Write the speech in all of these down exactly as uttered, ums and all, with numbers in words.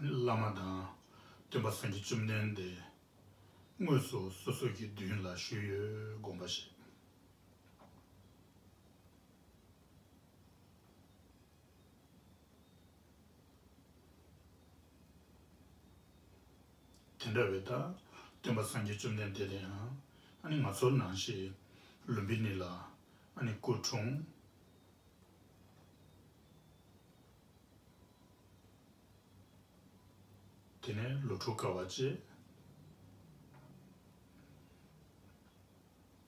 བླ་མ་དང་སྟོན་པ་སངས་རྒྱས་བཅོམ་ལྡན་འདས་དངོས་སུ་སོ་སོ་གི་མདུན་ལ་བཞུགས་ཡོད་དགོངས་པ་བཞེས། དེ་འདྲ་བའི་ད་སྟོན་པ་སངས་རྒྱས་བཅོམ་ལྡན་འདས་དེ་ཡང་ཨ་ནི་ང་ཚོ་ནང་བཞིན་ལུམ་བི་ནི་ལ་ཨ་ནི་སྐུ་འཁྲུངས། དེ་ནས་ལོ་དྲུག་དཀའ་བ་སྤྱད།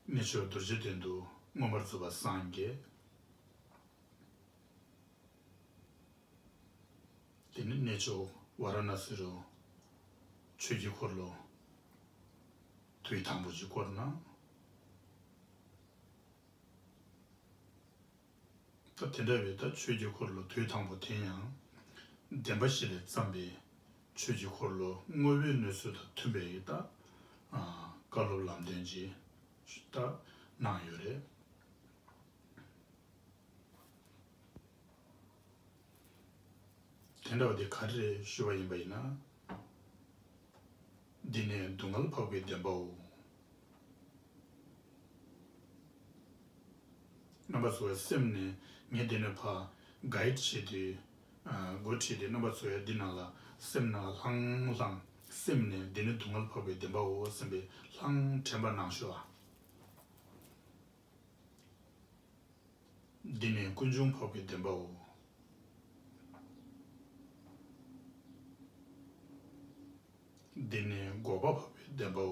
གནས་མཆོག་རྡོ་རྗེ་གདན་དུ་མངོན་པར་རྫོགས་པར་སངས་རྒྱས། དེ་ནས་གནས་མཆོག་ཝཱ་ར་ཎཱ་སི་རུ་ཆོས་ཀྱི་འཁོར་ལོ་དུས་དང་པོ་ཅིག་བསྐོར་གནང་། ད་དེ་འདྲ་བའི་ད་ཆོས་ཀྱི་འཁོར་ལོ་དུས་དང་པོ་དེ་ཡང་བདེན་པ་བཞི་ལས་བརྩམས་པའི་ཆོས་ཀྱི་འཁོར་ལོ་བསྔོ་བའི་ནུས་ཚུལ་དང་མཐུན་པའི་ད་བཀའ་སློབ་ལམ་སྟོན་ཅིག་ད་གནང་ཡོད་རེད། དེ་འདྲ་བ་དེ་ག་རེ་རེད་ཞུས་པ་ཡིན་པ་ཡིན་ན། འདི་ནི་སྡུག་བསྔལ་འཕགས་པའི་བདེན་པའོ། རྣམ་པ་ཚོའི་སེམས་ནས་ངས་འདི་ནས་ཕར་གའིཌ་བྱས་ཏེ། སྒོ་ཁྲིད་དེ་རྣམ་པ་ཚོའི་འདི་ནང་ལ་སེམས་ནང་ལྷང་ལྷང་སེམས་ནས་འདི་ནི་སྡུག་བསྔལ་འཕགས་པའི་བདེན་པའོ་སེམས་པའི་ལྷང་དྲན་པ་གནང་ཤོག་ཨ། འདི་ནི་ཀུན་འབྱུང་འཕགས་པའི་བདེན་པའོ། འདི་ནི་འགོག་པ་འཕགས་པའི་བདེན་པའོ།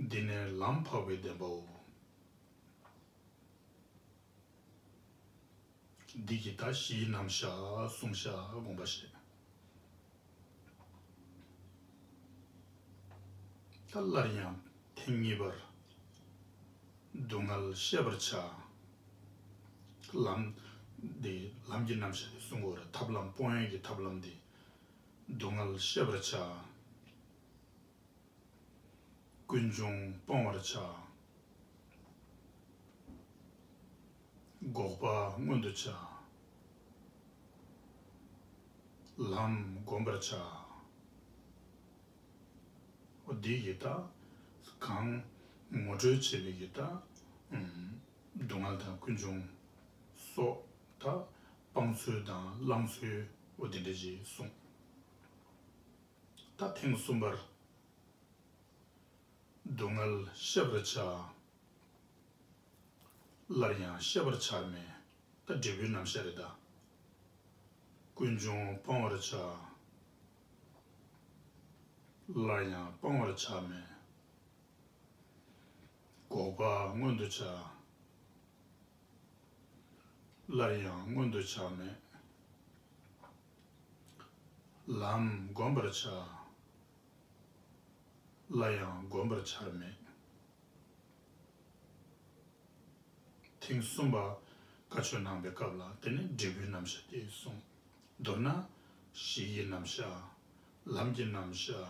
འདི་ནི་ལམ་འཕགས་པའི་བདེན་པའོ། འདི་གི་ད་གཞིའི་རྣམ་གཞག་གསུངས་བཞག་དགོངས་པ་བཞེས། ད་སླར་ཡང་ཐེངས་གཉིས་པར་སྡུག་བསྔལ་ཤེས་པར་བྱ། ལམ་འདི་ལམ་གྱི་རྣམ་གཞག་འདི་གསུང་དགོས་རེད། ཐབས་ལམ་སྤོང་ཡས་ཀྱི་ཐབས་ལམ་འདི་སྡུག་བསྔལ་ཤེས་པར་བྱ། ཀུན་འབྱུང་སྤང་བར་བྱ། འགོག་པ་མངོན་དུ་བྱ། ལམ་བསྒོམ་པར་བྱ། འོ་འདི་ཡི་ད་གང་ངོ་སྤྲོད་བྱེད་པའི་གི་ད་སྡུག་བསྔལ་དང་ཀུན་འབྱུང་སོགས་ད་སྤང་ཚུལ་དང་བླང་ཚུལ་འོ་འདི་འདྲ་ཅིག་གསུངས། ད་ཐེངས་གསུམ་པར། སྡུག་བསྔལ་ཤེས་པར་བྱ། སླར་ཡང་ཤེས་པར་བྱར་མེད། ད་འབྲས་བུའི་རྣམ་གཞག་རེད་ད། ཀུན་འབྱུང་སྤང་བར་བྱ། སླར་ཡང་སྤང་བར་བྱར་མེད། འགོག་པ་མངོན་དུ་བྱ། སླར་ཡང་མངོན་དུ་བྱར་མེད། ལམ་བསྒོམ་པར་བྱ། སླར་ཡང་བསྒོམ་པར་བྱར་མེད། ཐེངས་གསུམ་པ་བཀའ་ཆོས་གནང་བའི་སྐབས་ལ་དེ་ནི་འབྲས་བུའི་རྣམ་གཞག་དེ་གསུངས། མདོར་ན་གཞི་ཡི་རྣམ་གཞག་ལམ་གྱི་རྣམ་གཞག་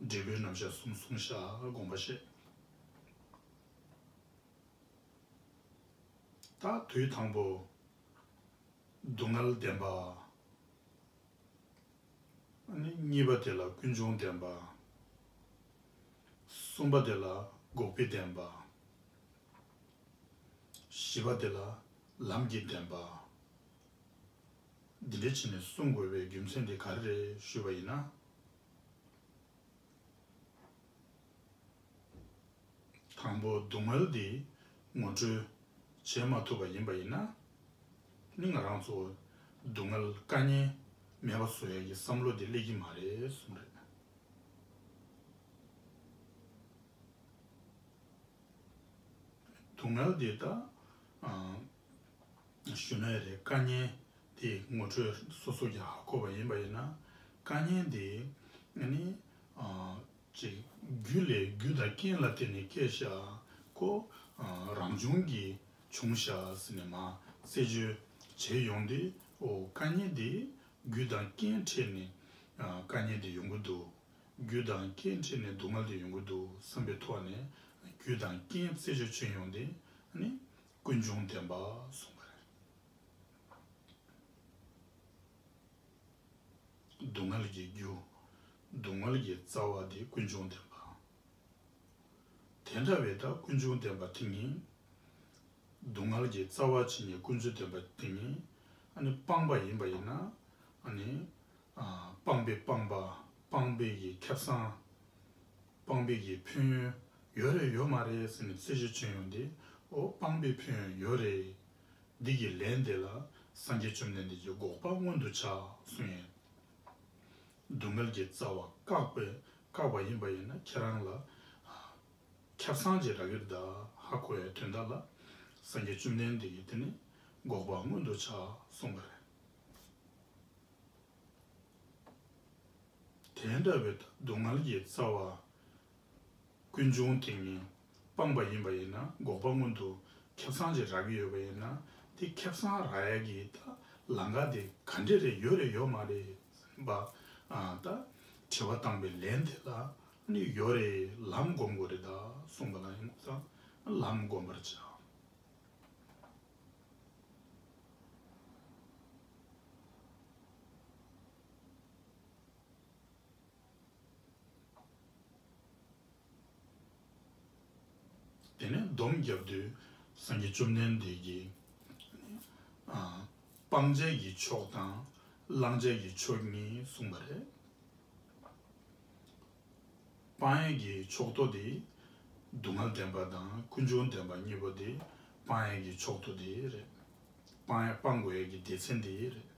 འབྲས་བུའི་རྣམ་གཞག་གསུམ་གསུངས་བཞག་དགོངས་པ་བཞེས། ད་དུས་དང་པོ་སྡུག་བསྔལ་བདེན་པ། ཨ་ནི་གཉིས་པ་དེ་ལ་ཀུན་འབྱུང་བདེན་པ། གསུམ་པ་དེ་ལ་འགོག་པའི་བདེན་པ། བཞི་པ་དེ་ལ་ལམ་གྱི་བདེན་པ། འདི་འདྲ་བྱས་ནས་གསུང་དགོས་པའི་རྒྱུ་མཚན་དེ་ག་རེ་རེད་ཞུས་པ་ཡིན་ན། དང་པོ་སྡུག་བསྔལ་འདི་ངོ་སྤྲོད་བྱེད་མ་ཐུབ་པ་ཡིན་པ་ཡིན་ན། ནི་ང་རང་ཚོ་སྡུག་བསྔལ་དཀའ་ངལ་མེད་པ་བཟོ་ཡ་གི་བསམ་བློ་འདི་སླེབས་ཀྱི་མ་རེད་གསུངས་རེད། སྡུག་བསྔལ་འདི་ད། ཞུ་ན་ཡང་རེད། དཀའ་ངལ་དེ་ངོ་སྤྲོད་སོ་སོ་གྱིས་ཧ་གོ་བ་ཡིན་པ་ཡིན་ན། དཀའ་ངལ་དེ་ནི་ཅིག་རྒྱུ་ལས་རྒྱུ་དང་རྐྱེན་ལ་བརྟེན་ནས་སྐྱེས་ཤག་ཁོ་རང་བྱུང་གིས་བྱུང་ཤག་ཟེར་ནས་མར་རྩད་གཅོད་བྱེད་ཡོང་དུས། འོ་དཀའ་ངལ་དེ་རྒྱུ་དང་རྐྱེན་འཕྲད་ནས་དཀའ་ངལ་དེ་ཡོང་གི་འདུག་རྒྱུ་དང་རྐྱེན་འཕྲད་ནས་སྡུག་བསྔལ་དེ་ཡོང་གི་འདུག་བསམ་པའི་ཐོག་ནས་རྒྱུ་དང་རྐྱེན་རྩད་གཅོད་བྱེད་ཡོང་དུས་ནི་ཀུན་འབྱུང་བདེན་པ་གསུངས་པ་རེད། སྡུག་བསྔལ་གྱི་རྒྱུ། སྡུག་བསྔལ་གྱི་རྩ་བ་དེ་ཀུན་འབྱུང་བདེན་པ། དེ་འདྲ་བའི་ད་ཀུན་འབྱུང་བདེན་པ་དེ་ཉིད། སྡུག་བསྔལ་གྱི་རྩ་བ་ཇི་སྙེད་ཀུན་འབྱུང་བདེན་པ་དེ་ཉིད་ཨ་ནི་སྤངས་པ་ཡིན་པ་ཡིན་ན། ཨ་ནི་ཨ་སྤངས་པའི་སྤངས་པ། སྤངས་པའི་གི་ཁེ་བཟང་། སྤངས་པའི་གི་ཕན་ཡོན་ཡོད་རེད་ཡོད་མ་རེད་ཟེར་ནས་རྩད་གཅོད་བྱེད་ཡོང་དུས། འོ་སྤངས་པའི་ཕན་ཡོན་ཡོད་རེད། འདི་གི་ལན་དེ་ལ་སངས་རྒྱས་བཅོམ་ལྡན་འདས་ཀྱིས་འགོག་པ་མངོན་དུ་བྱ་གསུངས་ཡིན། སྡུག་བསྔལ་གྱི་རྩ་བ་བཀག་པའི་བཀག་པ་ཡིན་པ་ཡིན་ན་ཁྱེད་རང་ལ་ཨ་ཁེ་བཟང་ཅིག་རག་གི་རེད་ད་ཧ་གོ་ཡའི་དོན་དག་ལ་སངས་རྒྱས་བཅོམ་ལྡན་འདས་ཀྱིས་དེ་ནི་འགོག་པ་མངོན་དུ་བྱ་གསུངས་པ་རེད། དེ་འདྲ་བའི་སྡུག་བསྔལ་གྱི་རྩ་བ་ཀུན་འབྱུང་དེ་ཉིད་སྤངས་པ་ཡིན་པ་ཡིན་ན། འགོག་པ་མངོན་དུ་ཁེ་བཟང་ཅིག་རག་གི་ཡོད་པ་ཡིན་ན། དེ་ཁེ་བཟང་རག་ཡ་གི་ད་ལམ་ཁ་དེ་ག་འདྲ་རེད། ཡོད་རེད་ཡོད་མ་རེད་པ། ཨ་ད་དྲི་བ་བཏང་པའི་ལན་དེ་ལ་ནི་ཡོད་རེད། ལམ་སྒོམ་དགོས་རེད་ད་གསུངས་པ་ལ་ཡིན་ཙང་ལམ་སྒོམ་པར་བྱ། དེ་ནས་སྡོམ་བརྒྱབ་དུས་སངས་རྒྱས་བཅོམ་ལྡན་འདས་ཀྱིས་ཨ་སྤང་བྱ་ཡི་ཕྱོགས་དང་བླང་བྱ་ཡི་ཕྱོགས་གཉིས་གསུངས་པ་རེད། སྤང་ཡས་ཀྱི་ཕྱོགས་གཏོགས་དེ་སྡུག་བསྔལ་བདེན་པ་དང་ཀུན་འབྱུང་བདེན་པ་གཉིས་པོ་དེ་སྤང་ཡས་ཀྱི་ཕྱོགས་གཏོགས་དེ་རེད། སྤང་ཡས་སྤང་དགོས་ཡས་ཀྱི་སྡེ་ཚན་དེ་རེད།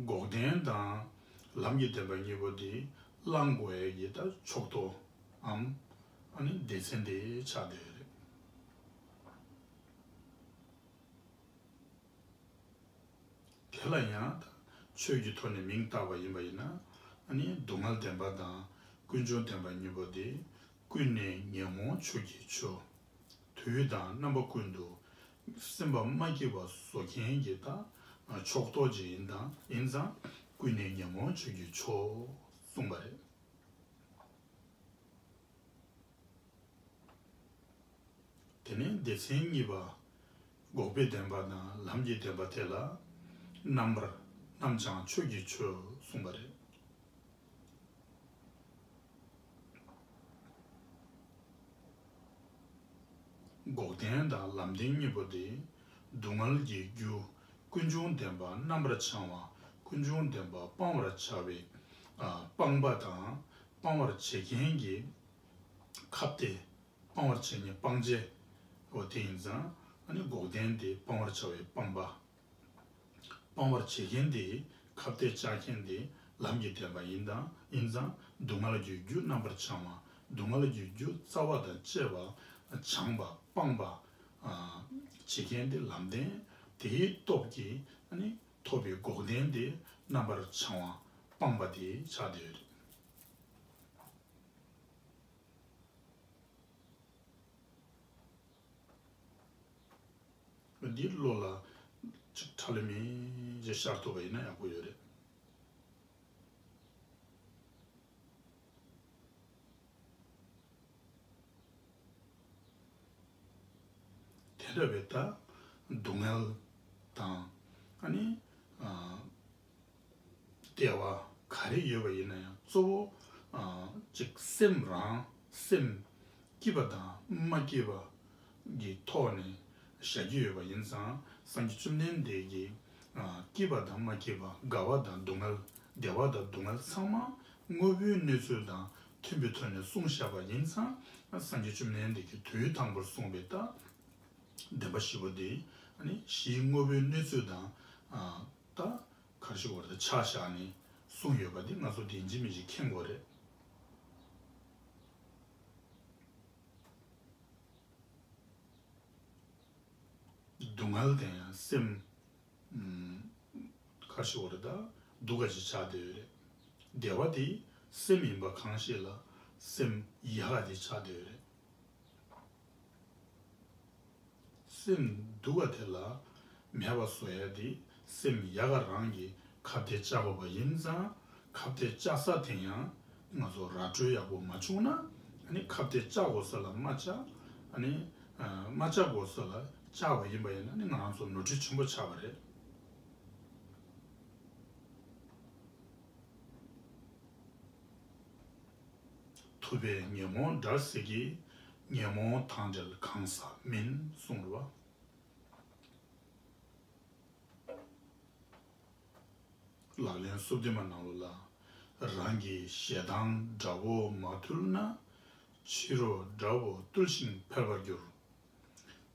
འགོག་བདེན་དང་ལམ་གྱི་བདེན་པ་གཉིས་པོ་དེ་བླང་དགོས་ཡས་ཀྱི་ད་ཕྱོགས་གཏོགས་འམ་ཨ་ནི་སྡེ་ཚན་དེ་ཆགས་བསྡད་ཡོད་རེད། དེ་ལ་ཡང་ད་ཆོས་ཀྱི་ཐོག་ནས་མིང་བཏགས་པ་ཡིན་པ་ཡིན་ན། ཨ་ནི་སྡུག་བསྔལ་བདེན་པ་དང་ཀུན་འབྱུང་བདེན་པ་གཉིས་པོ་དེ་ཀུན་ནས་ཉོན་མོངས་ཆོས་ཀྱི་ཆུ། དུས་དང་རྣམ་པ་ཀུན་ཏུ་སེམས་པ་མ་སྐྱིད་པ་བཟོ་མཁན་གྱི་ད་ཕྱོགས་གཏོགས་ཅིག་ཡིན་དང་ཡིན་ཙང་ཀུན་ནས་ཉོན་མོངས་ཆོས་ཀྱི་ཆུ་གསུངས་པ་རེད། དེ་ནས་སྡེ་ཚན་གཉིས་པ། འགོག་པའི་བདེན་པ་དང་ལམ་གྱི་བདེན་པ་དེ་ལ་རྣམ་པར་རྣམ་བྱང་ཆོས་ཀྱི་ཆུ་གསུངས་པ་རེད། འགོག་བདེན་དང་ལམ་བདེན་གཉིས་པོ་དེ་སྡུག་བསྔལ་གྱི་རྒྱུ་ཀུན་འབྱུང་བདེན་པ་རྣམ་པར་བྱང་བ། ཀུན་འབྱུང་བདེན་པ་སྤང་བར་བྱ་བའི་ཨ་སྤངས་པ་དང་སྤང་བར་བྱེད་མཁན་གྱི་ཁ་གཏད། སྤང་བར་བྱེད་མཁན་སྤང་བྱའི་འོ་དེ་ཡིན་ཙང་ཨ་ནི་འགོག་བདེན་དེ་སྤང་བར་བྱ་བའི་སྤངས་པ། སྤང་བར་བྱེད་མཁན་དེ་ཁ་གཏད་བཅག་མཁན་དེ་ལམ་གྱི་བདེན་པ་ཡིན་དང་ཡིན་ཙང་སྡུག་བསྔལ་གྱི་རྒྱུ་རྣམ་པར་བྱང་བ། སྡུག་བསྔལ་གྱི་རྒྱུ་རྩ་བ་དང་བཅས་པ་བྱང་བ་སྤངས་པ་ཨ་བྱེད་མཁན་དེ་ལམ་བདེན། དེའི་སྟོབས་ཀྱིས་ཨ་ནི་ཐོབ་པའི་འགོག་བདེན་དེ་རྣམ་པར་བྱང་བ་སྤངས་པ་དེ་ཆགས་བསྡད་ཡོད་རེད། འདི་བློ་ལ་ཅིག་ཁྲ་ལེ་མེ་ཅིག་ཤར་ཐུབ་པ་ཡིན་ན་ཡག་པོ་ཡོད་རེད། དེ་འདྲ་བའི་ད་སྡུག་བསྔལ་དང་ཨ་ནི་ཨ། བདེ་བ་ག་རེ་ཡོད་པ་ཡིན་ན་ཡང་གཙོ་བོ་ཨ་ཅིག་སེམས་རང་སེམས་སྐྱིད་པ་དང་མ་སྐྱིད་པ་གི་ཐོག་ནས་བཞག་གི་ཡོད་པ་ཡིན་ཙང་སངས་རྒྱས་བཅོམ་ལྡན་འདས་ཀྱིས་ཨ་སྐྱིད་པ་དང་མ་སྐྱིད་པ་དགའ་བ་དང་སྡུག་བསྔལ་བདེ་བ་དང་སྡུག་བསྔལ་ཚང་མ་དངོས་པོའི་གནས་ཚུལ་དང་མཐུན་པའི་ཐོག་ནས་གསུངས་བཞག་པ་ཡིན་ཙང་སངས་རྒྱས་བཅོམ་ལྡན་འདས་ཀྱིས་དུས་དང་པོར་གསུངས་པའི་ད་བདེན་པ་བཞི་པོ་དེ་ཨ་ནི་གཞིའི་དངོས་པོའི་གནས་ཚུལ་དང་ཨ་ད། ག་རེ་ཞིག་བར་དུ་ཆ་བཞག་ནས་གསུངས་ཡོད་པ་འདི་ང་ཚོ་དེ་ཡིན་གཅིག་མིན་གཅིག་མཁྱེན་དགོས་རེད། སྡུག་བསྔལ་དེ་ཡང་སེམས་ཨུམ་ག་རེ་ཞིག་བར་དུ་སྡུག་ག་ཅིག་ཆགས་བསྡད་ཡོད་རེད། བདེ་བ་དེ་སེམས་ཡིན་པ་གང་ཞིག་ལ་སེམས་ཡག་ག་དེ་ཆགས་བསྡད་ཡོད་རེད། སེམས་སྡུག་པ་དེ་ལ་མེད་པ་བཟོ་ཡ་དེ་སེམས་ཡག་ག་རང་གིས་ཁ་གཏད་བཅག་དགོས་པ་ཡིན་ཙང་ཁ་གཏད་བཅག་ས་དེ་ཡང་ང་ཚོ་ར་སྤྲོད་ཡག་པོ་མ་བྱུང་ན་ཨ་ནི་ཁ་གཏད་བཅག་དགོས་ས་ལ་མ་བཅག་ཨ་ནི་ཨ་མ་བཅག་དགོས་ས་ལ་ བཅག་པ་ཡིན་པ་ཡིན་ན་ནི་ང་རང་ཚོ་ནོར་འཁྲུལ་ཆེན་པོ་ཆགས་པ་རེད། ཐུབ་པས་ཉོན་མོངས་བྲལ་ཟེར་གྱི། ཉོན་མོངས་དང་བྲལ་གང་ཟག་མིན་གསུངས་རེད་བ། ལག་ལེན་སོ་བདུན་པ་ནང་ལོགས་ལ། རང་གི་ཞེ་སྡང་དགྲ་བོ་མ་ཐུལ་ན། ཕྱི་རོལ་དགྲ་བོ་བཏུལ་ཞིང་འཕེལ་བར་འགྱུར།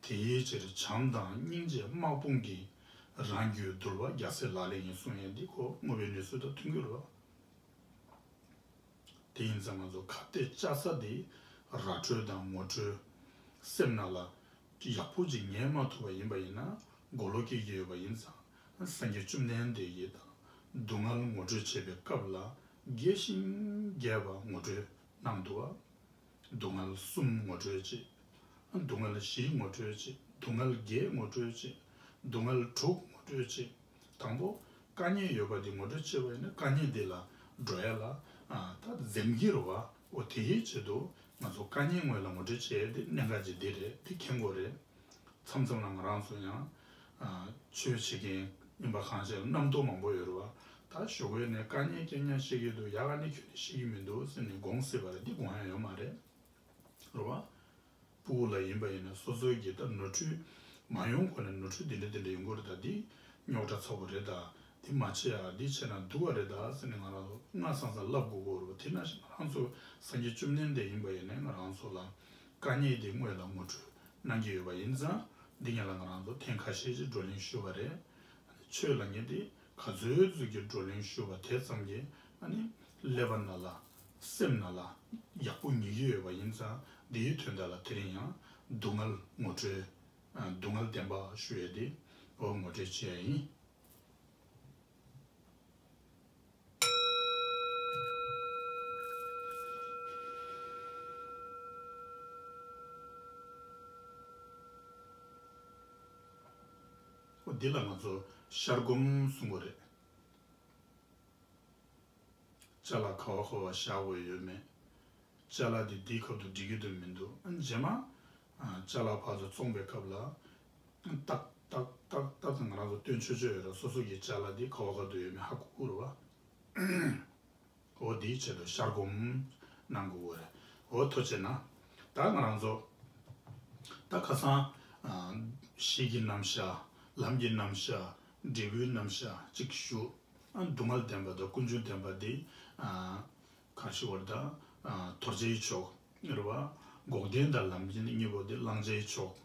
དེའི་ཕྱིར་བྱམས་དང་སྙིང་རྗེ་དམག་དཔུང་གིས། རང་རྒྱུད་འདུལ་བ་རྒྱལ་སྲས་ལག་ལེན་ཡིན་གསུངས་ཡས་འདི་ཁོ་དངོས་པོའི་གནས་ཚུལ་དང་མཐུན་གྱི་རེད་བ། དེ་ཡིན་ཙང་ང་ཚོ་ཁ་གཏད་བཅའ་ས་དེ་ར་སྤྲོད་དང་ངོ་སྤྲོད། སེམས་ནང་ལ་ཡག་པོ་ཅིག་ངེས་མ་ཐུབ་པ་ཡིན་པ་ཡིན་ན་མགོ་ལོག་སྐྱེ་གི་ཡོད་པ་ཡིན་ཙང་། སངས་རྒྱས་བཅོམ་ལྡན་འདས་ཀྱིས་དང་སྡུག་བསྔལ་ངོ་སྤྲོད་བྱེད་པའི་སྐབས་ལ་རྒྱས་ཤིང་རྒྱས་པ་ངོ་སྤྲོད་གནང་འདུག་བ། སྡུག་བསྔལ་གསུམ་ངོ་སྤྲོད་བྱེད། སྡུག་བསྔལ་བཞི་ངོ་སྤྲོད་བྱེད། སྡུག་བསྔལ་བརྒྱད་ངོ་སྤྲོད་བྱེད། སྡུག་བསྔལ་དྲུག་ངོ་སྤྲོད་བྱེད། དང་པོ། དཀའ་ངལ་ཡོད་པ་དེ་ངོ་སྤྲོད་བྱས་པ་ཡིན་ན་དཀའ་ངལ་དེ་ལ་འགྲོ་ཡ་ལ། ཨ། ད་འཛེམ་གྱི་རེད་བ། འོ་དེ་ཡི་ཆེད་དུ་ང་ཚོ་དཀའ་ངལ་ངོས་ལ་ངོ་སྤྲོད་བྱས་ཏེ་གནད་འགག་ཅིག་འདི་རེད། འདི་མཁྱེན་དགོས་རེད། མཚམས་མཚམས་ལ་ང་རང་ཚོ་ཡང་། ཨ། ཆོས་བྱེད་མཁན་ཡིན་པ་གང་བྱས་རྣམ་རྟོག་མང་པོ་ཡོད་རེད་བ། ད་ཞོགས་པ་ནས་དཀའ་ངལ་རྐྱང་རྐྱང་བཤད་ཀྱི་འདུག་ཡག་ག་ནས་ཁྱོན་ནས་བཤད་ཀྱི་མི་འདུག་ཟེར་ནས་དགོངས་སྲིད་པ་རེད། འདི་དགོངས་ཡ་ཡོད་མ་རེད། རེད་བ། སྤུ་གུ་ལ་ཡིན་པ་ཡིན་ན་སོ་སོའི་གི་ད་ནོར་འཁྲུལ་མ་ཡོང་གོང་ནས་ནོར་འཁྲུལ་འདི་འདྲ་འདི་འདྲ་ཡོང་གི་རེད། ད་འདི་རྙོག་དྲ་ཚ་པོ་རེད། ད་འདི་མ་བྱེད་ཨ། འདི་བྱས་ན་སྡུག་པ་རེད་ད་ཟེར་ནས་ང་རང་ཚོ་སྔ་སང་སང་ལབ་དགོས་ཀྱི་རེད་བ། དེ་ནང་བཞིན་ང་རང་ཚོ་སངས་རྒྱས་བཅོམ་ལྡན་འདས་ཡིན་པ་ཡིན་ནའི་ང་རང་ཚོ་ལ་དཀའ་ངལ་འདི་སྔོན་ལ་ངོ་སྤྲོད་གནང་གི་ཡོད་པ་ཡིན་ཙང་། འདི་ཉིད་ལ་ང་རང་ཚོ་ཐེངས་ཁ་ཤས་ཅིག་བགྲོ་གླེང་ཞུས་པ་རེད། ཆོས་ལབ་མཁན་དེ་ག་ཚོད་ཚོད་ཀྱི་བགྲོ་གླེང་ཞུས་པ་དེ་ཙམ་གྱིས་ཨ་ནི་ཀླད་པ་ནང་ལ་སེམས་ནང་ལ་ཡག་པོ་ངེས་ཀྱི་ཡོད་པ་ཡིན་ཙང་། འདིའི་དོན་དག་ལ་དེ་རིང་ཡང་སྡུག་བསྔལ་ངོ་སྤྲོད། ཨ། སྡུག་བསྔལ་བདེན་པ་ཞུ་ཡས་དེ་འོ་ངོ་སྤྲོད་བྱེད་ཡས་ཡིན། འོ་འདི་ལ་ང་ཚོ་ཤར་སྒོམ་གསུང་གི་རེད། ཅ་ལག་ག་བ་ག་བ་བཞག་དགོས་ཡོད་མེད། ཅ་ལག་འདི་འདིའི་ཁབ་ཏུ་འགྲིག་གི་འདུག་མི་འདུག་ཨ། རྗེས་མ། ཨ། ཅ་ལག་ཕར་ཚུར་བཙོང་པའི་སྐབས་ལ། ཏག་ཏག་ཏག་ཏག་ང་རང་ཚོ་སྟོན་ཆོག་ཆོག་ཡོད་རེད། སོ་སོ་གི་ཅ་ལག་འདི་ག་བ་ག་བ་འདུག་ཡོད་མེད་ཧ་གོ་གི་རེད་བ། འོ་འདིའི་ཆེད་དུ་ཤར་སྒོམ་གནང་དགོས་རེད། འོ་ཐུགས་རྗེ་གནང་། ད་ང་རང་ཚོ་ད་ཁ་སང་། ཨ། གཞི་གི་རྣམ་གཞག་ལམ་གྱི་རྣམ་གཞག་འབྲས་བུའི་རྣམ་གཞག་ཅིག་ཞུ། ཨ། སྡུག་བསྔལ་བདེན་པ་དང་ཀུན་འབྱུང་བདེན་པ་འདི། ཨ། ག་རེ་ཞུ་དགོས་རེད་ད། ཨ། དོར་བྱའི་ཕྱོགས་རེད་བ། འགོག་བདེན་དང་ལམ་བདེན་གཉིས་པོ་འདི་བླང་བྱའི་ཕྱོགས།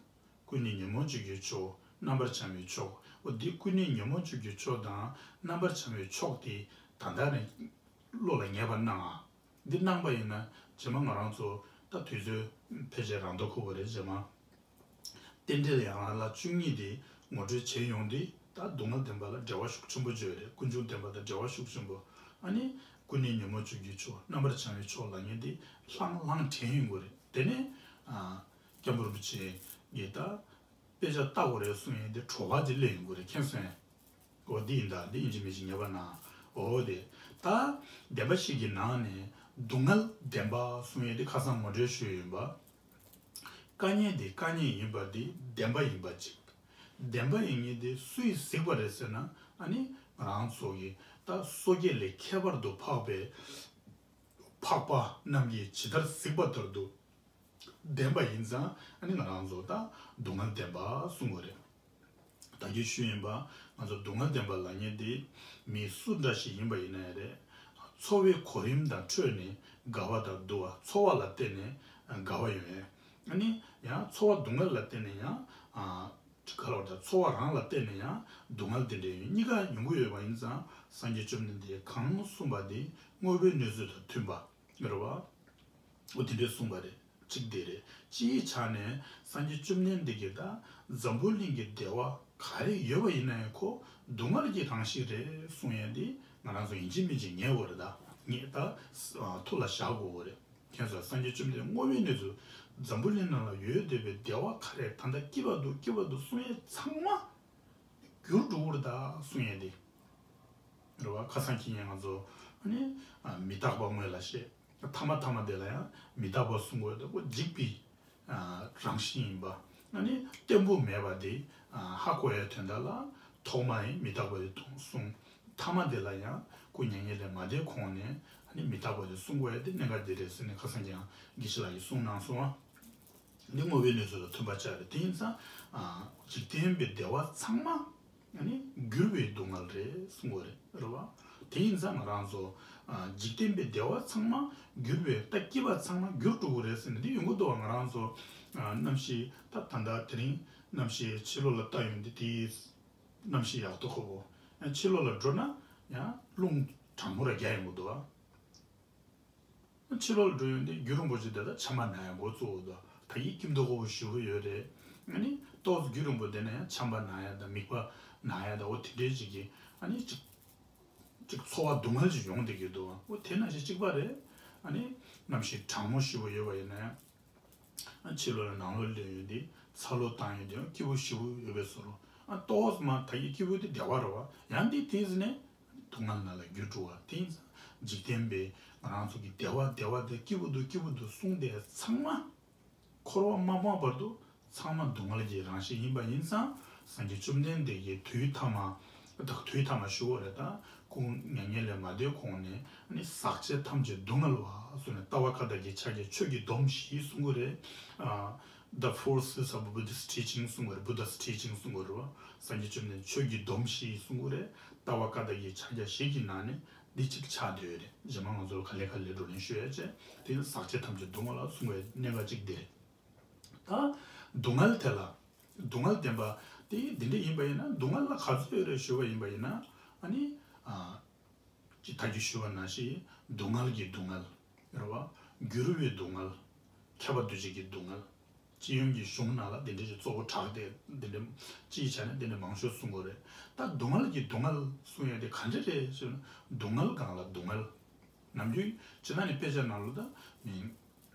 ཀུན་ནས་ཉོན་མོངས་སྤྱོད་རྒྱུའི་ཕྱོགས། རྣམ་པར་བྱང་བའི་ཕྱོགས། འོ་འདི་ཀུན་ནས་ཉོན་མོངས་སྤྱོད་རྒྱུའི་ཕྱོགས་དང་རྣམ་པར་བྱང་བའི་ཕྱོགས་དེ་ད་ལྟ་ནས་བློ་ལ་ངེས་པར་གནང་ཨ། འདི་གནང་པ་ཡིན་ན་རྗེས་མ་ང་རང་ཚོ་ད་དུས་ཚོད་ཕལ་ཆེར་རང་ཐོག་ཁུག་པ་རེད། རྗེས་མ་རྟེན་འབྲེལ་ཡན་ལག་བཅུ་གཉིས་དེ་ངོ་སྤྲོད་བྱེད་ཡོང་དུས་ད་སྡུག་བསྔལ་བདེན་པ་ལ་འབྲེལ་བ་ཤུགས་ཆེན་པོ་ཡོད་རེད། ཀུན་འབྱུང་བདེན་པ་དང་འབྲེལ་བ་ཤུགས་ཆེན་པོ། ཨ་ནི་ཀུན་ནས་ཉོན་མོངས་སྤྱོད་རྒྱུའི་ཕྱོགས། རྣམ་པར་བྱང་བའི་ཕྱོགས་ལབ་མཁན་དེ་ལྷང་ལྷང་དྲན་ཡོང་གི་རེད། དེ་ནས། ཨ། སྐྱབས་མགོན་རིན་པོ་ཆེ་གིས་ད་དཔེ་ཆ་ལྟ་དགོས་རེད་གསུང་ཡས་དེ་གྲོགས་པ་ཅིག་སླེབས་ཡོང་གི་རེད། མཁྱེན་སོང་ངས། འོ་འདི་ཡིན་ད། འདི་ཡིན་གཅིག་མིན་གཅིག་ངེས་པར་གནང་། འོ་དེ། ད་བདེན་པ་བཞི་གི་ནང་ནས་སྡུག་བསྔལ་བདེན་པ་གསུང་ཡས་དེ་ཁ་སང་ངོ་སྤྲོད་ཞུས་ཡིན་པ། དཀའ་ངལ་དེ་དཀའ་ངལ་ཡིན་པ་དེ་བདེན་པ་ཡིན་པ་ཅིག་བདེན་པ་ཡིན་མཁན་དེ་སུས་གཟིགས་པ་རེད་ཟེར་ན། ཨ་ནི་ང་རང་ཚོ་གི་ད་སོ་སྐྱེ་ལས་ཁྱད་པར་དུ་འཕགས་པའི་འཕགས་པ་རྣམས་ཀྱིས་ཇི་ལྟར་གཟིགས་པ་ལྟར་དུ། བདེན་པ་ཡིན་ཙང་ཨ་ནི་ང་རང་ཚོ་ད་སྡུག་བསྔལ་བདེན་པ་གསུང་དགོས་རེད། ད་གིན་ཞུས་ཡིན་པ། ང་ཚོ་སྡུག་བསྔལ་བདེན་པ་ལབ་མཁན་དེ་མི་སུ་འདྲ་ཞིག་ཡིན་པ་ཡིན་ན་ཡང་རེད། འཚོ་བའི་གོ་རིམ་དང་འཕྲོད་ནས་དགའ་བ་དང་སྡུག་པ། འཚོ་བ་ལ་བརྟེན་ནས་དགའ་བ་ཡོང་ཡས། ཨ་ནི་ཡང་འཚོ་བ་སྡུག་བསྔལ་ལ་བརྟེན་ནས་ཡང་། ཨ། ག་ལ་བར་ད་འཚོ་བ་རང་ལ་བརྟེན་ནས་ཡང་སྡུག་བསྔལ་དེ་འདྲ་ཡོང་། གཉིས་ཀ་ཡོང་གི་ཡོད་པ་ཡིན་ཙང་སངས་རྒྱས་བཅོམ་ལྡན་འདས་གང་གསུངས་པ་དེ་དངོས་པོའི་གནས་ཚུལ་དང་མཐུན་པ། རེད་བ། འོ་དེ་འདྲས་གསུངས་པ་རེད། གཅིག་དེ་རེད། སྤྱིའི་ཆ་ནས་སངས་རྒྱས་བཅོམ་ལྡན་འདས་ཀྱིས་ད་འཛམ་བུ་གླིང་གི་བདེ་བ་ག་རེ་ཡོད་པ་ཡིན་ན་ཡང་ཁོ་སྡུག་བསྔལ་གྱི་རང་བཞིན་རེད་གསུང་ཡས་དེ་ང་རང་ཚོ་ཡིན་གཅིག་མིན་གཅིག་ངེས་དགོས་རེད། ད་ངེས་ད་ཐུགས་ལ་བཞག་དགོས་རེད། མཁྱེན་སོང་། སངས་རྒྱས་བཅོམ་ལྡན་དངོས་པོའི་གནས་ཚུལ། འཛམ་བུ་གླིང་ནང་ལ་ཡོད་བསྡད་པའི་བདེ་བ་ག་རེ་ད་ལྟ་སྐྱིད་པ་འདུག་སྐྱིད་པ་འདུག་གསུང་ཡས་ཚང་མ་འགྱུར་འགྲོ་གི་རེད་ད་གསུང་ཡས་དེ། རེད་བ། ཁ་སང་ཁྱེད་ངས་ང་ཚོ་ཨ་ནི་མི་རྟག་པ་སྔོན་ལ་བཤད། ཐ་མ་ཐ་མ་དེ་ལ་ཡང་མི་རྟག་པ་གསུང་དགོས་འདུག་འཇིག་པའི་རང་བཞིན་ཡིན་པ། ཨ་ནི་བརྟན་པོ་མེད་པ་དེ་ཨ་ཧ་གོ་ཡའི་དོན་དག་ལ་ཐོག་མ་ཡིན་མི་རྟག་པ་དེ་མཐོང་གསུངས། ཐ་མ་དེ་ལ་ཡང་སྐུ་མྱ་ངན་ལས་མ་འདས་གོང་ནས་ཨ་ནི་མི་རྟག་པ་དེ་གསུང་དགོས་ཡ་དེ་གནད་འགག་དེ་རེད་ཟེར་ནས་ཁ་སང་ཀྱང་དགེ་བཤེས་ལགས་ཀྱིས་གསུངས་གནང་སོང་ཨ། འདི་དངོས་པོའི་གནས་ཚུལ་ལ་མཐུན་པ་ཆགས་རེད། དེ་ཡིན་ཙང་ཨ་འཇིག་རྟེན་པའི་བདེ་བ་ཚང་མ་ཨ་ནི་འགྱུར་བའི་སྡུག་བསྔལ་རེད་གསུང་གི་རེད། རེད་བ། དེ་ཡིན་ཙང་ང་རང་ཚོ་ཨ་འཇིག་རྟེན་པའི་བདེ་བ་ཚང་མ་འགྱུར་བའི་ད་སྐྱིད་པ་ཚང་མ་འགྱུར་འགྲོ་གི་རེད་ཟེར་ནས་འདི་ཡོང་གི་འདུག་བ། ང་རང་ཚོ་ཨ་གནམ་གཤིས་ད་ད་ལྟ་དེ་རིང་གནམ་གཤིས་ཕྱི་ལོགས་ལ་ལྟ་ཡོང་དུས་དེའི་གནམ་གཤིས་ཡག་ཐོག་ཁོ་བོ་ཕྱི་ལོགས་ལ་འགྲོ་ན་ཡང་རླུང་གྲང་མོ་ར་རྒྱག་ཡོང་གི་འདུག་བ། ཕྱི་ལོགས་ལ་འགྲོ་ཡོང་དུས་རྒྱུན་རིང་པོ་ཅིག་བསྡད་ད་ཆམ་པ་ན་ཡ་འགོ་བཙུགས་འདུག་ད་ཡིད་སྐྱིད་མདོག་ཁོ་བོ་ཞེ་པོ་ཡོད་རེད། ཨ་ནི་ཏོག་ཙམ་རྒྱུན་རིང་པོ་བསྡད་ན་ཡང་ཆམ་པ་ན་ཡ་དང་མིད་པ་ན་ཡ་དང་འོ་དེ་འདྲའི་ཅིག་གི་ཨ་ནི་ཅིག་ཅིག་ཚོར་བ་སྡུག་བསྔལ་ཅིག་ཡོང་བསྡད་ཀྱི་འདུག་འོ་དེ་ནང་བཞིན་གཅིག་པ་རེད། ཨ་ནི་གནམ་གཤིས་གྲང་མོ་ཞེ་པོ་ཡོད་པ་ཡིན་ན་ཡང་ཕྱི་ལོགས་ལ་ནང་ལོགས་སླེབས་ཡོང་དུས་ཚ་ལོ་བཏང་ཡོང་དུས་ཡང་སྐྱིད་པོ་ཞེ་པོ་ཡོད་པའི་བཟོ་འདྲ། ཨ་ཏོག་ཙམ་མ་ད་ཡི་སྐྱིད་པོ་དེ་བདེ་བ་རེད་བ། ཡང་དེ་དེ་ཟིན་ནས་སྡུག་བསྔལ་ནང་ལ་འགྱུར་འགྲོ་བ། དེ་ཡིན་ཙང་འཇིག་རྟེན་པའི་ང་རང་ཚོ་གི་བདེ་བ་བདེ་བ་དེ་སྐྱིད་པོ་འདུག་སྐྱིད་པོ་འདུག་གསུངས་དེ་ཚང་མ་འཁོར་བ་མ་སྤངས་བར་དུ་ཚང་མ་སྡུག་བསྔལ་གྱི་རང་བཞིན་ཡིན་པ་ཡིན་ཙང་། སངས་རྒྱས་བཅོམ་ལྡན་འདས་ཀྱིས་དུས་ཐ་མ་དང་དུས་ཐ་མ་ཞུ་བ་རེད་ད། སྐུ་མྱ་ངན་ལས་མ་འདས་གོང་ནས་ཨ་ནི་ཟག་བཅས་ཐམས་ཅད་སྡུག་བསྔལ་བ་གསུངས་ནས། ལྟ་བ་བཀའ་བརྡ་གི་ཕྱག་རྒྱ་ཆོས་ཀྱི་སྡོམ་བཞི་གསུང་གི་རེད། ཨ། The four C's of Buddhist teaching གསུང་གི་རེད། Buddha's teaching གསུང་གི་རེད་བ། སངས་རྒྱས་བཅོམ་ལྡན་ཆོས་ཀྱི་སྡོམ་བཞི་གསུང་གི་རེད། ལྟ་བ་བཀའ་བརྡ་གི་ཕྱག་རྒྱ་བཞི་གི་ནང་ནས་འདི་གཅིག་ཆགས་བསྡད་ཡོད་རེད། རྗེས་མ་ང་ཚོར་ག་ལེ་ག་ལེ་བགྲོ་གླེང་ཞུ་ཡ་བྱས། དེ་ནི་ཟག་བཅས་ཐམས་ཅད་སྡུག་བསྔལ་ལ་གསུང་བའི་གནད་འགག་གཅིག་འདི་རེད། ད་སྡུག་བསྔལ་དེ་ལ་སྡུག་བསྔལ་བདེན་པ་དེ་འདི་འདྲ་ཡིན་པ་ཡིན་ན། སྡུག་བསྔལ་ལ་ག་ཚོད་ཡོད་རེད་ཞུས་པ་ཡིན་པ་ཡིན་ན། ཨ་ནི་ཨ་ཅི་ད་གིན་ཞུས་པ་ནང་བཞིན་སྡུག་བསྔལ་གྱི་སྡུག་བསྔལ་རེད་བ། འགྱུར་བའི་སྡུག་བསྔལ། ཁྱབ་པ་འདུ་བྱེད་ཀྱི་སྡུག་བསྔལ། སྤྱི་ཡོངས་ཀྱི་གཞུང་ནང་ལ་འདི་འདྲ་ཞིག་གཙོ་བོ་དྲངས་ཏེ་འདི་འདྲ་སྤྱིའི་ཆ་ནས་འདི་འདྲ་མང་ཤོས་གསུང་གི་རེད། ད་སྡུག་བསྔལ་གྱི་སྡུག་བསྔལ་གསུང་ཡ་དེ་ག་འདྲ་རེད་ཞུ་ན། སྡུག་བསྔལ་གང་ལ་སྡུག་བསྔལ། ནམ་རྒྱུན་སྤྱིར་བཏང་ནས་དཔེ་ཆ་ནང་ལ་ད་མིང་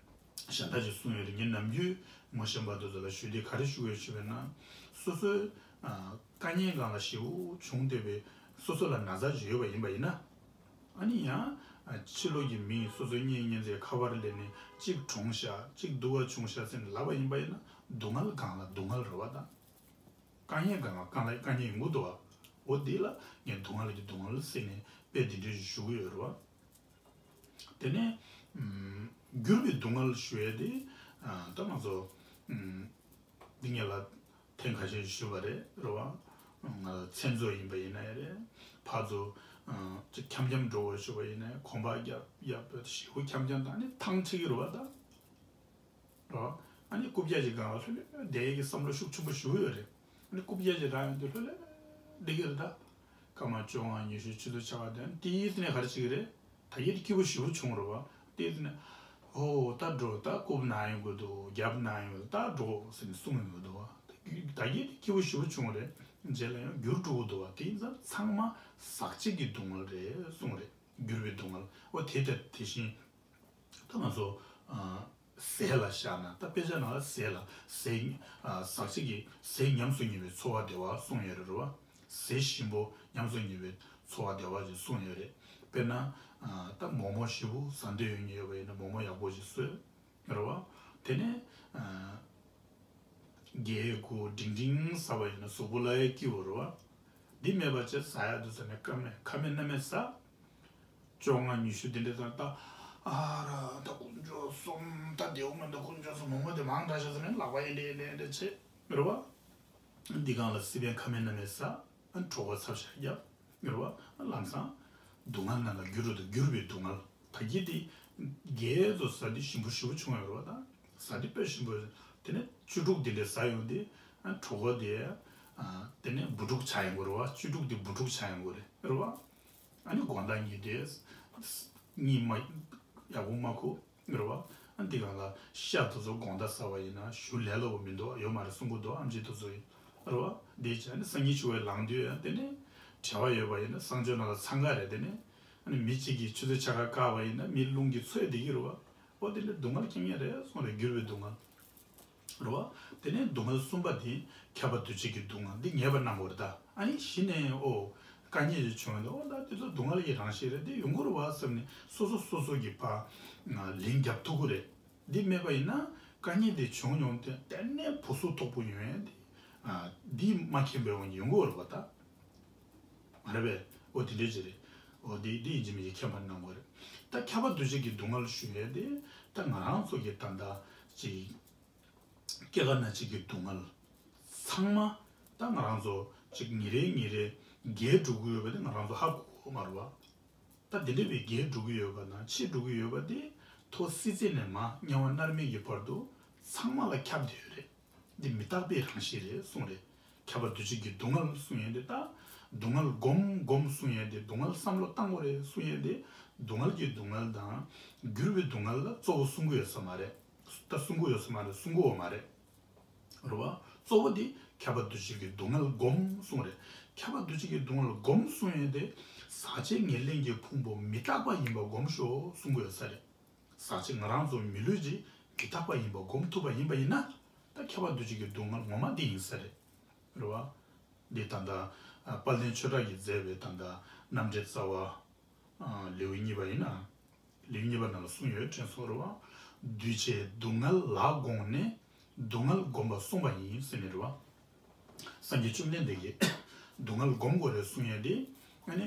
གཞན་དག་ཅིག་གསུངས་ཡོད་རེད། ངས་ནམ་རྒྱུན་ངོ་ཤེས་པ་དེ་ཚོ་ལ་ཞུ་དུས་ག་རེ་ཞུ་དགོས་ཞུས་པ་ཡིན་ན། སོ་སོའི་ཨ་དཀའ་ངལ་སྒང་ལ་ཞེ་པོ་བྱུང་བསྡད་པའི་སོ་སོ་ལ་ན་ཚ་ཅིག་ཡོད་པ་ཡིན་པ་ཡིན་ན། ཨ་ནི་ཡང་ཨ་ཕྱི་ལོགས་ཀྱི་མི་སོ་སོའི་གཉེན་ཉེ་ཚན་ཁ་པར་སླེབས་ནས་གཅིག་གྲོངས་ཤག་གཅིག་སྡུག་པ་བྱུང་ཤག་ཟེར་ནས་ལབ་པ་ཡིན་པ་ཡིན་ན། སྡུག་བསྔལ་སྒང་ལ་སྡུག་བསྔལ་རེད་བ་དང་། དཀའ་ངལ་སྒང་ལ་དཀའ་ངལ་དཀའ་ངལ་ཡོང་གི་འདུག་བ། འོ་འདི་ལ་ངས་སྡུག་བསྔལ་གྱི་སྡུག་བསྔལ་ཟེར་ནས་དཔེ་འདི་འདྲ་ཞིག་ཞུ་གི་ཡོད་རེད་བ། དེ་ནས་ཨམ་འགྱུར་བའི་སྡུག་བསྔལ་ཞུ་ཡས་དེ་ཨ་ད་ང་ཚོ་ཨམ་འདི་ངས་ལ་ཐེངས་ཁ་ཤས་ཞུས་པ་རེད། རེད་བ། ང་ཚོ་མཚན་རྫོགས་ཡིན་པ་ཡིན་ན་ཡང་རེད། ཕར་ཚུར་ཨ་ཅིག་འཁྱམ་འཁྱམ་འགྲོ་བ་ཞུ་བ་ཡིན་ན་ཡང་གོམ་པ་རྒྱབ་རྒྱབ་ཞེ་པོ་འཁྱམ་འཁྱམ་དང་ནི་ཐང་ཆད་ཀྱི་རེད་བ་ད། རོ། ཨ་ནི་རྐུབ་བཀྱག་ཅིག་སྒང་ལ་ལྷོད་ལྷོད་བསྡད་ཡས་ཀྱི་བསམ་བློ་ཤུགས་ཆེན་པོ་ཞེ་པོ་ཡོད་རེད། ཨ་ནི་རྐུབ་བཀྱག་ཅིག་རག་ཡོང་དུས་ལྷོད་ལྷོད་བསྡད་ཀྱི་རེད་ད། སྐར་མ་བཅོ་ལྔ་ཉི་ཤུ་ཆུ་ཚོད་ཆ་ག་དེ་ནས་དེའི་ནས་ག་རེ་བྱེད་ཀྱི་རེད། ད་ཡིད་སྐྱིད་པོ་ཞེ་པོ་བྱུང་རེད་བ། དེའི་ནས་ཨོ་ད་འགྲོ། ད་རྐུབ་ན་ཡོང་གི་འདུག་རྒྱབ་ན་ཡོང་གི་འདུག་ད་འགྲོ་ཟེར་ནས་གསུང་ཡོང་གི་འདུག་བ། ད་ཡིད་སྐྱིད་པོ་ཞེ་པོ་བྱུང་རེད། རྗེས་ལ་ཡང་འགྱུར་འགྲོ་གི་འདུག་བ། དེ་ཡིན་ཙང་ཚང་མ་ཟག་བཅས་ཀྱི་སྡུག་བསྔལ་རེད་གསུངས་རེད། འགྱུར་བའི་སྡུག་བསྔལ། ཨོ་དེ་ལྟར་དེ་བཞིན། ད་ང་ཚོ་ཨ་ཟས་ལ་བཞག་ན། ད་དཔེ་ཆ་ནང་ལ་ཟས་ལ་ཟས་ཨ་ཟག་བཅས་ཀྱི་ཟས་ཉམས་སུ་མྱོང་བའི་ཚོར་བ་བདེ་བ་གསུངས་ཡོད་རེད་རོ། ཟས་ཞིམ་པོ་ཉམས་སུ་མྱོང་བའི་ཚོར་བ་བདེ་བ་ཞིག་གསུངས་ཡོད་རེད། དཔེར་ན་ཨ་ད་མོག་མོག་ཞིམ་པོ་ཟ་འདོད་ཡོད་མཁན་ཡོད་པ་ཡིན་ན་མོག་མོག་ཡག་པོ་ཞིག་ཟོས་རེད་བ། དེ་ནས་ཨ་རྒྱལ་གོ་འབྲིང་འབྲིང་ཟ་བ་ཡིན་ན་གཟུགས་པོ་ལ་ཡང་སྐྱིད་པོ་རེད་བ། འདི་མེད་པ་བྱས་ཟ་ཡག་འདུག་ཟེར་ནས་སྐར་མ་ཁ་མེད་སྣ་མེད་ཟ། བཅོ་ལྔ་ཉི་ཤུ་དེ་འདྲ་དང་ད། ཨ་ར་ད་དཀོན་མཆོག་གསུམ། ད་བདེ་བོ་མེད། ད་དཀོན་མཆོག་གསུམ། མོག་མོག་དེ་མང་དྲགས་ཤག་ཟེར་ནས་ལག་པ་ཡེ་འདྲ་ཡེ་འདྲ་ཡེ་འདྲ་བྱེད་རེད་བ། འདི་སྒང་ལ་སི་པན་ཁ་མེད་སྣ་མེད་ཟ། ཨ་གྲོད་ཁོག་ཚབ་ཤ་རྒྱབ་རེད་བ། ཨ་ལམ་སང་སྡུག་བསྔལ་ནང་ལ་འགྱུར་རུ་འགྱུར་བའི་སྡུག་བསྔལ། ད་གི་དེ་རྒྱལ་ཚོ་ཟ་དུས་ཞིམ་པོ་ཞེ་པོ་བྱུང་ཡོད་རེད་བ། ད་ཟ་དུས་དཔེ་ཞིམ་པོ། དེ་ནས་བཅུ་དྲུག་དེ་འདྲ་ཟ་ཡོང་དུས་ཨ་གྲོད་ཁོག་དེ་ཨ་དེ་ནས་སྦུ་ཕྲུག་ཆགས་ཡོང་གི་རེད་བ། བཅུ་དྲུག་དེ་སྦུ་ཕྲུག་ཆགས་ཡོང་གི་རེད་རེད་བ། ཨ་ནི་དགོང་དག་གཉིད་དེ་གཉིད་མ་ཡག་པོ་མ་ཁུག་རེད་བ། ཨ་འདི་སྒང་ལ་ཤ་དེ་ཚོ་དགོང་དག་ཟ་བ་ཡིན་ན་ཞུ་ལས་སླ་པོ་མི་འདུག་ཡོད་མ་རེད་གསུང་གི་འདུག་ཨམ་ཆི་དེ་ཚོ་ཡིན་རེད་བ། འདི་བྱས་ནས་སང་ཉིན་ཕྱི་པ་ལངས་དུས་ཨ་དེ་ནས་བྲེལ་བ་ཡོད་པ་ཡིན་ན་གསང་སྤྱོད་ནང་ལ་འཚང་ཁ་རེད། དེ་ནས་ཨ་ནི་མི་གཅིག་གིས་ཆུ་ཚོད་ཕྱེད་ཀ་བཀག་པ་ཡིན་ན་མི་རླུང་གིས་ཚོས་བསྡད་ཀྱི་རེད་བ། ཨོ་དེ་འདྲ་སྡུག་བསྔལ་རྐྱང་རྐྱང་རེད་གསུངས་རེད། འགྱུར་བའི་སྡུག་བསྔལ། རེད་བ། དེ་ནས་སྡུག་བསྔལ་གསུམ་པ་དེ་ཁྱབ་པ་འདུ་བྱེད་ཀྱི་སྡུག་བསྔལ། འདི་ངེས་པར་གནང་དགོས་རེད་ད། ཨ་ནི་གཞི་ནས་ཨོ་དཀའ་ངལ་ཞིག་བྱུང་ཡོང་དུས་ཨོ་ད་དེ་ཚོ་སྡུག་བསྔལ་གྱི་རང་བཞིན་རེད། འདི་ཡོང་གི་རེད་བ་བསམ་ནས་སོ་སོ་སོ་སོ་གི་ཕར་ལན་རྒྱབ་ཐུབ་ཀྱི་རེད། འདི་མེད་པ་ཡིན་ན་ དཀའ་ངལ་དེ་བྱུང་མྱོང་དེ་གཏན་ནས་ཕུགས་སུ་ཐོགས་པོ་ཡོང་ཡ་དེ། ཨ། འདི་མ་མཁྱེན་པའི་དབང་གིས་ཡོང་གི་ཡོད་རེད་པ་ད། མ་རེད་པས། འོ་དེ་འདྲས་ཅིག་རེད། འོ་དེ་དེ་ཡིན་གཅིག་མིན་གཅིག་མཁྱེན་པ་གནང་དགོས་རེད། ད་ཁྱབ་པ་འདུ་བྱེད་ཀྱི་སྡུག་བསྔལ་ཞུ་ཡས་དེ། ད་ང་རང་ཚོ་གི་ད་ལྟ་ཅིག་སྐྱེ་རྒ་ན་འཆི་གི་སྡུག་བསྔལ་ཚང་མ་ད་ང་རང་ཚོ་ཅིག་ཉིན་རེ་ཉིན་རེ་རྒས་འགྲོ་གི་ཡོད་པ་དེ་ང་རང་ཚོ་ཧ་གོ་གི་མ་རེད་པ། ད་དེ་འདྲ་བའི་རྒས་འགྲོ་གི་ཡོད་པ་དང་འཆི་འགྲོ་གི་ཡོད་པ་དེ་ཐོག་སྲིད་རྩེ་ནས་མར་དམྱལ་བ་མནར་མེད་ཀྱི་བར་དུ་ཚང་མ་ལ་ཁྱབ་བསྡད་ཡོད་རེད། འདི་མི་རྟག་པའི་རང་བཞིན་རེད་གསུངས་རེད། ཁྱབ་པ་འདུ་བྱེད་ཀྱི་སྡུག་བསྔལ་གསུང་ཡས་དེ་ད། སྡུག་བསྔལ་སྒོམ་སྒོམ་གསུང་ཡས་དེ། སྡུག་བསྔལ་བསམ་བློ་བཏང་དགོས་རེད་གསུང་ཡས་དེ། སྡུག་བསྔལ་གྱི་སྡུག་བསྔལ་དང་། འགྱུར་བའི་སྡུག་བསྔལ་ལ་གཙོ་བོ་གསུང་གི་ཡོད་ས་མ་རེད། ད་གསུང་གི་ཡོད་ས་མ་རེད། གསུང་གི་ཡོད་མ་རེད། རེད་བ། གཙོ་བོ་དེ་ཁྱབ་པ་འདུ་བྱེད་ཀྱི་སྡུག་བསྔལ་སྒོམ་གསུང་རེད། ཁྱབ་པ་འདུ་བྱེད་ཀྱི་སྡུག་བསྔལ་སྒོམ་གསུང་ཡས་དེ། ཟག་བཅས་ཉེར་ལེན་གྱི་ཕུང་པོ་མི་རྟག་པ་ཡིན་པ་སྒོམ་ཤོག་གསུང་གི་ཡོད་ས་རེད། ཟག་བཅས་ང་རང་ཚོ་མི་ལུས་ཀྱི་མི་རྟག་པ་ཡིན་པ་སྒོམ་ཐུབ་པ་ཡིན་པ་ཡིན་ན། ད་ཁྱབ་པ་འདུ་བྱེད་ཀྱི་སྡུག་བསྔལ་ངོ་མ་འདི་ཡིན་ས་རེད། རེད་བ། འདི་ད་ལྟ་ཨ། དཔལ་ལྡན་ཆོས་གྲགས་ཀྱིས་མཛད་པའི་ད་ལྟ་རྣམ་འགྲེལ་རྩ་བ། ཨ། ལེའུ་གཉིས་པ་ཡིན་ན། ལེའུ་གཉིས་པ་ནང་ལ་གསུངས་ཡོད། དྲན་སོང་རེད་བ། འདུས་བྱས་སྡུག་བསྔལ་ལ་དགོངས་ནས་སྡུག་བསྔལ་བསྒོམ་པ་གསུངས་པ་ཡིན་ཟེར་ནས་རེད་བ། སངས་རྒྱས་བཅོམ་ལྡན་འདས་ཀྱིས་སྡུག་བསྔལ་བསྒོམ་དགོས་རེད་གསུངས་ཡས་དེ། ཨ་ནི།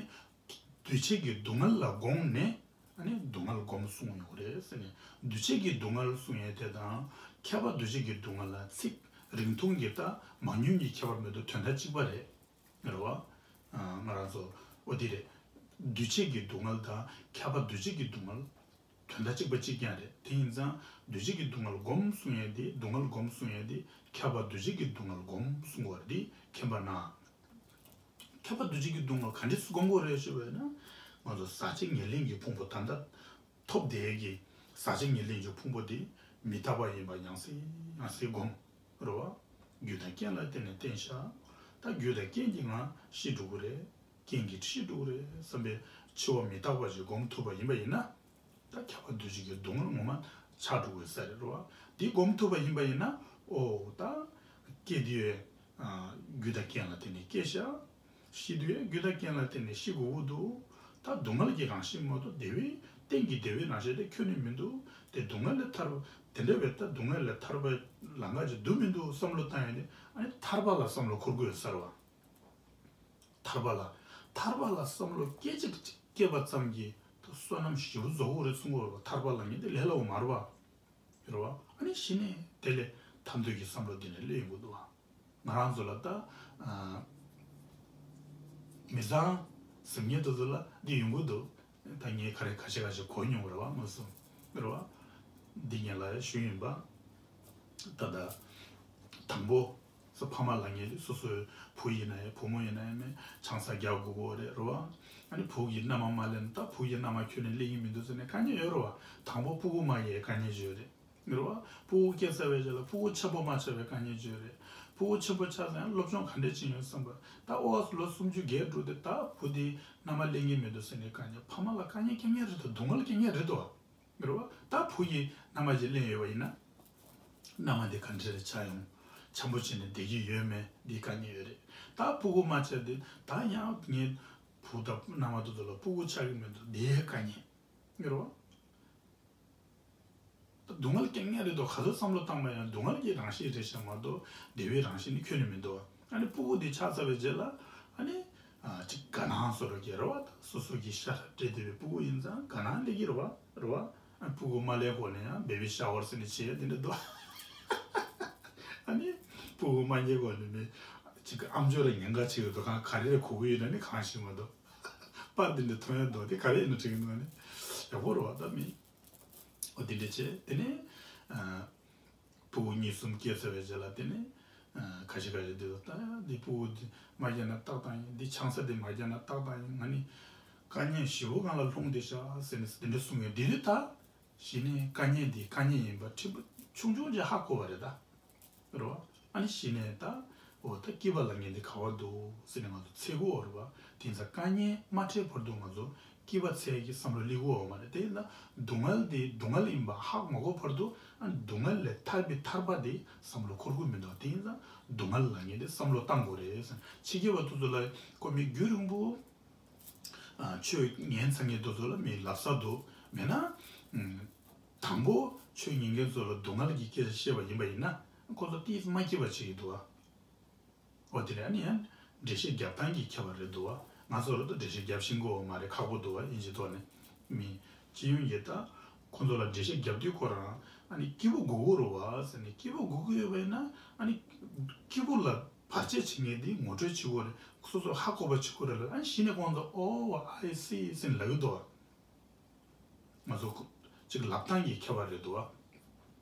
འདུས་བྱས་ཀྱི་སྡུག་བསྔལ་ལ་དགོངས་ནས། ཨ་ནི་སྡུག་བསྔལ་སྒོམ་གསུངས་ཡོད་རེད་ཟེར་ནས། འདུས་བྱས་ཀྱི་སྡུག་བསྔལ་གསུངས་ཡས་དེ་དང་། ཁྱབ་པ་འདུ་བྱེད་ཀྱི་སྡུག་བསྔལ་ལ་ཚིག་རིང་ཐུང་གི་ད་མང་ཉུང་གི་ཁྱད་པར་མེད་དུ་དོན་དག་གཅིག་པ་རེད། རེད་བ། ཨ། ང་རང་ཚོ། འོ་དེ་རེད། འདུས་བྱས་ཀྱི་སྡུག་བསྔལ་དང་ཁྱབ་པ་འདུ་བྱེད་ཀྱི་སྡུག་བསྔལ་དོན་དག་གཅིག་པ་གཅིག་རྐྱང་རེད། དེ་ཡིན་ཙང་འདུས་བྱས་ཀྱི་སྡུག་བསྔལ་སྒོམ་གསུང་ཡས་དེ། སྡུག་བསྔལ་སྒོམ་གསུང་ཡས་དེ་ཁྱབ་པ་འདུ་བྱེད་ཀྱི་སྡུག་བསྔལ་སྒོམ་གསུང་བ་རེད། དེ་མཁྱེན་པ་གནང་། ཁྱབ་པ་འདུ་བྱེད་ཀྱི་སྡུག་བསྔལ་ག་འདྲས་སེ་སྒོམ་དགོས་རེད་ཞུས་པ་ཡིན་ན། ང་ཚོ་ཟག་བཅས་ཉེར་ལེན་གྱི་ཕུང་པོ་ད་ལྟ་ཐོབ་བསྡད་ཀྱི་ཟག་བཅས་ཉེར་ལེན་གྱི་ཕུང་པོ་དེ་མི་རྟག་པ་ཡིན་པ་ཡང་སེ་ཡང་སེ་སྒོམ། རེད་བ། རྒྱུ་དང་རྐྱེན་ལ་བརྟེན་ནས་བརྟེན་བཞག་ད་རྒྱུ་དང་རྐྱེན་གྱིས་ང་ཤི་འགྲོ་གི་རེད། རྐྱེན་གྱིས་ཤི་འགྲོ་གི་རེད་བསམ་པའི་འཆི་བ་མི་རྟག་པ་ཞིག་སྒོམ་ཐུབ་པ་ཡིན་པ་ཡིན་ན། ད་ཁྱབ་པ་འདུ་བྱེད་ཀྱི་སྡུག་བསྔལ་ངོ་མ་ཆགས་འགྲོ་གི་ས་རེད། རེད་བ། འདི་སྒོམ་ཐུབ་པ་ཡིན་པ་ཡིན་ན། ཨོ་ད་སྐྱེ་དུས། ཨ། རྒྱུ་དང་རྐྱེན་ལ་བརྟེན་ནས་སྐྱེ་ཤག་ཤི་དུས་རྒྱུ་དང་རྐྱེན་ལ་བརྟེན་ནས་ཤི་དགོས་ཀྱི་འདུག་ད་སྡུག་བསྔལ་གྱི་རང་བཞིན་མ་གཏོགས་བདེ་བའི་གཏན་གྱི་བདེ་བའི་རང་བཞིན་དེ་ཁྱོན་ནས་མི་འདུག་དེ་སྡུག་བསྔལ་ལས་ཐར། དེ་འདྲ་བའི་ད་སྡུག་བསྔལ་ལས་ཐར་པའི་ལམ་ཁ་ཅིག་འདུག་མི་འདུག་བསམ་བློ་བཏང་ཡས་དེ། ཨ་ནི་ཐར་པ་ལ་བསམ་བློ་འཁོར་དགོས་ས་རེད་བ། ཐར་པ་ལ། ཐར་པ་ལ་བསམ་བློ་སྐད་ཅིག་སྐྱེས་པ་ཙམ་གྱིས་ད་བསོད་ནམས་ཞེ་པོ་རྫོགས་ཀྱི་རེད་གསུང་གི་ཡོད་རེད་བ། ཐར་པ་ལ་ངེས་དེ་ལས་སླ་བོ་མ་རེད་བ། རེད་བ། ཨ་ནི་གཞི་ནས་དེ་ལས་ཐར་འདོད་ཀྱི་བསམ་བློ་དེ་ནས་སླེབས་ཡོང་གི་འདུག་བ། ང་རང་ཚོ་ལ་ད། ཨ། མི་ཚང་ཟེར་མཁན་དེ་ཚོ་ལ་འདི་ཡོང་གི་འདུག་ད་ངས་ག་རེ་ཁ་ཤས་ཁ་ཤས་གོ་མྱོང་རེད་བ། མ་གསུང་རེད་བ། འདི་ངས་ལ་ཞུ་ཡིན་པ། ད་ད། དང་པོ། སོ་ཕ་མ་ལབ་མཁན་དེ་སོ་སོའི་བུ་ཡིན་ན་ཡང་བུ་མོ་ཡིན་ན་ཡང་མིན་ཆང་ས་རྒྱག་དགོས་ཀྱི་རེད། རེད་བ། ཨ་ནི་བུ་གིས་མནའ་མ་མ་ལེན་ན་ད་བུ་གིས་མནའ་མ་ཁྱོན་ནས་ལེན་གྱི་མི་འདུག་ཟེར་ནས་དཀའ་ངལ་ཡོད་རེད་བ། དང་པོ་སྤུ་གུ་མ་ཡིན་དཀའ་ངལ་ཅིག་ཡོད་རེད། རེད་བ། སྤུ་གུ་སྐྱེས་ཚར་བའི་རྗེས་ལ་སྤུ་གུ་ཆེན་པོ་མ་ཆགས་པའི་དཀའ་ངལ་ཅིག་ཡོད་རེད། སྤུ་གུ་ཆེན་པོ་ཆགས་ཙང་སློབ་སྦྱོང་ག་འདྲས་བྱེད་ཡོད་བསམ་པ། ད་ཨོ་ལོ་སུམ་ཅུ་བརྒལ་འགྲོ་དུས་ད་བུ་དེ་མནའ་མ་ལེན་གྱི་མི་འདུག་ཟེར་ནས་དཀའ་ངལ། ཕ་མ་ལ་དཀའ་ངལ་སྐྱེ་མཁན་རེད་དོ། སྡུག་བསྔལ་སྐྱེ་མཁན་རེད་དོ། རེད་བ། ད་བུ་ཡིས་མནའ་མ་ཅིག་ལེན་ཡོད་པ་ཡིན་ན། མནའ་མ་དེ་ག་འདྲ་རེ་ཆགས་ཡོང་། འཆམ་པོ་བྱས་ནས་བསྡད་ཀྱི་ཡོད་མེད་འདི་དཀའ་ངལ་ཡོད་རེད། ད་སྤུ་གུ་མ་ཆགས་དུས་ད་ཡང་ངའི་བུ་དང་མནའ་མ་དེ་ཚོ་ལ་སྤུ་གུ་ཆགས་ཀྱི་མི་འདུག་འདིའི་དཀའ་ངལ། རེད་བ། ད་སྡུག་བསྔལ་སྐྱེ་མཁན་རེད་དོ། ག་ཚོད་བསམ་བློ་བཏང་པ་ཡང་སྡུག་བསྔལ་གྱི་རང་བཞིན་རེད་ཤག་མ་གཏོགས་བདེ་བའི་རང་བཞིན་ནི་ཁྱོན་ནས་མི་འདུག་ཨ་ནི་སྤུ་གུ་དེ་ཆགས་ཚར་བའི་རྗེས་ལ། ཨ་ནི། ཨ། ཅིག་དགའ་སྣང་བཟོ་འདྲ་གི་རེད་བ། ད་སོ་སོ་གི་ཤ་ཁྲག་སྤྲད་བསྡད་པའི་སྤུ་གུ་ཡིན་ཙང་དགའ་སྣང་སླེབས་ཀྱི་རེད་བ། རེད་བ། ཨ། སྤུ་གུ་མ་སླེབས་གོང་ནས་ཡང་བེ་བི་ཤ་ཝར་ཟེར་ནས་བྱེད་ཡ་དེ་འདྲ་འདུག་ཨ་ནི་སྤུ་གུ་མ་རྙེད་གོང་ནས་མི་ཅིག་ཨམ་ཅོག་ལ་ཉེན་ཁ་ཆེ་གི་འདུག་གང་ག་རེ་རེ་གོ་གི་ཡོད་ན་ནི་གང་ཤེས་མ་གཏོགས། པར་དེ་འདྲ་ཐོན་ཡ་འདུག་དེ་ག་རེ་ཡིན་ན་དྲན་གི་འདུག་ཨ་ནི་ཡག་པོ་རེད་བ། ད་མི། འོ་དེ་འདྲ་བྱས་དེ་ནས། ཨ། སྤུ་གུ་གཉིས་གསུམ་སྐྱེས་ཚར་བའི་རྗེས་ལ་དེ་ནས། ཨ། ཁ་ཤས་ཁ་ཤས་དེ་ཚོ་ད་འདི་སྤུ་གུ་འདི་མ་རྒྱག་ན་ཏག་ཏག་ཡིན། འདི་ཆང་ས་འདི་མ་རྒྱག་ན་ཏག་ཏག་ཡིན། ང་ནི་དཀའ་ངལ་ཞེ་པོ་སྒང་ལ་ལྷུང་བསྡད་ཤག་ཟེར་ནས་དེ་འདྲ་གསུང་ཡོད། དེ་དུས་ད་གཞི་ནས་དཀའ་ངལ་འདི་དཀའ་ངལ་ཡིན་པ་ཕྲན་བུ་ཆུང་ཆུང་ཅིག་ཧ་གོ་བ་རེད་ད། རེད་བ། ཨ་ནི་གཞི་ནས་ད། འོ་ད་སྐྱིད་པ་ལབ་མཁན་དེ་ག་བར་འདུག་ཟེར་ནས་ང་ཚོ་འཚོལ་གི་ཡོད་རེད་བ། དེ་ཚོ་དཀའ་ངལ་མ་འཕྲད་བར་དུ་ང་ཚོ་སྐྱིད་པ་འཚོལ་གྱི་བསམ་བློ་སླེབས་ཀྱི་ཡོད་མ་རེད། དེ་ཡིན་ན་སྡུག་བསྔལ་དེ་སྡུག་བསྔལ་ཡིན་པ་ཧ་མ་གོ་བར་དུ། ཨ། སྡུག་བསྔལ་ལས་ཐར་པའི་ཐར་པ་དེ་བསམ་བློ་འཁོར་གྱི་མི་འདུག་དེ་ཡིན་ཙང་སྡུག་བསྔལ་ལབ་མཁན་དེ་བསམ་བློ་བཏང་དགོས་རེད་ཟེར། ཕྱི་རྒྱལ་བ་དེ་ཚོ་ལ་ཁོ་མི་རྒྱུན་རིང་པོ། ཨ། ཆོས་ཉན་ཚར་མཁན་དེ་ཚོ་ལ་མི་ལབ་ས་འདུག་མེད་ན། ཨུམ། དང་པོ་ཆོས་ཉན་མཁན་ཚོ་ལ་སྡུག་བསྔལ་གྱི་སྐད་ཆ་བཤད་པ་ཡིན་པ་ཡིན་ན་ཁོ་ཚོ་ཏིས་མ་སྐྱིད་པ་བྱེད་ཀྱི་འདུག་བ། འོ་དེ་རེད། ཨ་ནི་ཡང་འགྲེལ་བཤད་རྒྱབ་སྟངས་ཀྱི་ཁྱད་པར་རེད་འདུག་བ། ང་ཚོ་རུ་ད་འགྲེལ་བཤད་རྒྱབ་ཤེས་ཀྱི་ཡོད་མ་རེད། ཁག་པོ་འདུག་བ། ཡིན་གཅིག་ཐོག་ནས་མི་སྤྱི་ཡོངས་ཀྱི་ད་ཁོ་ཚོ་ལ་འགྲེལ་བཤད་རྒྱབ་དུས་ཁོ་རང་ཨ་ནི་སྐྱིད་པོ་དགོས་ཀྱི་རེད་བ་ཟེར་ནས། སྐྱིད་པོ་དགོས་ཀྱི་ཡོད་པ་ཡིན་ན་ཨ་ནི་སྐྱིད་པོ་ལ་བར་ཆད་བྱེད་མཁན་དེ་ངོ་སྤྲོད་བྱེད་དགོས་རེད། སོ་སོ་ཧ་གོ་བ་བྱེད་དགོས་རེད་ལ། ཨ་ནི་གཞི་ནས་ཁོང་ཚོ་ཨོ་ཨའི་སི་ཟེར་ནས་ལབ་ཀྱི་འདུག་བ། ང་ཚོ་ཅིག་ལབ་སྟངས་ཀྱི་ཁྱད་པར་རེད་འདུག་བ།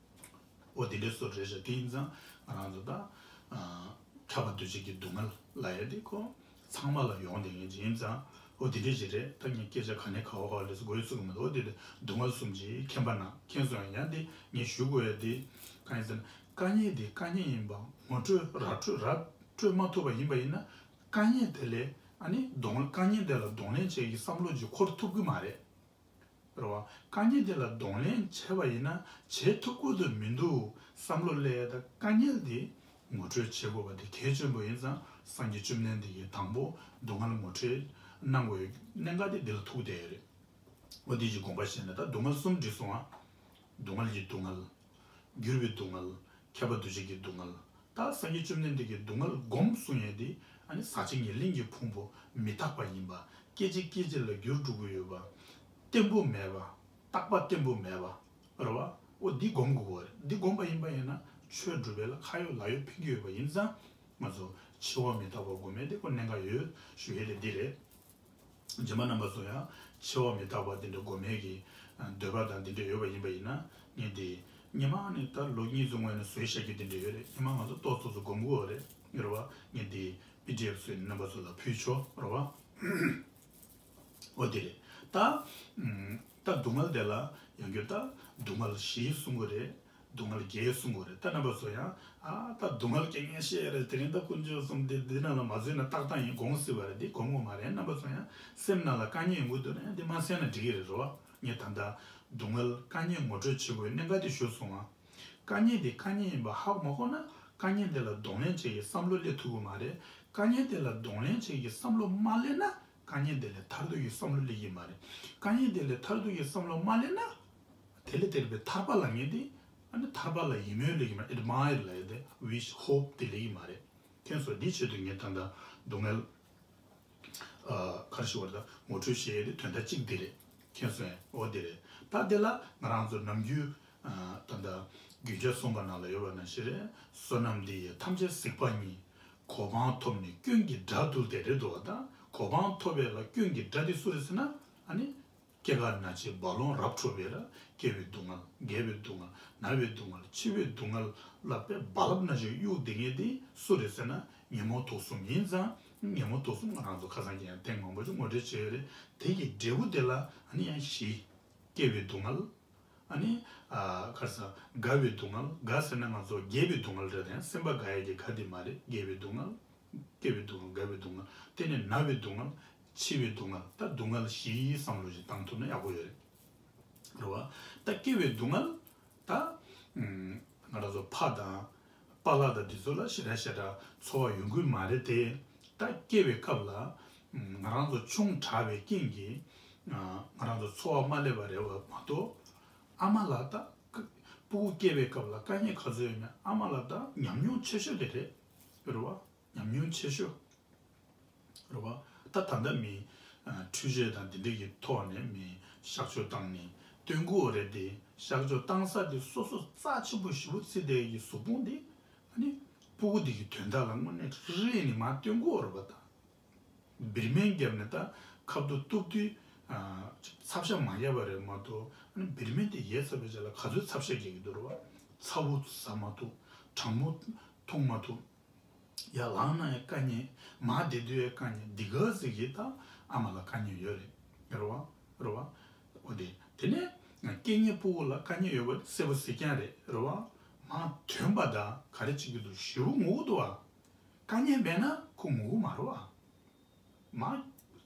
འོ་དེ་འདྲའི་བཟོ་འདྲ་ཞིག་དེ་ཡིན་ཙང་ང་རང་ཚོ་ད་ཨ་ཁྱབ་པ་འདུ་བྱེད་ཀྱི་སྡུག་བསྔལ་ལབ་ཡ་དེ་ཁོ་ཚང་མ་ལ་ཡོང་བསྡད་མཁན་ཅིག་ཡིན་ཙང་། འོ་དེ་འདྲའི་ཞིག་རེད། ད་ངས་སྐད་ཆ་ག་ནས་ག་བ་ག་བ་ལས་སུ་དགོས་ཚུགས་ཀྱི་མི་འདུག་འོ་དེ་རེད། སྡུག་བསྔལ་གསུམ་གྱིས་ཁེངས་པ་ན་ཁེངས་སོང་། ཡང་དེ་ངས་ཞུ་དགོས་ཡ་དེ་གང་ཡིན་ཟེར་ན། དཀའ་ངལ་དེ་དཀའ་ངལ་ཡིན་པ་ངོ་སྤྲོད་ར་སྤྲོད་ར་སྤྲོད་མ་ཐུབ་པ་ཡིན་པ་ཡིན་ན། དཀའ་ངལ་དེ་ལས་ཨ་ནི་གདོང་དཀའ་ངལ་དེ་ལ་གདོང་ལེན་བྱེད་ཀྱི་བསམ་བློ་ཅིག་འཁོར་ཐུབ་ཀྱི་མ་རེད། རེད་བ། དཀའ་ངལ་དེ་ལ་གདོང་ལེན་བྱས་པ་ཡིན་ན་བྱེད་ཐུབ་ཀྱི་འདུག་མི་འདུག་བསམ་བློ་སླེབས་ཡ་ད་དཀའ་ངལ་དེ་ངོ་སྤྲོད་བྱེད་དགོས་པ་དེ་གལ་ཆེན་པོ་ཡིན་ཙང་། སངས་རྒྱས་བཅོམ་ལྡན་འདས་ཀྱིས་དང་པོ་སྡུག་བསྔལ་ངོ་སྤྲོད་གནང་དགོས་ཡ་གནད་འགག་དེ་འདི་ལ་ཐུག་བསྡད་ཡོད་རེད། འོ་དེ་ཅིག་དགོངས་པ་བཞེས་ནས་ད་སྡུག་བསྔལ་གསུམ་བསྡུས་སོང་ང་། སྡུག་བསྔལ་གྱི་སྡུག་བསྔལ། འགྱུར་བའི་སྡུག་བསྔལ། ཁྱབ་པ་འདུ་བྱེད་ཀྱི་སྡུག་བསྔལ། ད་སངས་རྒྱས་བཅོམ་ལྡན་འདས་ཀྱིས་སྡུག་བསྔལ་སྒོམ་གསུང་ཡས་དེ་ཨ་ནི་ཟག་བཅས་ཉེར་ལེན་གྱི་ཕུང་པོ་མི་རྟག་པ་ཡིན་པ། སྐད་ཅིག་སྐད་ཅིག་ལ་འགྱུར་འགྲོ་གི་ཡོད་པ། བརྟན་པོ་མེད་པ། རྟག་པ་བརྟན་པོ་མེད་པ་རེད་བ། འོ་འདི་སྒོམ་དགོས་པ་རེད། འདི་སྒོམ་པ་ཡིན་པ་ཡིན་ན་ཆོས་སྒྲུབ་པ་ལ་ཁ་ཡོད་ལག་ཡོད་ཕན་གྱི་ཡོད་པ་ཡིན་ཙང་། ང་ཚོ་འཆི་བ་མི་རྟག་པ་སྒོམ་ཡས་དེ་ཁོ་གནད་འགག་ཡོད་ཞུ་ཡས་དེ་འདི་རེད། རྗེས་མ་རྣམ་པ་ཚོ་ཡང་འཆི་བ་མི་རྟག་པ་འདི་འདྲ་སྒོམ་ཡས་ཀྱི་འདོད་པ་དང་འདི་འདྲ་ཡོད་པ་ཡིན་པ་ཡིན་ན། ངས་འདི་སྔོན་མ་ནས་ད་ལོ་གཉིས་ཙམ་སྔོན་ནས་བཟོས་བཞག་རྒྱུ་འདི་འདྲ་ཡོད་རེད། སྔོན་མ་ང་ཚོ་ཏོག་ཙམ་ཙམ་སྒོམ་དགོས་རེད། རེད་བ། ངས་འདི་པི་ཌི་ཨེཕ་བཟོས་ནས་རྣམ་པ་ཚོ་ལ་ཕུལ་ཆོག་རེད་བ། འོ་དེ་རེད། ད་ད་སྡུག་བསྔལ་དེ་ལ་ཡང་བསྐྱར་ད་སྡུག་བསྔལ་བཞི་གསུང་གི་རེད། སྡུག་བསྔལ་བརྒྱད་གསུང་དགོས་རེད། ད་རྣམ་པ་ཚོ་ཡང་ཨ་ད་སྡུག་བསྔལ་རྐྱང་རྐྱང་བཤད་ཡ་རེད། དེ་རིང་ད་དཀོན་མཆོག་གསུམ་དེ་འདི་ནང་ལ་མ་བཟོས་ན་ཏག་ཏག་ཡིན་དགོངས་སྲིད་པ་རེད། དེ་དགོངས་དགོས་མ་རེད། རྣམ་པ་ཚོ་ཡང་སེམས་ནང་ལ་དཀའ་ངལ་ཡོང་གི་འདུག་ན་ཡང་དེ་མ་གསན་ན་འགྲིག་གི་རེད། རེད་བ། ངས་ད་ལྟ་སྡུག་བསྔལ་དཀའ་ངལ་ངོ་སྤྲོད་བྱེད་དགོས་གནད་འགག་དེ་ཞུས་སོང་ང་། དཀའ་ངལ་དེ་དཀའ་ངལ་ཡིན་པ་ཧ་གོ་མ་གོ་ན་དཀའ་ངལ་དེ་ལ་གདོང་ལེན་བྱེད་ཀྱི་བསམ་བློ་སླེབས་ཐུབ་ཀྱི་མ་རེད། དཀའ་ངལ་དེ་ལ་གདོང་ལེན་བྱེད་ཀྱི་བསམ་བློ་མ་སླེབས་ན། དཀའ་ངལ་དེ་ལས་ཐར་འདོད་ཀྱི་བསམ་བློ་སླེབས་ཀྱི་མ་རེད། དཀའ་ངལ་དེ་ལས་ཐར་འདོད་ཀྱི་བསམ་བློ་མ་སླེབས་ན། དེ་ལས་དེར་བའི་ཐར་པ་ལ་ངེས་ཏེ། ཨ་ནི་ཐར་པ་ལ་ཡིད་སྨོན་སླེབས་ཀྱི་མ་རེད། ཨེཌ་མ་ཡར་ལབ་ཡ་དེ་ཝིཤ་ཧོབ་དེ་སླེབས་ཀྱི་མ་རེད། མཁྱེན་སོང་། འདི་ཆེད་དུ་ངས་ད་ལྟ་སྡུག་བསྔལ། ཨ་ག་རེ་ཞུ་བར་ད་ངོ་སྤྲོད་བྱེད་ཡ་དེ་དོན་དག་གཅིག་འདི་རེད། མཁྱེན་སོང་ངས། འོ་དེ་རེད། ད་དེ་ལ་ང་རང་ཚོ་ནམ་རྒྱུན་ཨ་ད་ལྟ་རྒྱུན་ཆད་གསུངས་པ་ནང་ལ་ཡོད་པ་ནང་བཞིན་རེད། བསོད་ནམས་འདི་ཡིས་ཐམས་ཅད་གཟིགས་པ་ཉིད། གོ་འཕང་ཐོབ་ནས་སྐྱོན་གྱི་དགྲ་བཏུལ་ཏེ། རེད་འདུག་བ། ད་གོ་འཕང་ཐོབ་པའི་ལ་སྐྱོན་གྱི་དགྲ་དེ་སུ་རེད་ཟེར་ན། ཨ་ནི་སྐྱེ་རྒ་ན་འཆིའི་རྦ་ཀློང་རབ་འཁྲུགས་པའི་ལ་སྐྱེ་བའི་སྡུག་བསྔལ། རྒས་པའི་སྡུག་བསྔལ། ན་བའི་སྡུག་བསྔལ། འཆི་བའི་སྡུག་བསྔལ་ལ་དཔེ་རྦ་རླབས་ནང་བཞིན་གཡུག་བསྡད་མཁན་དེ་སུ་རེད་ཟེར་ན། ཉོན་མོངས་དུག་གསུམ་ཡིན་ཙང་། ཉོན་མོངས་དུག་གསུམ་ང་རང་ཚོ་ཁ་སང་གི་ཡང་ཐེངས་མང་པོ་ཅིག་ངོ་སྤྲོད་བྱས་ཡོད་རེད། དེ་གི་འབྲས་བུ་དེ་ལ་ཨ་ནི་ཡང་བཞི། སྐྱེ་བའི་སྡུག་བསྔལ། ཨ་ནི་ཨ་ག་རེ་ཟ། རྒ་བའི་སྡུག་བསྔལ། རྒ་ཟེར་ན་ང་ཚོ་རྒས་པའི་སྡུག་བསྔལ་རེད་དེ། སེམས་པ་རྒ་ཡས་ཀྱི་རྒ་དེ་མ་རེད། རྒས་པའི་སྡུག་བསྔལ། སྐྱེ་བའི་སྡུག་བསྔལ། རྒ་བའི་སྡུག་བསྔལ། དེ་ནས་ན་བའི་སྡུག་བསྔལ། འཆི་བའི་སྡུག་བསྔལ། ད་སྡུག་བསྔལ་བཞིའི་བསམ་བློ་ཞིག་བཏང་ཐུབ་ན་ཡག་པོ་ཡོད་རེད། རེད་བ། ད་སྐྱེ་བའི་སྡུག་བསྔལ། ད་ཨུམ་ང་རང་ཚོ་ཕ་དང་པཱ་ལགས་དང་འདི་ཚོ་ལ་ཞེ་དྲག་ཞེ་དྲག་ཚོར་བ་ཡོང་གི་མ་རེད་དེ། ད་སྐྱེ་བའི་སྐབས་ལ་ཨུམ་ང་རང་ཚོ་ཆུང་དྲགས་པའི་རྐྱེན་གྱིས་ཨ་ང་རང་ཚོ་ཚོར་བ་མ་སླེབས་པ་རེད་བ་མ་གཏོགས། ཨ་མ་ལགས་ད་ཀ་སྤུ་གུ་སྐྱེ་བའི་སྐབས་ལ་དཀའ་ངལ་ག་ཚོད་ཡོད་མེད། ཨ་མ་ལགས་ད་ཉམས་མྱོང་ཆེ་ཤོས་དེ་རེད། རེད་བ། ཉམས་མྱོང་ཆེ་ཤོས། རེད་བ། ད་ད་ལྟ་མི་ཨ་འཕྲུལ་ཆས་དང་འདི་འདྲ་གི་ཐོག་ནས་མི་གཤགས་བཅོས་བཏང་ནས་སྟོན་གྱི་ཡོད་རེད་དེ། གཤགས་བཅོས་བཏང་ས་དེ་སོ་སོ་རྩ་ཆེན་པོ་ཞེ་པོ་བརྩི་བསྡད་ཀྱི་གཟུགས་ཕུང་དེ། ཨ་ནི་སྤུ་གུ་དེ་གི་དོན་དག་ལ་དངོས་གནས་རེད་ནི་མར་སྟོན་གྱི་ཡོད་རེད་བ། ད་བིར་སྨན་བརྒྱབ་ནས་ད་ཁབ་ཏུ་གཏུབ་དུས་ཨ་ཚབ་ཤ་མ་བརྒྱབ་པ་རེད་མ་གཏོགས། ཨ་ནི་བིར་སྨན་དེ་བརྒྱབ་ཚར་བའི་རྗེས་ལ་ག་ཚོད་ཚབ་ཤ་རྒྱག་གི་འདུག་རེད་བ། ཚ་བོ་ཟ་མ་ཐུབ། གྲང་མོ་འཐུང་མ་ཐུབ། ཡར་ལངས་ན་ཡང་དཀའ་ངལ། མར་བསྡད་དུས་ཡང་དཀའ་ངལ། འདི་ག་ཟིག་གིས་ད་ཨ་མ་ལ་དཀའ་ངལ་ཡོད་རེད། རེད་བ། རེད་བ། འོ་དེ་དེ་ནས་སྐྱེ་མཁན་སྤུ་གུ་ལ་དཀའ་ངལ་ཡོད་པ་གསལ་པོ་གཟིགས་རྐྱང་རེད། རེད་བ། མར་ཐོན་པ་དང་ག་རེ་བྱེད་ཀྱི་འདུག་ཞེ་པོ་ངུ་གི་འདུག་བ། དཀའ་ངལ་མེད་ན་ཁོ་ངུ་གི་མ་རེད་བ། མར་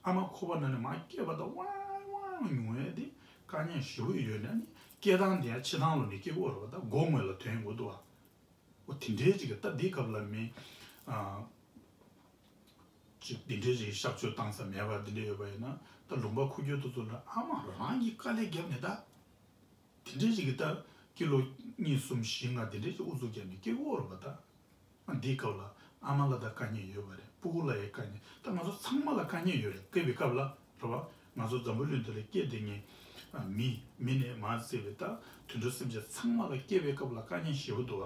ཨ་མ་ཁོག་པ་ནང་ནས་མར་སྐྱེས་པ་དང་ཝང་ཝང་ཉུང་བས་དེ་དཀའ་ངལ་ཞེ་པོ་ཡོད་ན་ནི་སྐྱེ་སྟངས་དེ་ཡང་འཆི་སྟངས་ལོ་ནས་སྐྱེ་གི་ཡོད་རེད་བ། ད་མགོ་ངོས་ལ་ཐོན་དགོས་འདུག་བ། འོ་དེ་འདྲའི་ཅིག་གི་ད་འདི་སྐབས་ལ་མི་ཨ་ཅིག་འདི་འདྲའི་ཅིག་གཤགས་བཅོས་བཏང་ས་མེད་པ་འདི་འདྲ་ཡོད་པ་ཡིན་ན། ད་ལུང་པ་ཁུག་ཀྱོག་དེ་ཚོ་ལ་ཨ་མ་རང་གིས་དཀའ་ལས་བརྒྱབ་ནས་ད་ དེ་འདྲའི་ཞིག་གི་ད་ཀི་ལོ་གཉིས་གསུམ་བཞི་ལྔ་དེ་འདྲའི་ཞིག་ཨུ་ཚུགས་རྒྱབ་ནས་སྐྱེ་གི་ཡོད་རེད་པ་ད། འདིའི་སྐབས་ལ་ཨ་མ་ལ་ད་དཀའ་ངལ་ཡོད་པ་རེད། སྤུ་གུ་ལ་ཡང་དཀའ་ངལ། ད་ང་ཚོ་ཚང་མ་ལ་དཀའ་ངལ་ཡོད་རེད། སྐྱེ་བའི་སྐབས་ལ་རེད་བ། ང་ཚོ་འཛམ་བུ་གླིང་འདི་ལ་སྐྱེས་དེ་ངས་མི་མི་ནས་མར་བརྩིས་པའི་ད་དུད་འགྲོ་སེམས་ཅན་ཚང་མ་ལ་སྐྱེ་བའི་སྐབས་ལ་དཀའ་ངལ་ཞེ་པོ་འདུག་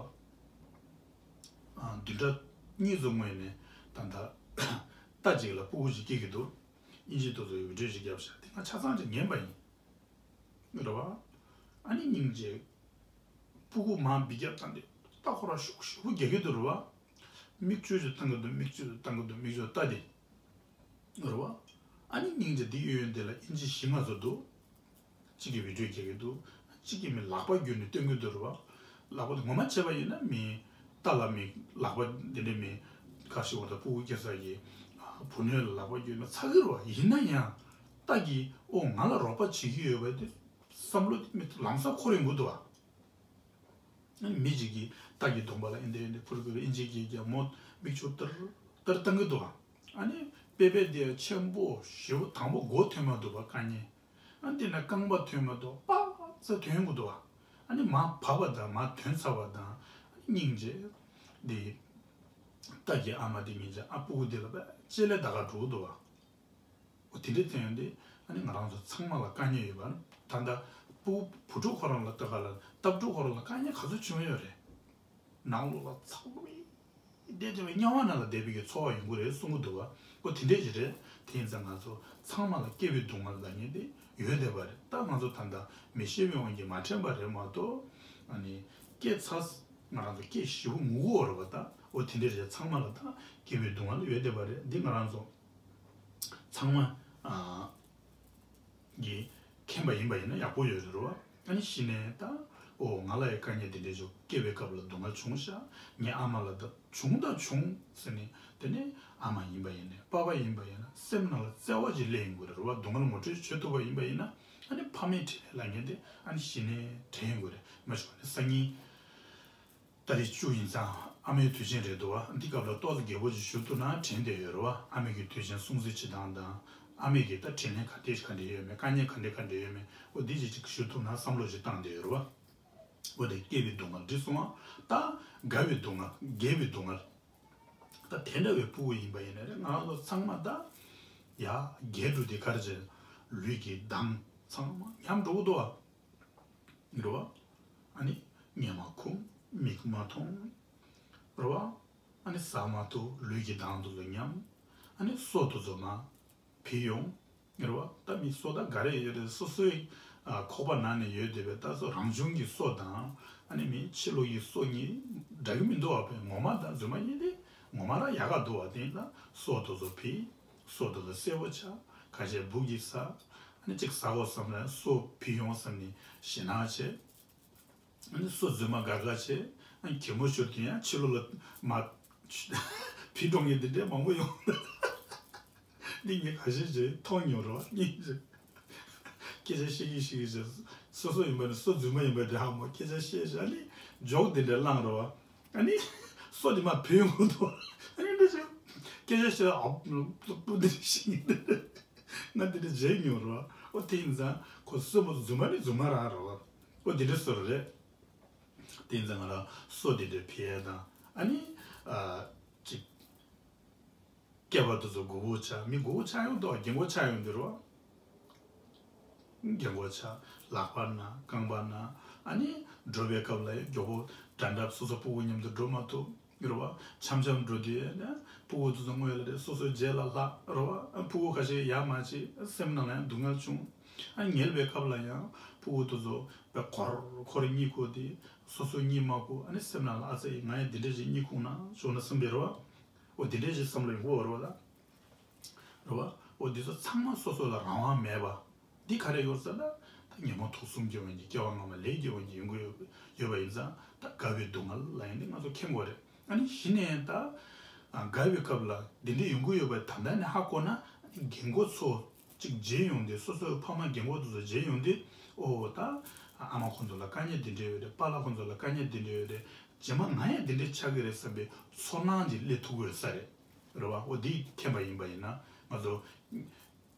བ། བདུན་ཕྲག་གཉིས་ཙམ་སྔོན་ནས་ད་ལྟ་རྟ་གཅིག་ལ་སྤུ་གུ་ཞིག་སྐྱེ་གི་འདུག་ཨིན་ཇི་ཏོག་ཙམ་བི་ཌིའོ་ཞིག་བརྒྱབ་ཤག་དེ་ང་ཆ་ཚང་ཅིག་ཉན་པ་ཡིན། རེད་བ། ཨ་ནི་སྙིང་རྗེ། སྤུ་གུ་མར་འབུད་རྒྱབ་བཏང་སྟེ་རྟ་ཁོ་རང་ཤུགས་ཞེ་པོ་རྒྱག་གི་འདུག་རེད་བ། མིག་ཆུ་ཞིག་བཏང་གི་འདུག་མིག་ཆུ་ཞིག་བཏང་གི་འདུག་མིག་ཆུ་རྟ་དེ། རེད་བ། ཨ་ནི་སྙིང་རྗེ་འདི་གཡས་གཡོན་དེ་ལ་ཨིན་ཇི་བཞི་ལྔ་ཙམ་འདུག་གཅིག་གིས་བི་ཌིའོ་རྒྱག་གི་འདུག་གཅིག་གིས་མི་ལག་པ་བརྒྱུད་ནས་སྟོན་གྱི་འདུག་རེད་བ། ལག་པ་དེ་ངོ་མ་བྱས་པ་ཡིན་ན་མི་རྟ་ལ་མི་ལག་པ་འདི་འདྲ་མི་ཁ་ཤས་འོ་ད་སྤུ་གུ་སྐྱེ་ས་ཀྱི་བུ་སྣོད་ལ་ལག་པ་བརྒྱུད་ན་ཚ་གི་རེད་བ། ཡིན་ན་ཡང་རྟ་གིས་ཨོ་ང་ལ་རོགས་པ་བྱེད་ཀྱི་ཡོད་པ་དེ་བསམ་བློ་དེ་མི་ལམ་སང་འཁོར་ཡོང་གི་འདུག་བ། མི་གཅིག་གིས་རྟ་གི་གདོང་པ་ལ་ཨེ་འདྲ་ཨེ་འདྲ་ཕུར་ཕུར་ཨིན་ཇི་གིས་རྒྱ་མོ་མིག་ཆུ་ཏིར་ཏིར་བཏང་གི་འདུག་ཨ་ནི་པེ་པེ་དེ་ཆེན་པོ་ཞེ་པོ་དང་པོ་མགོ་ཐོན་མ་འདུག་པ་དཀའ་ངལ། ཨ་འདི་ན་རྐང་པ་ཐོན་མ་འདུག་པགས་ཙམ་ཐོན་གི་འདུག་ཨ་ནི་མར་བབས་པ་དང་མར་ཐོན་ཚར་བ་དང་ཨ་ནི་སྙིང་རྗེ། འདི་རྟ་གི་ཨ་མ་དེ་སྙིང་རྗེ། ཨ་སྤུ་གུ་དེ་ལ་པེ་ཅེ་ལེ་ད་ག་འགྲོ་གི་འདུག་བ། འོ་དེ་འདྲའི་ཐོན་ཡོང་དུས་ཨ་ནི་ང་རང་ཚོ་ཚང་མ་ལ་དཀའ་ངལ་ཡོད་པ་ནི་ད་ལྟ་སྤུ་བུ་ཕྲུག་ཁོ་རང་ལ་ལྟ་ག་ལ་སྟབས་ཕྲུག་ཁོ་རང་ལ་དཀའ་ངལ་ག་ཚོད་བྱུང་ཡོད་རེད། ནང་ལོགས་ལ་ཚ་བོ་ཡིན་བསྡད་བསྡད་པའི་དམྱལ་བ་ནང་ལ་བསྡད་པའི་གི་ཚོར་བ་ཡོང་གི་རེད་གསུང་གི་འདུག་བ། འོ་དེ་འདྲའི་ཞིག་རེད། དེ་ཡིན་ཙང་ང་ཚོ་ཚང་མ་ལ་སྐྱེ་བའི་སྡུག་བསྔལ་ལབ་མཁན་དེ་ཡོད་བསྡད་པ་རེད། ད་ང་ཚོ་ད་ལྟ་མི་ཤེས་པའི་དབང་གིས་མ་དྲན་པ་རེད་མ་གཏོགས་ཨ་ནི་སྐྱེ་ཚར་ང་རང་ཚོ་སྐྱེ་ཞེ་པོ་ངུ་གི་ཡོད་རེད་བ། ད་འོ་དེ་འདྲའི་རེད། ཚང་མ་ལ་ད་སྐྱེ་བའི་སྡུག་བསྔལ་ཡོད་བསྡད་པ་རེད། འདི་ང་རང་ཚོ་ཚང་མ་ཨ་གིས་མཁྱེན་པ་ཡིན་པ་ཡིན་ན་ཡག་པོ་ཡོད་རེད་བ། ཨ་ནི་གཞི་ནས་ད་ཨོ་ང་ལ་ཡང་དཀའ་ངལ་འདི་འདྲའི་བྱུང་། སྐྱེ་བའི་སྐབས་ལ་སྡུག་བསྔལ་བྱུང་ཤག་ངའི་ཨ་མ་ལ་ད་བྱུང་ད་བྱུང་ཟེར་ནས་དེ་ནས་ཨ་མ་ཡིན་པ་ཡིན་ནས་པ་ཕ་ཡིན་པ་ཡིན་ན་སེམས་ནང་ལ་བརྩེ་བ་ཅིག་སླེབས་ཡོང་གི་རེད་བ། སྡུག་བསྔལ་ངོ་སྤྲོད་བྱེད་ཐུབ་པ་ཡིན་པ་ཡིན་ན་ཨ་ནི་ཕ་མའི་འཕྲིན་ལས་ལབ་མཁན་དེ་ཨ་ནི་གཞི་ནས་དྲན་ཡོང་གི་རེད། མ་གཞི་ནས་སང་ཉིན་ཏ་རིག་བཅུ་ཡིན་ཙང་ཨ་མའི་དུས་ཆེན་རེད་འདུག་བ། འདི་སྐབས་ལ་ཏོག་ཙམ་རྒྱས་པོ་ཅིག་ཞུ་ཐུབ་ན་དྲན་བསྡད་ཡོད་རེད་བ། ཨ་མའི་གི་དུས་ཆེན་སྲུང་བརྩི་བྱེད་སྟངས་དང་ཨ་མའི་གི་ད་དྲིན་ལན་ག་འདྲས་ག་འདྲས་ཡོད་མེད། དཀའ་ངལ་ག་འདྲས་ག་འདྲས་ཡོད་མེད། འོ་འདི་ཅིག་ཅིག་ཞུ་ཐུབ་ན་བསམ་བློ་ཅིག་བཏང་བསྡད་ཡོད་རེད་བ། འོ་དེ་སྐྱེ་བའི་སྡུག་བསྔལ་འདི་སོང་བ། ད་རྒ་བའི་སྡུག་བསྔལ། རྒས་པའི་སྡུག་བསྔལ། ད་དེ་འདྲ་བའི་སྤུ་གུ་ཡིན་པ་ཡིན་ན་རེད། ང་རང་ཚོ་ཚང་མ་ད་ཡ་རྒས་འགྲོ་དེ་ག་རེ་བྱས། ལུས་ཀྱི་མདངས་ཚང་མ་ཉམས་འགྲོ་གི་འདུག་བ། རེད་བ། ཨ་ནི་ཉལ་མ་ཁུག་མིག་མ་མཐོང་། རེད་བ། ཨ་ནི་ཟ་མ་ཐུབ། ལུས་ཀྱི་མདངས་དེ་ཚོ་ཉམས། ཨ་ནི་སོ་དེ་ཚོ་མར་བུད་ཡོང་། རེད་བ། ད་མི་སོ་ད་ག་རེ་ཡོད་རེད། སོ་སོའི་ཨ་ཁོག་པ་ནང་ནས་ཡོད་བསྡད་པའི་ད་སོ་རང་བྱུང་གི་སོ་དང་ཨ་ནི་མི་ཕྱི་ལོགས་ཀྱི་སོ་གཉིས་འདྲ་གི་མི་འདུག་བ། བས་ངོ་མ་དང་རྫུན་མ་གཉིས་དེ་ངོ་མ་རང་ཡག་ག་འདུག་བ། དེ་ཡིན་ད་སོ་དེ་ཚོ་བུད། སོ་དེ་ཚོ་སེར་པོ་ཆགས། ཁ་ཤས་སྦུག་གིས་ཟ། ཨ་ནི་གཅིག་ཟ་དགོས་བསམ་ན་སོ་བུད་ཡོང་བསམ་ནས་ཞེད་སྣང་བྱེད། ཨ་ནི་སོ་རྫུན་མ་དགའ་དགའ་བྱེད། ཨ་ནི་གད་མོ་ཤོར་དུས་ཡང་ཕྱི་ལོགས་ལ་མར་བུད་འགྲོ་མཁན་དེ་འདྲའི་མང་པོ་ཡོང་། འདི་ངས་ཁ་ཤས་ཤིག་མཐོང་མྱོང་རེད་བ། སྙིང་རྗེ། སྐད་ཆ་བཤད་ཀྱིན་བཤད་ཀྱིན་བྱས། སོ་སོ་ཡིན་པ་ནི་སོ་རྫུན་མ་ཡིན་པ་འདྲ་ཧ་མོ་སྐད་ཆ་བཤད་བྱས། ཨ་ནི་ཇོག་དེ་འདྲ་བསླངས་རེད་བ། ཨ་ནི་སོ་དེ་མར་བུད་ཡོང་གི་འདུག་ཨ་ནི་འདྲ་བྱས་སྐད་ཆ་བཤད། ཨ་སྤུ་འདི་བཤད་ཀྱིན་འདུག་ང་དེ་འདྲ་མཇལ་མྱོང་རེད་བ། ཨོ་དེ་ཡིན་ཙང་ཁོ་སོ་མོ་རྫུན་མ་ནི་རྫུན་མ་རང་རེད་བ། ཨོ་དེ་འདྲ་སོ་རེད། དེ་ཡིན་ཙང་ང་རང་སོ་དེ་འདྲ་བུད་ཡས་དང་ཨ་ནི་ཨ་ཅིག་སྐྱེས་པ་དེ་ཚོ་མགོ་བོ་ཆགས། མི་མགོ་བོ་ཆགས་ཡོང་དུས་རྒན་མགོ་ཆགས་ཡོང་དུས་རེད་བ། རྒན་མགོ་ཆགས། ལག་པ་ན་རྐང་པ་ན། ཨ་ནི་འགྲོ་བའི་སྐབས་ལ་ཡང་མགྱོགས་པོ་འདྲ་འདྲ་སོ་སོ་སྤུ་གུ་མཉམ་དུ་འགྲོ་མ་ཐུབ། རེད་བ། འཆམ་འཆམ་འགྲོ་དུས་ནས་སྤུ་གུ་དེ་ཚོ་སྔོན་ལ་རེད། སོ་སོའི་རྗེས་ལ་ལྷག་རེད་བ། སྤུ་གུ་ཁ་ཤས་ཡར་མར་བྱེད། སེམས་ནང་ལ་ཡང་སྡུག་བསྔལ་བྱུང་། ཨ་ཉལ་བའི་སྐབས་ལ་ཡང་སྤུ་གུ་དེ་ཚོ་དཔེ་ཁོར་ཁོར་གཉིད་ཁུག་དེ་སོ་སོའི་གཉིད་མ་ཁུག་ཨ་ནི་སེམས་ནང་ལ་ཨ་ཙི་ང་ཡང་འདི་འདྲ་ཞིག་གཉིད་ཁུག་ན་བྱུང་ན་བསམ་པའི་རེད་བ། འོ་འདི་འདྲ་ཞིག་བསམ་བློ་ཡོང་གི་ཡོད་རེད་བ་ད། རེད་བ། འོ་འདི་ཚོ་ཚང་མ་སོ་སོ་ལ་རང་དབང་མེད་པ། འདི་ག་རེ་ཡོད་ཟེར་ན། ད་ཉོན་མོངས་དུག་གསུམ་གྱི་དབང་གིས་སྐྱེ་བ་སྔ་མ་ལས་ཀྱི་དབང་གིས་ཡོང་གི་ཡོད་ཡོད་པ་ཡིན་ཙང་ད་རྒ་བའི་སྡུག་བསྔལ་ལབ་ཡ་འདི་ང་ཚོ་མཁྱེན་དགོས་རེད། ཨ་ནི་གཞི་ནས་ད་ཨ་རྒ་བའི་སྐབས་ལ་འདི་འདྲ་ཡོང་གི་ཡོད་པ་ད་ལྟ་ནས་ཧ་གོ་ན་ཨ་ནི་རྒན་གོག་ཚོ་གཅིག་མཇལ་ཡོང་དུས། སོ་སོའི་ཕ་མ་རྒན་གོག་དེ་ཚོ་མཇལ་ཡོང་དུས། ཨོ་ད་ཨ་མ་ཁོང་ཚོ་ལ་དཀའ་ངལ་འདི་འདྲ་ཡོད་རེད། པཱ་ལགས་ཁོང་ཚོ་ལ་དཀའ་ངལ་འདི་འདྲ་ཡོད་རེད། རྗེས་མ་ང་ཡང་འདི་འདྲ་ཆགས་ཀྱི་རེད་བསམ་པའི་ཚོར་སྣང་ཅིག་སླེབས་ཐུབ་ཀྱི་ཡོད་ས་རེད། རེད་བ། འོ་འདི་མཁྱེན་པ་ཡིན་པ་ཡིན་ན་ང་ཚོ།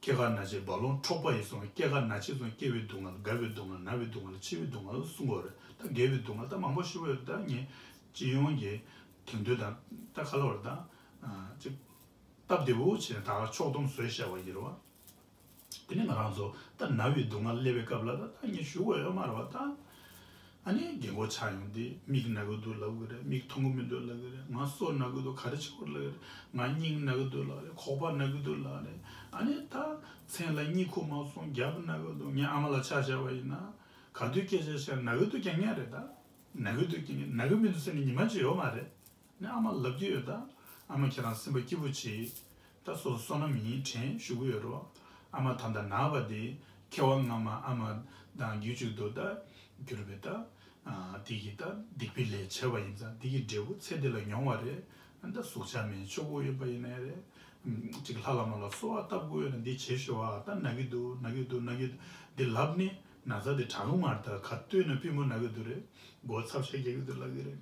སྐྱེ་རྒ་ན་འཆི་རྦ་ཀློང་འཁྲུགས་པ་ཡི་གསུང་། སྐྱེ་རྒ་ན་འཆི་གསུང་། སྐྱེ་བའི་སྡུག་བསྔལ། རྒ་བའི་སྡུག་བསྔལ། ན་བའི་སྡུག་བསྔལ། འཆི་བའི་སྡུག་བསྔལ་གསུང་གི་ཡོད་རེད། ད་རྒ་བའི་སྡུག་བསྔལ་ད་མང་པོ་ཞུ་གི་ཡོད་རེད། ད་ངས་སྤྱི་ཡོངས་ཀྱི་དེང་དུས་དང་ད་ག་ལ་བར་ད་ཅིག་སྟབས་བདེ་པོ་བྱས་ནས་ད་ཕྱོགས་བསྡོམས་བཟོས་བཞག་པ་ཡིན་རེད་བ། དེ་ནས་ང་རང་ཚོ་ད་ན་བའི་སྡུག་བསྔལ་སླེབས་པའི་སྐབས་ལ་ད་ད་ངས་ཞུ་དགོས་ཡོད་མ་རེད་བ། ད་ཨ་ནི་རྒན་གོག་ཆགས་ཡོང་དུས་མིག་ན་གི་འདུག་ལབ་གི་རེད། མིག་མཐོང་གི་མི་འདུག་ལབ་གི་རེད། ང་སོ་ན་གི་འདུག་ག་རེ་བྱེད་དགོས་ལབ་གི་རེད། ང་སྙིང་ན་གི་འདུག་ལབ་རེད། ཁོག་པ་ན་གི་འདུག་ལབ་རེད། ཨ་ནི་ད་མཚན་ལ་གཉིད་ཁུག་མ་སོང་། རྒྱབ་ན་གི་འདུག་ངའི་ཨ་མ་ལ་ཆ་བཞག་པ་ཡིན་ན་ག་དུས་སྐད་ཆ་བཤད་ན་གི་འདུག་རྒྱག་མཁན་རེད། ད་ན་གི་འདུག་རྒྱག་མཁན། ན་གི་མི་འདུག་ཟེར་ནས་ཉི་མ་གཅིག་ཡོད་མ་རེད། ནས་ཨ་མ་ལབ་ཀྱི་ཡོད། ད་ཨ་མ་ཁྱེད་རང་སེམས་པ་སྐྱིད་པོ་བྱེད། ད་སོ་སོ་བསོད་ནམས་ཡིན་དྲན་ཞུ་གི་ཡོད་རེད་བ། ཨ་མ་ད་ལྟ་ན་བ་དེ་ཁེ་བ་ང་མ་ཨ་མ་དང་རྒྱུད་གཅིག་ཏུ་ད་གྱུར་པའི་ད་དེ་གི་ད་སྡིག་པའི་ལས་བྱས་པ་ཡིན་ཙང་དེ་གི་འབྲས་བུ་ཚེ་འདི་ལ་མྱོང་བ་རེད། ཨ་ད་གཟུགས་ཆགས་མེད་ཆོག་གི་ཡོད་པ་ཡིན་ནའི་རེད། ཅིག་ལྷ་བླ་མ་ལ་གསོལ་བ་བཏབ་དགོས་ཡོད་ན་འདི་བྱེད་ཤོག་ཨ། ད་ན་གི་འདུག་ན་གི་འདུག་ན་གི་འདུག་འདི་ལབ་ནས་ན་ཚ་འདི་དྲག་གི་མ་རེད། ད་ག་དུས་ན་པུས་མོ་ན་གི་འདུག་རེད། མགོ་ཚབ་ཤ་རྒྱག་གི་འདུག་ལབ་གི་རེད།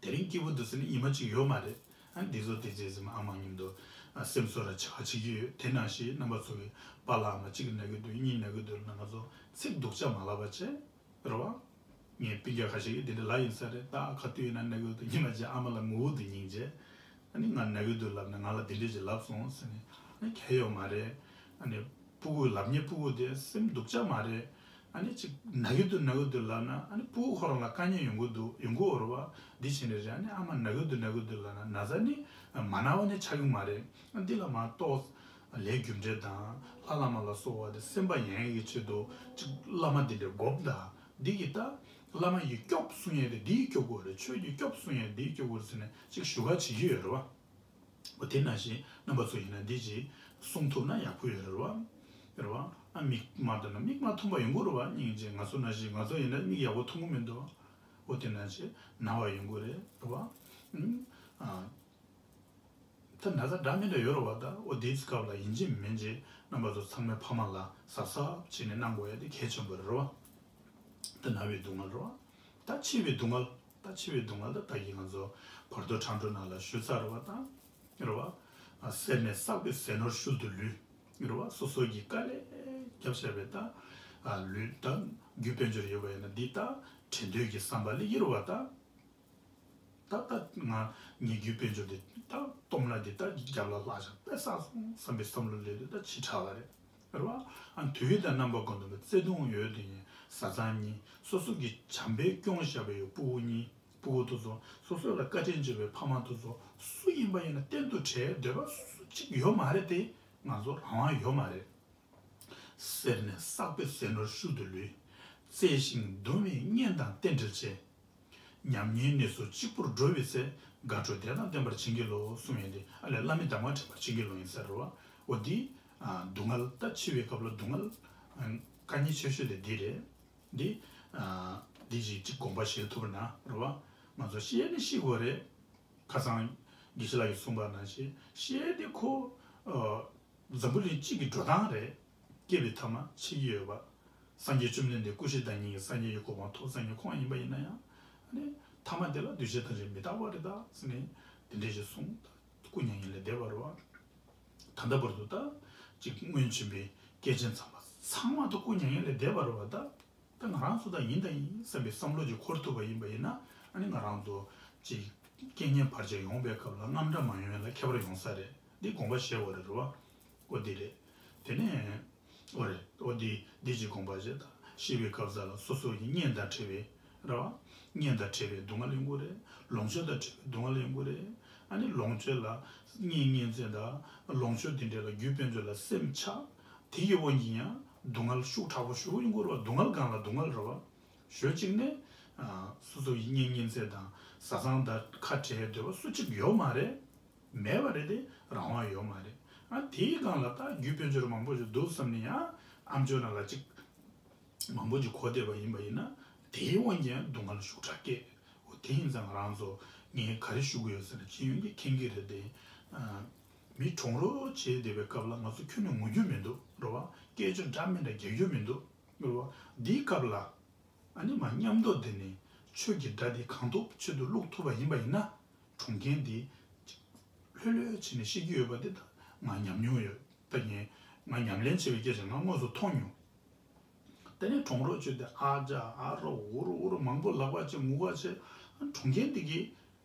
དེ་རིང་སྐྱིད་པོ་འདུག་ཟེར་ནས་ཉི་མ་གཅིག་ཡོད་མ་རེད། ཨ་འདི་ཚོ་དེ་རྗེས་ཟིན་མ་ཨ་མ་མཉམ་དུ་ཨ་སེམས་གསོ་ར་བྱ་བ་བྱེད་ཀྱི་ཡོད། དེ་ནང་བཞིན་རྣམ་པ་ཚོ་གི་པཱ་ལགས་ཨ་མ་གཅིག་ན་གི་འདུག་གཉིས་ན་གི་འདུག་ལབ་ན་ང་ཚོ་ཚིག་སྡུག་ཅག་མ་ལབ་པ་བྱས་རེད་བ། ངས་སྤུན་ཀྱག་ཁ་ཤས་ཀྱིས་དེ་འདྲ་ལབ་ཡིན་ས་རེད། ད་ག་དུས་ཡིན་ན་ན་གི་འདུག་ཉི་མ་གཅིག་ཨ་མ་ལ་ངུ་འུ་དུ་སྙིང་རྗེ། ཨ་ནི་ང་ན་གི་འདུག་ལབ་ན་ང་ལ་དེ་འདྲས་ཅིག་ལབ་སོང་ཟེར་ནས་ཨ་ནི་གལ་ཡོད་མ་རེད། ཨ་ནི་སྤུ་གུ་ལབ་མཁན་སྤུ་གུ་དེ་སེམས་སྡུག་ཅག་མ་རེད། ཨ་ནི་ཅིག་ན་གི་འདུག་ན་གི་འདུག་ལབ་ན་ཨ་ནི་སྤུ་གུ་ཁོ་རང་ལ་དཀའ་ངལ་ཡོང་གི་འདུག་ཡོང་གི་ཡོད་རེད་བ། འདི་བྱས་ནས་རེད། ཨ་ནི་ཨ་མ་ན་གི་འདུག་ན་གི་འདུག་ལབ་ན་ན་ཚ་ནི་མ་ན་བ་ནི་ཆགས་ཀྱི་མ་རེད། ཨ་འདི་ལ་མ་གཏོགས་ལས་རྒྱུ་འབྲས་དང་ལྷ་བླ་མ་ལ་གསོལ་བ་དེ་སེམས་པ་ཡེངས་ཀྱི་ཆེད་དུ་ཅིག་བླ་མ་འདི་འདྲའི་སྒོམ་དང་འདི་གི་ད་བླ་མ་ཡིས་སྐྱོབ་གསུང་ཡས་དེ་འདིས་སྐྱོབ་དགོས་རེད། ཆོས་ཀྱིས་སྐྱོབ་གསུང་ཡས་འདིས་སྐྱོབ་དགོས་རེད་ཟེར་ནས་ཅིག་ཞུ་ག་བྱེད་ཀྱི་ཡོད་རེད་བ། འོ་དེ་ནང་བཞིན་རྣམ་པ་ཚོ་ཡིན་ན་འདི་ཅིག་གསུང་ཐུབ་ན་ཡག་པོ་ཡོད་རེད་བ། རེད་བ། ཨ་མིག་མ་འདུག་ན་མིག་མ་མཐོང་པ་ཡོང་གི་རེད་བ། སྙིང་རྗེ། ང་ཚོ་ནང་བཞིན་ང་ཚོ་ཡིན་ན་མིག་ཡག་པོ་མཐོང་གི་མི་འདུག་འོ་དེ་ནང་བཞིན་ན་བ་ཡོང་གི་རེད། རེད་བ། ཨ་ད་ན་ཚ་འདྲ་མི་འདྲ་ཡོད་རེད་བ། ད་འོ་དེའི་སྐབས་ལ་ཡིན་གཅིག་མིན་གཅིག་རྣམ་པ་ཚོ་ཚང་མས་ཕ་མ་ལ་གཟབ་གཟབ་བྱས་ནས་གནང་དགོས་ཡ་དེ་གལ་ཆེན་པོ་རེད་བ། ད་ན་བའི་སྡུག་བསྔལ་རེད་བ། ད་འཆི་བའི་སྡུག་བསྔལ། ད་འཆི་བའི་སྡུག་བསྔལ་ད་ད་གིན་ང་ཚོ་བར་དོ་འཕྲང་སྒྲོལ་ནང་ལ་ཞུས་ཚར་རེད་བ། ད་རེད་བ། གསེར་ནས་བསགས་པའི་ཟས་ནོར་ཤུལ་དུ་ལུས། རེད་བ། སོ་སོ་གི་དཀའ་ལས་བརྒྱབ་བྱས་པའི་ད་ལུས་ད་རྒྱུ་དཔལ་འབྱོར་ཡོད་པ་ཡིན་ན་འདི་ད་བྲན་འདོད་ཀྱི་བསམ་པ་སླེབས་ཀྱི་རེད་བ། ད་ད་ལྟ་ང་ངའི་རྒྱུ་དཔལ་འབྱོར་འདི་ད་སྟོབས་ན་འདི་ད་རྒྱབ་ལ་ལྷག་བཞག་པས་བསགས་སོང་བསམ་པའི་བསམ་བློ་སླེབས་དུས་ད་ཕྱི་དྲགས་པ་རེད། རེད་བ། ཨ་དུས་དང་རྣམ་པ་ཀུན་ཏུ་བརྩེ་དུང་ཡོད་དུ་ཡིན་བཟའ་ཚང་གཉིས་སོ་སོ་གི་བྱམས་པས་སྐྱོང་བཞག་པའི་ཡོད་སྤུ་གུ་གཉིས་སྤུ་གུ་དེ་ཚོ་སོ་སོ་ལ་བཀའ་དྲིན་ཆེ་བའི་ཕ་མ་དེ་ཚོ་སུ་ཡིན་པ་ཡིན་ན་གཏན་དུ་བྲལ་འདོད་པ་སུ་གཅིག་ཡོད་མ་རེད་དེ་ང་ཚོ་རང་དབང་ཡོད་མ་རེད། གསེར་ནས་བསགས་པའི་ཟས་ནོར་ཤུལ་དུ་ལུས། བརྩེ་ཞིང་སྡུག་བསྔལ་གཉེན་དང་རྟེན་འབྲེལ་ཆེ། ཉམ་ཉེས་ནད་སོགས་གཅིག་པུར་འགྲོ་བའི་ཚེ། དགའ་སྤྲོ་བདེ་དང་ལྡན་པར་བྱིན་གྱིས་རློབས་གསུངས་ཡོད་དེ་ཨ་ལས་བླ་མའི་གདམས་ངག་དྲན་པར་བྱིན་གྱིས་རློབས་ཡིན་ཟེར་རོ། འོ་འདི་སྡུག་བསྔལ་ད་འཆི་བའི་སྐབས་ལ་སྡུག་བསྔལ་དཀའ་ངལ་ཆེ་ཤོས་དེ་འདི་རེད། འདི་འདི་ཞིག་གཅིག་དགོངས་པ་བཞེས་ཐུབ་པ་ན་རོ། ང་ཚོ་ཤི་ཡས་ནི་ཤི་དགོས་རེད། ཁ་སང་དགེ་བཤེས་ལགས་ཀྱིས་གསུངས་པ་ནང་བཞིན་ཤི་ཡས་དེ་ཁོ། འཛམ་བུ་གླིང་གཅིག་གི་འགྲོ་སྟངས་རེད། སྐྱེས་པའི་ཐ་མ་འཆི་གི་ཡོད་པ། སངས་རྒྱས་བཅོམ་ལྡན་འདས་སྐུ་བཞི་བདག་ཉིད་ཀྱི་སངས་རྒྱས་ཀྱི་གོ་འཕང་ཐོབ་སངས་རྒྱས་ཁོང་ཡིན་པ་ཡིན་ན་ཡང་། ཨ་ནི་ཐ་མ་དེ་ལ་འདུས་བྱས་ཐམས་ཅད་མི་རྟག་པ་རེད་ད་ཟེར་ནས་དེ་འདྲས་ཞིག་གསུངས། ད་སྐུ་མྱ་ངན་ལས་འདས་པ་རེད་བ། ད་ལྟ་བར་དུ་ད་ཅིག་སྔོན་བྱོན་པའི་སྐྱེས་ཆེན་ཚང་མ་ཚང་མ་ད་སྐུ་མྱ་ངན་ལས་འདས་པ་རེད་བ་ད། ད་ང་རང་ཚོ་ད་ཡིན་ད་ཡིན་བསམ་པའི་བསམ་བློ་ཅིག་འཁོར་ཐུབ་པ་ཡིན་པ་ཡིན་ན་ཨ་ནི་ང་རང་ཚོ་ཅིག་རྐྱེན་ངན་བར་ཆད་ཡོང་བའི་སྐབས་ལ་རྔམ་སྐྲག་མ་ཡོང་ཡ་ལ་ཁྱད་པར་ཡོང་ས་རེད། འདི་དགོངས་པ་བཞེས་དགོས་རེད་རེད་བ། ཨོ་འདི་རེད། དེ་ནས་ཨོ་རེད་ཨོ་འདི་འདི་ཅིག་དགོངས་པ་བཞེས་དང་ཤི་བའི་སྐབས་ས་ལ་སོ་སོ་ཡི་གཉེན་དང་བྲལ་བའི་རེད་བ། གཉེན་དང་བྲལ་བའི་སྡུག་བསྔལ་ཡོང་གི་རེད། ལོངས་སྤྱོད་དང་བྲལ་བའི་སྡུག་བསྔལ་ཡོང་གི་རེད། ཨ་ནི་ལོངས་སྤྱོད་ལ་གཉེན་གཉེན་ཚན་དང་ལོངས་སྤྱོད་འདི་འདྲ་ལ་རྒྱུ་དཔལ་འབྱོར་ལ་སེམས་ཆགས། དེ་ཡི་དབང་གིས་ཡང་སྡུག་བསྔལ་ཤུགས་དྲག་པོ་ཞེ་པོ་ཡོང་གི་རེད་བ། སྡུག་བསྔལ་སྒང་ལ་སྡུག་བསྔལ་རེད་བ། ཞོལ་གཅིག་ནས་ཨ་སོ་སོ་ཡི་གཉེན་ཉེ་ཚན་དང་བཟའ་ཚང་དང་ཁ་བྲལ་འདོད་པ་སུ་གཅིག་ཡོད་མ་རེད། མེད་པ་རེད་དེ་རང་དབང་ཡོད་མ་རེད། ཨ་དེའི་སྒང་ལ་ད་རྒྱུ་དཔལ་འབྱོར་མང་པོ་ཞིག་འདུག་བསམ་ནས་ཡང་ཨ་མཆོག་ནང་ལ་གཅིག་མང་པོ་ཅིག་གོ་བསྡད་པ་ཡིན་པ་ཡིན་ན་དེའི་དབང་གིས་ཡང་སྡུག་བསྔལ་ཤུགས་དྲག་སྐྱེ། འོ་དེ་ཡིན་ཙང་ང་རང་ཚོ་ངས་ག་རེ་ཞུ་གི་ཡོད་ཟེར་ན་སྤྱི་ཡོངས་ཀྱི་མཁྱེན་གྱི་རེད་དེ། ཨ་མི་གྲོངས་རོགས་བྱས་བསྡད་པའི་སྐབས་ལ་ང་ཚོ་ཁྱོན་ནས་ངུ་རྒྱུ་མི་འདུག་རེད་བ། སྐད་ཅོར་འདྲ་མི་འདྲ་རྒྱག་རྒྱུ་མི་འདུག་རེད་བ། འདིའི་སྐབས་ལ་ཨ་ནི་མ་མཉམ་དུ་བསྡད་ནས་ཆོས་ཀྱི་སྒྲ་འདི་གང་ཐུབ་ཆེད་དུ་བླུག་ཐུབ་པ་ཡིན་པ་ཡིན་ན་གྲོངས་མཁན་འདི་ལྷོད་ལྷོད་བྱས་ནས་ཤི་གི་ཡོད་པ་འདི་ད་ང་ཉམས་མྱོང་ཡོད། ད་ངས་ ང་ཉམས་ལེན་བྱས་པའི་སྐད་ཆ་ང་དངོས་སུ་མཐོང་མྱོང་། དེ་ནས་གྲོང་རོགས་ཚོས་དེ་ཨ་ཅག་ཨ་རོགས་འུ་རོགས་འུ་རོགས་མང་པོ་ལག་པ་བྱས་ངུ་ག་བྱས། གྲོང་ཁྱེར་འདི་གི་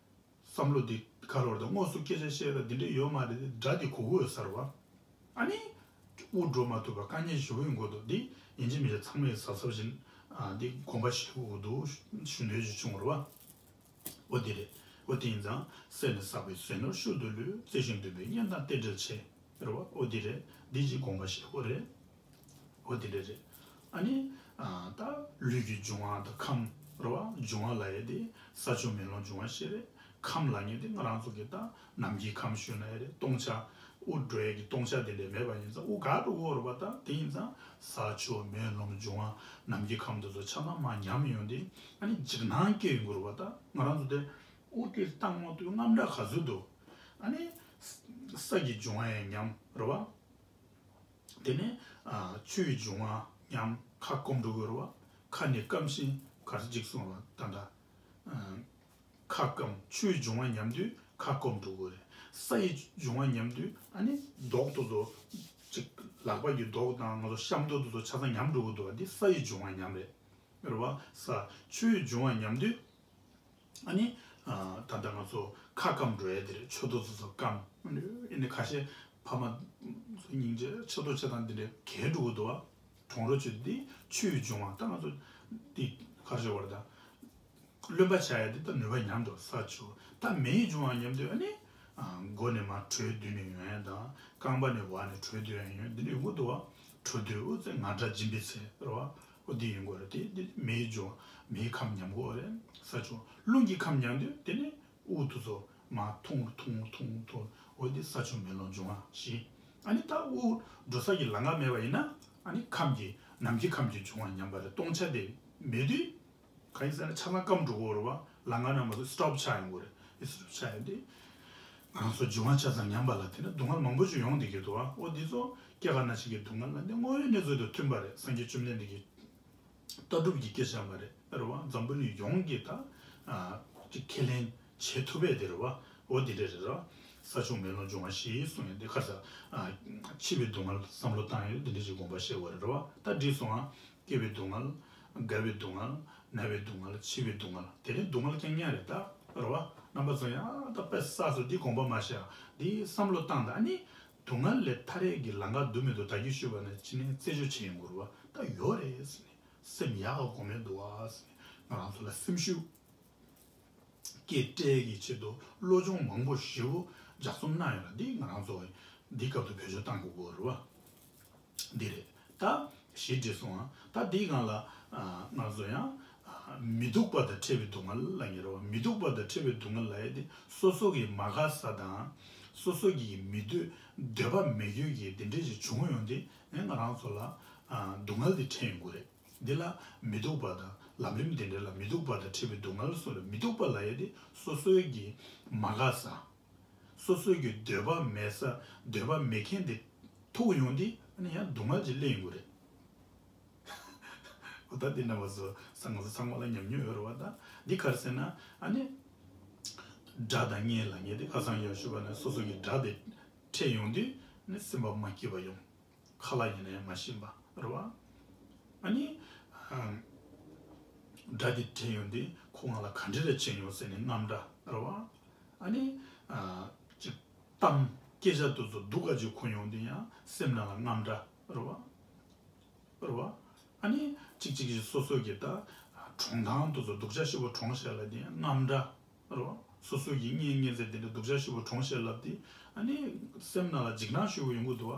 བསམ་བློ་འདི་ག་རེ་བར་དུ་དངོས་སུ་སྐད་ཆ་བཤད་ད་འདི་འདྲ་ཡོད་མ་རེད། དེ་སྒྲ་འདི་གོ་གི་ཡོད་ས་རེད་བ། ཨ་ནི་དབུགས་འགྲོ་མ་ཐུབ་པ་དཀའ་ངལ་ཞེ་པོ་ཡོང་གི་འདུག་འདི་ཡིན་གཅིག་མིན་གཅིག་ཚང་མས་གཟབ་གཟབ་བྱས་ཨ་འདི་དགོངས་པ་བཞེས་དགོས་ཀྱི་འདུག་ཞུ་འདོད་ཅིག་བྱུང་རེད་བ། འོ་འདི་རེད། འོ་དེ་ཡིན་ཙང་སྲས་ནི་བསགས་པའི་ཟས་ནོར་ཤུལ་དུ་ལུས། རྩེ་ཞིང་འདུན་པའི་གཉེན་དང་རྟེན་འབྲེལ་ཆེ། རེད་བ། འོ་འདི་རེད། འདི་ཅིག་དགོངས་པ་བཞེས་དགོས་རེད། འོ་དེ་འདྲ་རེད། ཨ་ནི། ཨ། ད་ལུས་ཀྱི་འབྱུང་བ་དང་ཁམས་རེད་བ། འབྱུང་བ་ལབ་ཡས་དེ་ས་ཆུ་མེ་རླུང་འབྱུང་བ་བཤད་རེད། ཁམས་ལབ་མཁན་དེ་ང་རང་ཚོ་གི་ད་ནམ་མཁའི་ཁམས་ཞུས་ན་ཡང་རེད། སྟོང་ཆ། དབུགས་འགྲོ་ཡས་ཀྱི་སྟོང་ཆ་དེ་འདྲ་མེད་པ་ཡིན་ཙང་དབུགས་ག་འགྲོ་གི་ཡོད་རེད་བ། ད་དེ་ཡིན་ཙང་ས་ཆུ་མེ་རླུང་འབྱུང་བ་ནམ་མཁའི་ཁམས་དེ་ཚོ་ཆ་ཚང་མར་ཉམས་ཡོང་དུས་ཨ་ནི་འཇིགས་སྣང་སྐྱེ་ཡོང་གི་རེད་བ། ད་ང་རང་ཚོ་དེ་དབུགས་དེ་བཏང་མ་ཐུབ་དངངས་སྐྲག་ག་ཚོད་འདུག་ཨ་ནི་ས་ས་ཀྱི་འབྱུང་བ་ཡང་ཉམས་རེད་བ། དེ་ནས་ཨ་ཆུའི་འབྱུང་བ་ཉམས། ཁ་སྐོམ་འགྲོ་གི་རེད་བ། ཁ་ནི་སྐམ་ཞིང་གར་ཅིག་གསུངས་པ་ད་ལྟ། ཨ་ཁ་སྐམ། ཆུའི་འབྱུང་བ་ཉམས་དུས་ཁ་སྐོམ་འགྲོ་གི་རེད། ས་ཡི་འབྱུང་བ་ཉམས་དུས་ཨ་ནི་མདོག་ཏོ་ཏོ་ཅིག་ལག་པ་གི་མདོག་དང་ང་ཚོ་ཤམ་ཏོ་ཏོ་ཏོ་ཆ་ཚང་ཉམས་འགྲོ་གི་འདུག་བ། འདི་ས་ཡི་འབྱུང་བ་ཉམས་རེད། རེད་བ། ས་ཆུའི་འབྱུང་བ་ཉམས་དུས། ཨ་ནི། ཨ། ད་ལྟ་ང་ཚོ་ཁ་སྐམ་འགྲོ་ཡ་དེ་རེད། མཆུ་ཏོ་ཚོ་ཚོ་སྐམ། ཨ་ནི་ཁ་ཤས་ཕ་མ་ཚོ་སྙིང་རྗེ་མཆུ་ཏོ་ཆེ་དང་དེ་འདྲས་གས་འགྲོ་གི་འདུག་བ། གྲོང་རོ་ཆུ་དེ་ཆུའི་འབྱུང་བ་ད་ང་ཚོ་དེ་གར་བྱེད་བར་ད་རློན་པ་ཆགས་ཡ་དེ་ད་ནུས་པ་ཉམས་འགྲོ། ས་ཆུ་ད་མེའི་འབྱུང་བ་ཉམས་དུས་ཨ་ནི། ཨ། མགོ་ནས་མར་དྲོད་བསྡུས་ནས་ཡོང་ཡ་དང་རྐང་པ་ནས་བར་ནས་དྲོད་བསྡུས་ཡ་ཡོང་དེ་འདྲས་ཡོང་གི་འདུག་བ། དྲོད་བསྡུས་འོ་ཙེ་ང་སྒྲ་འབྱིན་པའི་ཚེ་རེད་བ། འོ་འདི་ཡིན་དགོས་རེད། དེ་འདི་མེའི་འབྱུང་བ། མེའི་ཁམས་ཉམས་དགོས་རེད། ས་ཆུ་རླུང་གི་ཁམས་ཉམས་དུས་དེ་ནས་དབུགས་དེ་ཚོ་མར་ཐུང་ཐུང་ཐུང་ཐུང་། འོ་འདི་ས་ཆུ་མེ་རླུང་འབྱུང་བ་བཞི། ཨ་ནི་ད་དབུགས་འགྲོ་ས་ཀྱི་ལམ་ཁ་མེད་པ་ཡིན་ན་ཨ་ནི་ཁམས་ཀྱི་ནམ་མཁའི་ཁམས་ཀྱི་འབྱུང་བ་ཉམས་པ་རེད། སྟོང་ཆ་དེ་མེད་དུས། གང་ཡིན་ཟེར་ན་ཆ་ཚང་སྐམ་འགྲོ་གི་ཡོད་རེད་བ། ལམ་ཁ་ན་མ་གཏོགས་སི་ཊོབ་ཆགས་ཡོང་གི་རེད། ཨེ་སི་ཊོབ་ཆགས་ཡོང་དུས། ང་རང་ཚོ་འབྱུང་བ་ཆ་ཚང་ཉམས་པ་ལ་དེ་ནས་སྡུག་བསྔལ་མང་པོ་ཞིག་ཡོང་བསྡད་ཀྱི་འདུག་བ། འོ་འདི་ཚོ་སྐྱེ་རྒ་ན་འཆི་གི་སྡུག་བསྔལ་ལ་འདི་དངོས་ཡོད་གནས་ཚུལ་དང་མཐུན་པ་རེད། སངས་རྒྱས་བཅོམ་ལྡན་འདས་ཀྱི་ལྟ་གྲུབ་ཀྱི་སྐད་ཆ་མ་རེད། རེད་བ། འཛམ་བུ་གླིང་ཡོངས་ཀྱི་ད་ཨ་ཅིག་ཁས་ལེན་བྱེད་ཐུབ་པའི་དེ་རེད་བ། འོ་འདི་འདྲ་རེད་ར། ས་ཆུ་མེ་རླུང་འབྱུང་བ་བཞི་གསུངས་ཡོད་འདི་ཁ་ས། ཨ་འཆི་བའི་སྡུག་བསྔལ་བསམ་བློ་བཏང་ཡོད་འདི་འདྲ་ཞིག་དགོངས་པ་བཞེས་དགོས་རེད་ར་བ། ད་འགྲིག་སོང་ཨ། སྐྱེ་བའི་སྡུག་བསྔལ། རྒ་བའི་སྡུག་བསྔལ། ན་བའི་སྡུག་བསྔལ། འཆི་བའི་སྡུག་བསྔལ། དེ་རིང་སྡུག་བསྔལ་རྐྱང་རྐྱང་རེད་ད། རེད་བ། རྣམ་པ་ཚོ་ཡང་ད་དཔེ་བསགས་སོ་འདི་དགོངས་པ་མ་བཞེས་ཨ། འདི་བསམ་བློ་བཏང་ད་ཨ་ནི། སྡུག་བསྔལ་ལས་ཐར་ཡས་ཀྱི་ལམ་ཁ་འདུག་མི་འདུག་ད་གིན་ཞུས་པ་ནང་བཞིན་ནས་རྩད་གཅོད་བྱེད་ཡོང་དགོས་རེད་བ། ད་ཡོད་རེད་ཟེར་ནས་སེམས་ཡག་ག་གོ་མེད་འདུག་ཨ་ཟེར་ནས་ང་རང་ཚོ་ལ་སེམས་ཤུགས་སྐྱེད་སྤྲད་ཀྱི་ཆེད་དུ་བློ་སྦྱོང་མང་པོ་ཞེ་པོ་ལྗགས་རྩོམ་གནང་ཡོད་ལ། འདི་ང་རང་ཚོ་འདི་སྐབས་དུ་བེད་སྤྱོད་གཏང་དགོས་ཀྱི་རེད་བ། འདི་རེད། ད་གཞི་འགྲིག་སོང་ཨ། ད་འདིའི་སྒང་ལ་ང་ཚོ་ཡང་མི་སྡུག་པ་དང་ཕྲད་པའི་སྡུག་བསྔལ་ལབ་ཀྱི་རེད་བ། མི་སྡུག་པ་དང་ཕྲད་པའི་སྡུག་བསྔལ་ལབ་ཡས་དེ་སོ་སོ་གི་མ་དགའ་ས་དང་། སོ་སོ་གི་མི་འདོད་འདོད་པ་མེད་རྒྱུ་གི་འདི་འདྲས་ཞིག་བྱུང་ཡོང་དུས་ང་རང་ཚོ་ལ་སྡུག་བསྔལ་འདི་འཕྲད་ཡོང་གི་རེད། འདི་ལ་མི་སྡུག་པ་དང་ལམ་རིམ་འདི་འདྲ་ལ་མི་སྡུག་པ་དང་ཕྲད་པའི་སྡུག་བསྔལ་གསུངས་རེད། མི་སྡུག་པ་ལབ་ཡས་དེ་སོ་སོའི་གི་མ་དགའ་ས། སོ་སོའི་གི་འདོད་པ་མེད་ས། འདོད་པ་མེད་མཁན་དེ་ཐུག་ཡོང་དུས་ཨ་ནི་ཡང་སྡུག་བསྔལ་ཅིག་སླེབས་ཡོང་གི་རེད། འོ་ད་འདི་རྣམ་པ་ཚོ་ཚང་མ་ཚོ་ཚང་མ་ལ་ཉམས་མྱོང་ཡོད་རེད་བ། ད་འདི་ག་རེ་ཟེར་ན་ཨ་ནི། དགྲ་དང་གཉེན་ལབ་མཁན་དེ་ཁ་སང་ཡང་ཞུས་པ་ནང་སོ་སོ་གི་དགྲ་དེ་འཕྲད་ཡོང་དུས་ཨ་ནི་སེམས་པ་མ་སྐྱིད་པ་ཡོང་། ཁ་ལག་ཡིན་ན་ཡང་མ་ཤེས་པ་རེད་བ། ཨ་ནི། ཨམ། དགྲ་དེ་དྲན་ཡོང་དུས་ཁོ་ང་ལ་ག་འདྲ་རེ་བྱས་མྱོང་ཟེར་ནས་དངངས་སྐྲག་རེད་བ། ཨ་ནི། ཨ། ཅིག་གཏམ་སྐད་ཆ་དེ་ཚོ་སྡུག་ག་ཅིག་གོ་ཡོང་དུས་ཡང་སེམས་ནང་ལ་དངངས་སྐྲག་རེད་བ། རེད་བ། ཨ་ནི་ཅིག་ཅིག་ཅིག་སོ་སོ་གི་ད་གྲོངས་སྟངས་དེ་ཚོ་སྡུག་ཅག་ཞེ་པོ་གྲོངས་ཤག་ལབ་དུས་ཡང་དངངས་སྐྲག་རེད་བ། སོ་སོ་གི་གཉེན་ཉེ་ཚན་དེ་འདྲ་སྡུག་ཅག་ཞེ་པོ་གྲོངས་ཤག་ལབ་དུས་ཨ་ནི་སེམས་ནང་ལ་འཇིགས་སྣང་ཞེ་པོ་ཡོང་གི་འདུག་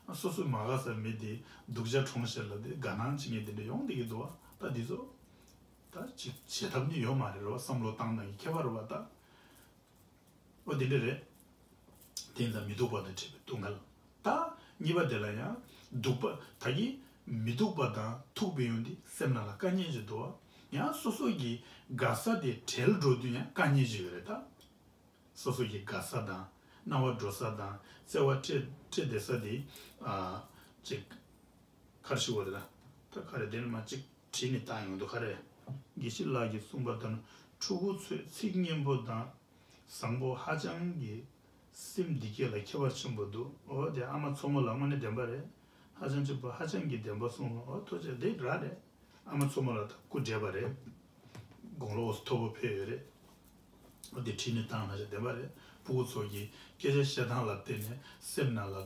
བ། སོ་སོ་མ་དགའ་ས་མི་དེ་སྡུག་ཅག་གྲོངས་ཤག་ལབ་དུས་དགའ་སྣང་བྱེད་མཁན་དེ་འདྲ་ཡོང་བསྡད་ཀྱི་འདུག་བ། ད་འདི་ཚོ་ད་ཅིག་བྱེད་ཐབས་ནི་ཡོད་མ་རེད། རེད་བ། བསམ་བློ་བཏང་ན་ཡི་ཁྱད་པར་རེད་བ་ད། འོ་དེ་འདྲ་རེད། དེ་ཡིན་ཙང་མི་སྡུག་པ་དང་ཕྲད་པའི་སྡུག་བསྔལ། ད་གཉིས་པ་དེ་ལ་ཡང་སྡུག་པ་ད་གི་མི་སྡུག་པ་དང་ཐུག་པའི་ཡོང་དུས་སེམས་ནང་ལ་དཀའ་ངལ་ཅིག་འདུག་བ། ཡང་སོ་སོ་གི་དགའ་ས་དེ་བྲལ་འགྲོ་དུས་ཡང་དཀའ་ངལ་ཅིག་ཡོད་རེད་ད། སོ་སོ་གི་དགའ་ས་དང་སྣང་བ་འགྲོ་ས་དང་བརྩེ་བ་སྤྲད་སྤྲད་བསྡད་ས་དེ་ཨ་ཅིག་ག་རེ་ཞུ་དགོས་རེད་ད། ད་ག་རེ་དེ་ནི་མ་གཅིག་བྲིས་ནས་བཏང་ཡོང་དུས་ག་རེ། དགེ་བཤེས་ལགས་ཀྱིས་གསུངས་པ་ལྟར་ཕྲུ་གུ་ཚོས་ཚིག་སྙན་པོ་དང་བཟང་པོ་ཧ་ཅང་གི་སེམས་བདེ་སྐྱིད་ལ་ཁྱད་པར་ཆེན་པོ་འདུག་འོ་དེ་ཨ་མ་མཚོ་མོ་ལགས་དངོས་གནས་བདེན་པ་རེད། ཧ་ཅང་ཆེན་པོ་ཧ་ཅང་གི་བདེན་པ་གསུངས་ལ། ཨོ་ཐུགས་རྗེ་ཆེ། དེ་ར་རེད། ཨ་མ་མཚོ་མོ་ལ་ད་སྐུ་བགྲེས་པ་རེད། དགུང་ལོ་འོ་མཐོ་པོ་ཕེབས་ཡོད་རེད། ཨོ་དེ་ཁྲིད་ནས་བཏང་ན་ཞེ་བདེན་པ་རེད། ཕྲུ་གུ་ཚོ་གི་སྐད་ཆ་བཤད་སྟངས་ལ་བརྟེན་ནས་སེམས་ནང་ལ་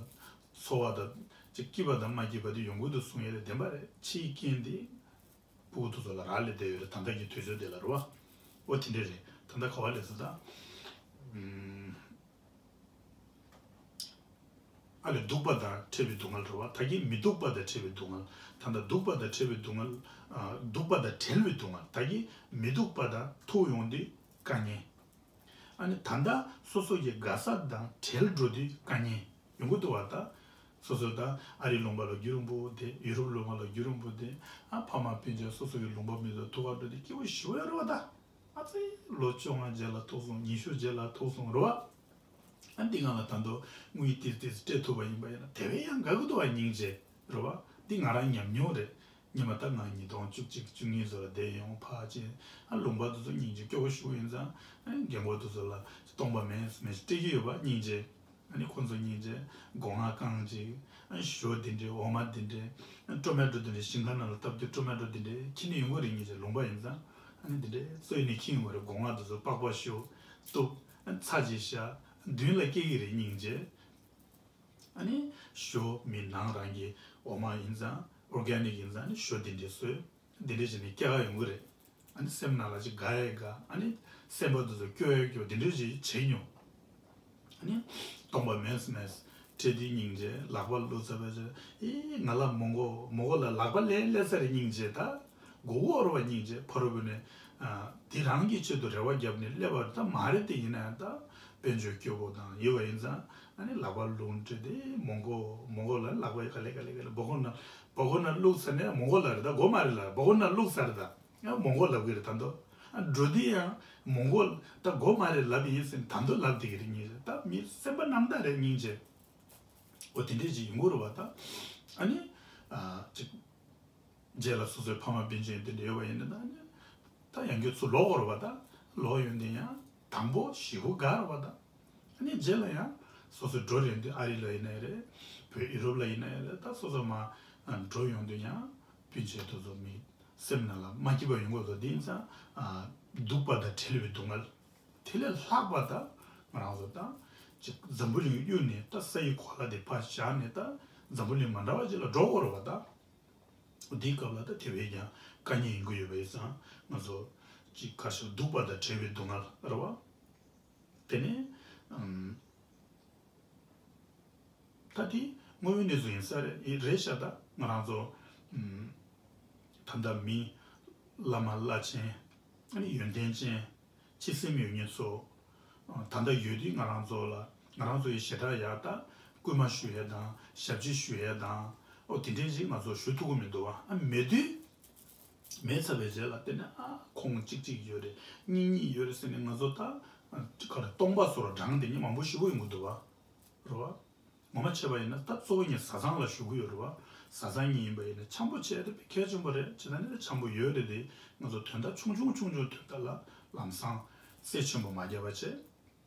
ཚོར་བ་དང་ཅིག་སྐྱིད་པ་དང་མ་སྐྱིད་པ་དེ་ཡོང་གི་འདུག་གསུང་ཡས་རེད། བདེན་པ་རེད། ཕྱིའི་རྐྱེན་དེ་ཕྲུ་གུ་དེ་ཚོ་ལ་རག་ལས་བསྡད་ཡོད་རེད། ད་ལྟ་གི་དུས་ཚོད་དེ་ལ་རེད་བ། ཨོ་དེ་འདྲས་རེད། ད་ལྟ་ག་བ་ལས་སོ་ད། ཨ་ལས་སྡུག་པ་དང་བྲལ་བའི་སྡུག་བསྔལ་རེད་བ། ད་གིན་མི་སྡུག་པ་དང་བྲལ་བའི་སྡུག་བསྔལ། ད་ལྟ་སྡུག་པ་དང་བྲལ་བའི་སྡུག་བསྔལ། ཨ་སྡུག་པ་དང་བྲལ་བའི་སྡུག་བསྔལ། ད་གིན་མི་སྡུག་པ་དང་ཐུག་ཡོང་དུས་དཀའ་ངལ། ཨ་ནི་ད་ལྟ་སོ་སོ་གི་དགའ་ས་དང་བྲལ་འགྲོ་དུས་དཀའ་ངལ་ཡོང་གི་འདུག་བ། ད་སོ་སོ་ད་ཨ་རི་ལུང་པ་ལ་རྒྱུན་རིང་པོ་བསྡད། ཡུ་རོབ་ལུང་པ་ལ་རྒྱུན་རིང་པོ་བསྡད། ཨ་ཕ་མ་སྤུན་མཆེད་སོ་སོ་གི་ལུང་པ་མི་ཚོ་ཐུག་ག་འགྲོ་དུས་སྐྱིད་པོ་ཞེ་པོ་ཡོད་རེད་བ་ད། ཨ་ཙི། ལོ་བཅོ་ལྔ་རྗེས་ལ་ཐུག་སོང་། ཉི་ཤུ་རྗེས་ལ་ཐུག་སོང་རེད་བ། ཨ་འདི་སྒང་ལ་ད་དུང་དངུལ་ཏིས་ཏིས་སྤྲད་ཐུབ་པ་ཡིན་པ་ཡིན་ན་དེ་བས་ཡང་དགའ་གི་འདུག་བ། སྙིང་རྗེ་རེད་བ། འདི་ང་རང་ཉམས་མྱོང་རེད། སྔོན་མ་ད་ང་ཉིས་སྟོང་བཅུ་གཅིག་བཅུ་གཉིས་ཚོ་ལ་བསྡད་ཡོང་ཕར་ཕྱིན། ཨ་ལུང་པ་དེ་ཚོ་སྙིང་རྗེ་སྐྱོ་པོ་ཞེ་པོ་ཡིན་ཙང་། ཨ་རྒན་གོག་དེ་ཚོ་ལ་སྟོང་པ་མེད་མེད་སྤྲད་ཀྱི་ཡོད་པ། སྙིང་རྗེ། ཨ་ནི་ཁོང་ཚོ་སྙིང་རྗེ། སྒོ་ང་རྐང་གཅིག་ཨ་ཞོ་འདི་འདྲའི་འོ་མ་འདི་འདྲའི། ཨ་ཊོ་མེ་ཊོ་འདི་འདྲའི་ཞིང་ཁ་ནང་ལ་བཏབ་རྒྱུ་ཊོ་མེ་ཊོ་འདི་འདྲའི་ཁྱེར་ནས་ཡོང་གི་རེད། སྙིང་རྗེ། ལུང་པ་ཡིན་ཙང་། ཨ་ནི་འདི་འདྲའི་བཙོས་ནས་ཁྱེར་ཡོང་གི་རེད། སྒོ་ང་དེ་ཚོ་པགས་པ་བཤུ། གཏུབ། ཨ་ཚྭ་ཅིག་བཞག་མདུན་ལ་སྐྱེལ་གི་རེད། སྙིང་རྗེ། ཨ་ནི་ཞོ་མི་ནང་རང་གི་འོ་མ་ཡིན་ཙང་། ཨོར་གེ་ནིག་ཡིན་ཙང་། ཨ་ནི་ཞོ་འདི་འདྲའི་བཟོས། འདི་འདྲ་བྱས་ནས་སྐྱེལ་ག་ཡོང་གི་རེད། ཨ་ནི་སེམས་ནང་ལ་ཅིག་དགའ་ཡས་དགའ། ཨ་ནི་སེམས་པ་དེ་ཚོ་སྐྱོ་ཡས་སྐྱོ། འདི་འདྲ་ཞིག་བྱེད་མྱོང་། ཨ་ནི་སྟོང་པ་མེད་མེད་སྤྲད་དུས་སྙིང་རྗེ། ལག་པ་བླུགས་ཚར་བའི་རྗེས། ཨེ་ང་ལ་མོན་གྷོ་མོན་གྷོ་ལ་ལག་པ་ལས་སླེབས་ཚར་རེད། སྙིང་རྗེ། ད་མགོ་སྐོར་བ་སྙིང་རྗེ། ཕ་རོལ་པོ་ནས་ཨ་དེ་རང་གི་ཆེད་དུ་རེ་བ་བརྒྱབ་ནས་སླེབས་པ་ད་མ་རེད། དེ་ཡིན་ན་ཡང་ད་དཔལ་འབྱོར་སྐྱོ་པོ་དང་ཡོད་པ་ཡིན་ཙང་། ཨ་ནི་ལག་པ་བླུགས་སྤྲད་དེ་མོན་གྷོ་མོན་གྷོ་ལ་ལག་པ་ག་ལེ་ག་ལེ་ག་ལེ་སྦག་སྒོ་ནང་སྦག་སྒོ་ནང་བླུགས་ཚར་ནས། མོན་གྷོ་ལ་རེད། ད་སྒོ་མ་རེད་ལབ། སྦག་སྒོ་ནང་བླུགས་ཚར་རེད། ད་ཡང་མོན་གྷོ་ལབ་གི་རེད། ད་དོ། ཨ་འགྲོ་དུས་ཡང་མོན་གྷོ་ད་སྒོ་མ་རེད་ལབ་ཡིན་ཟེར་ནས་ད་དོ་ལབ་བསྡད་ཀྱི་རེད། སྙིང་རྗེ། ད་མི་སེམས་པ་རྣམ་དག་རེད། སྙིང་རྗེ། འོ་དེ་འདྲས་ཅིག་ཡོང་གི་རེད་བ། ད་ཨ་ནི་ཨ་ཅིག་རྗེས་ལ་སོ་སོའི་ཕ་མ་སྤུན་མཆེད་དེ་འདྲ་ཡོད་པ་ཡིན་ན། ད་ཨ་ནི་ད་ཡང་བསྐྱར་ཚུར་ལོག་དགོས་རེད་བ། ད་ལོག་ཡོང་དུས་ཡང་དང་པོ་ཞེ་པོ་དགའ་རེད་བ། ད་ཨ་ནི་རྗེས་ལ་ཡང་སོ་སོ་འགྲོ་རན་དུས། ཨ་རི་ལ་ཡིན་ན་ཡང་རེད། བོད་ཡུ་རོབ་ལ་ཡིན་ན་ཡང་རེད། ད་སོ་སོ་མར་འགྲོ་ཡོང་དུས་ཡང་སྤུན་མཆེད་དེ་ཚོ་མི་སེམས་ནང་ལ་མ་སྐྱིད་པ་ཡོང་གི་འདུག། དེ་ཡིན་ཙང་ཨ་སྡུག་པ་དང་བྲལ་བའི་སྡུག་བསྔལ། དེ་ལས་ལྷག་པ་ད་ང་རང་ཚོ་ད་ཅིག་འཛམ་བུ་གླིང་གཡུགས་ནས། ད་ས་ཡི་གོ་ལ་དེ་ཕར་བཞག་ནས་ད་འཛམ་བུ་གླིང་མ་འདྲ་བ་ཅིག་ལ་འགྲོ་དགོས་རེད་བ། ད་འདིའི་སྐབས་ལ་ད་དེ་བས་ཀྱང་དཀའ་ངལ་ཡོང་གི་ཡོད་པ་ཡིན་ཙང་། ང་ཚོ་ཅིག་ག་རེ་ཞུ། སྡུག་པ་དང་བྲལ་བའི་སྡུག་བསྔལ་རེད་བ། དེ་ནས་ཨམ། ད་དེ་དངོས་ཡོད་གནས་ཚུལ་ཡིན་ས་རེད། ཡིན་རེད་ཤག། ད་ང་རང་ཚོ་ཨམ། ད་ལྟ་མི་བླ་མ་བླ་ཆེན། ཨ་ནི་ཡོན་ཏན་ཅན། སྤྱི་སེམས་ཡོད་མཁན་ཚོ། ཨ་ད་ལྟ་ཡོད་དུས་ང་རང་ཚོ་ལ་ང་རང་ཚོ་ཡི་ཞེ་དྲག་ཡག་ད་སྐུལ་མ་ཞུ་ཡས་དང་ཞབས་ཕྱི་ཞུ་ཡས་དང་། ཨོ་དེ་འདྲས་ཞིག་ང་ཚོ་ཞུ་ཐུབ་ཀྱི་མི་འདུག་བ། ཨ་མེད་དུས། མེད་ཚར་བའི་རྗེས་ལ་དེ་ནས་ཨ་ཁོང་གཅིག་གཅིག་ཡོད་རེད། གཉིས་གཉིས་ཡོད་རེད་ཟེར་ནས་ང་ཚོ་ད་ཨ་ག་རེ་སྟོང་པ་བཟོ་འདྲ་བགྲངས་བསྡད་མཁན་མང་པོ་ཞེ་པོ་ཡོང་གི་འདུག་བ། རེད་བ། ངོ་མ་བྱས་པ་ཡིན་ན་ད་གཙོ་བོ་ངས་བཟའ་ཚང་ལ་ཞུ་གི་ཡོད་རེད་བ། བཟའ་ཚང་གཉིས་ཡིན་པ་ཡིན་ན་འཆམ་པོ་བྱས་ཏེ་དཔེ་གལ་ཆེན་པོ་རེད། བྱས་ཙང་ནི་འཆམ་པོ་ཡོད་རེད་དེ། ང་ཚོ་དོན་དག་ཆུང་ཆུང་ཆུང་ཆུང་དོན་དག་ལ་ལམ་སང་རྩེ་ཆེན་པོ་མ་བརྒྱབ་པ་བྱས།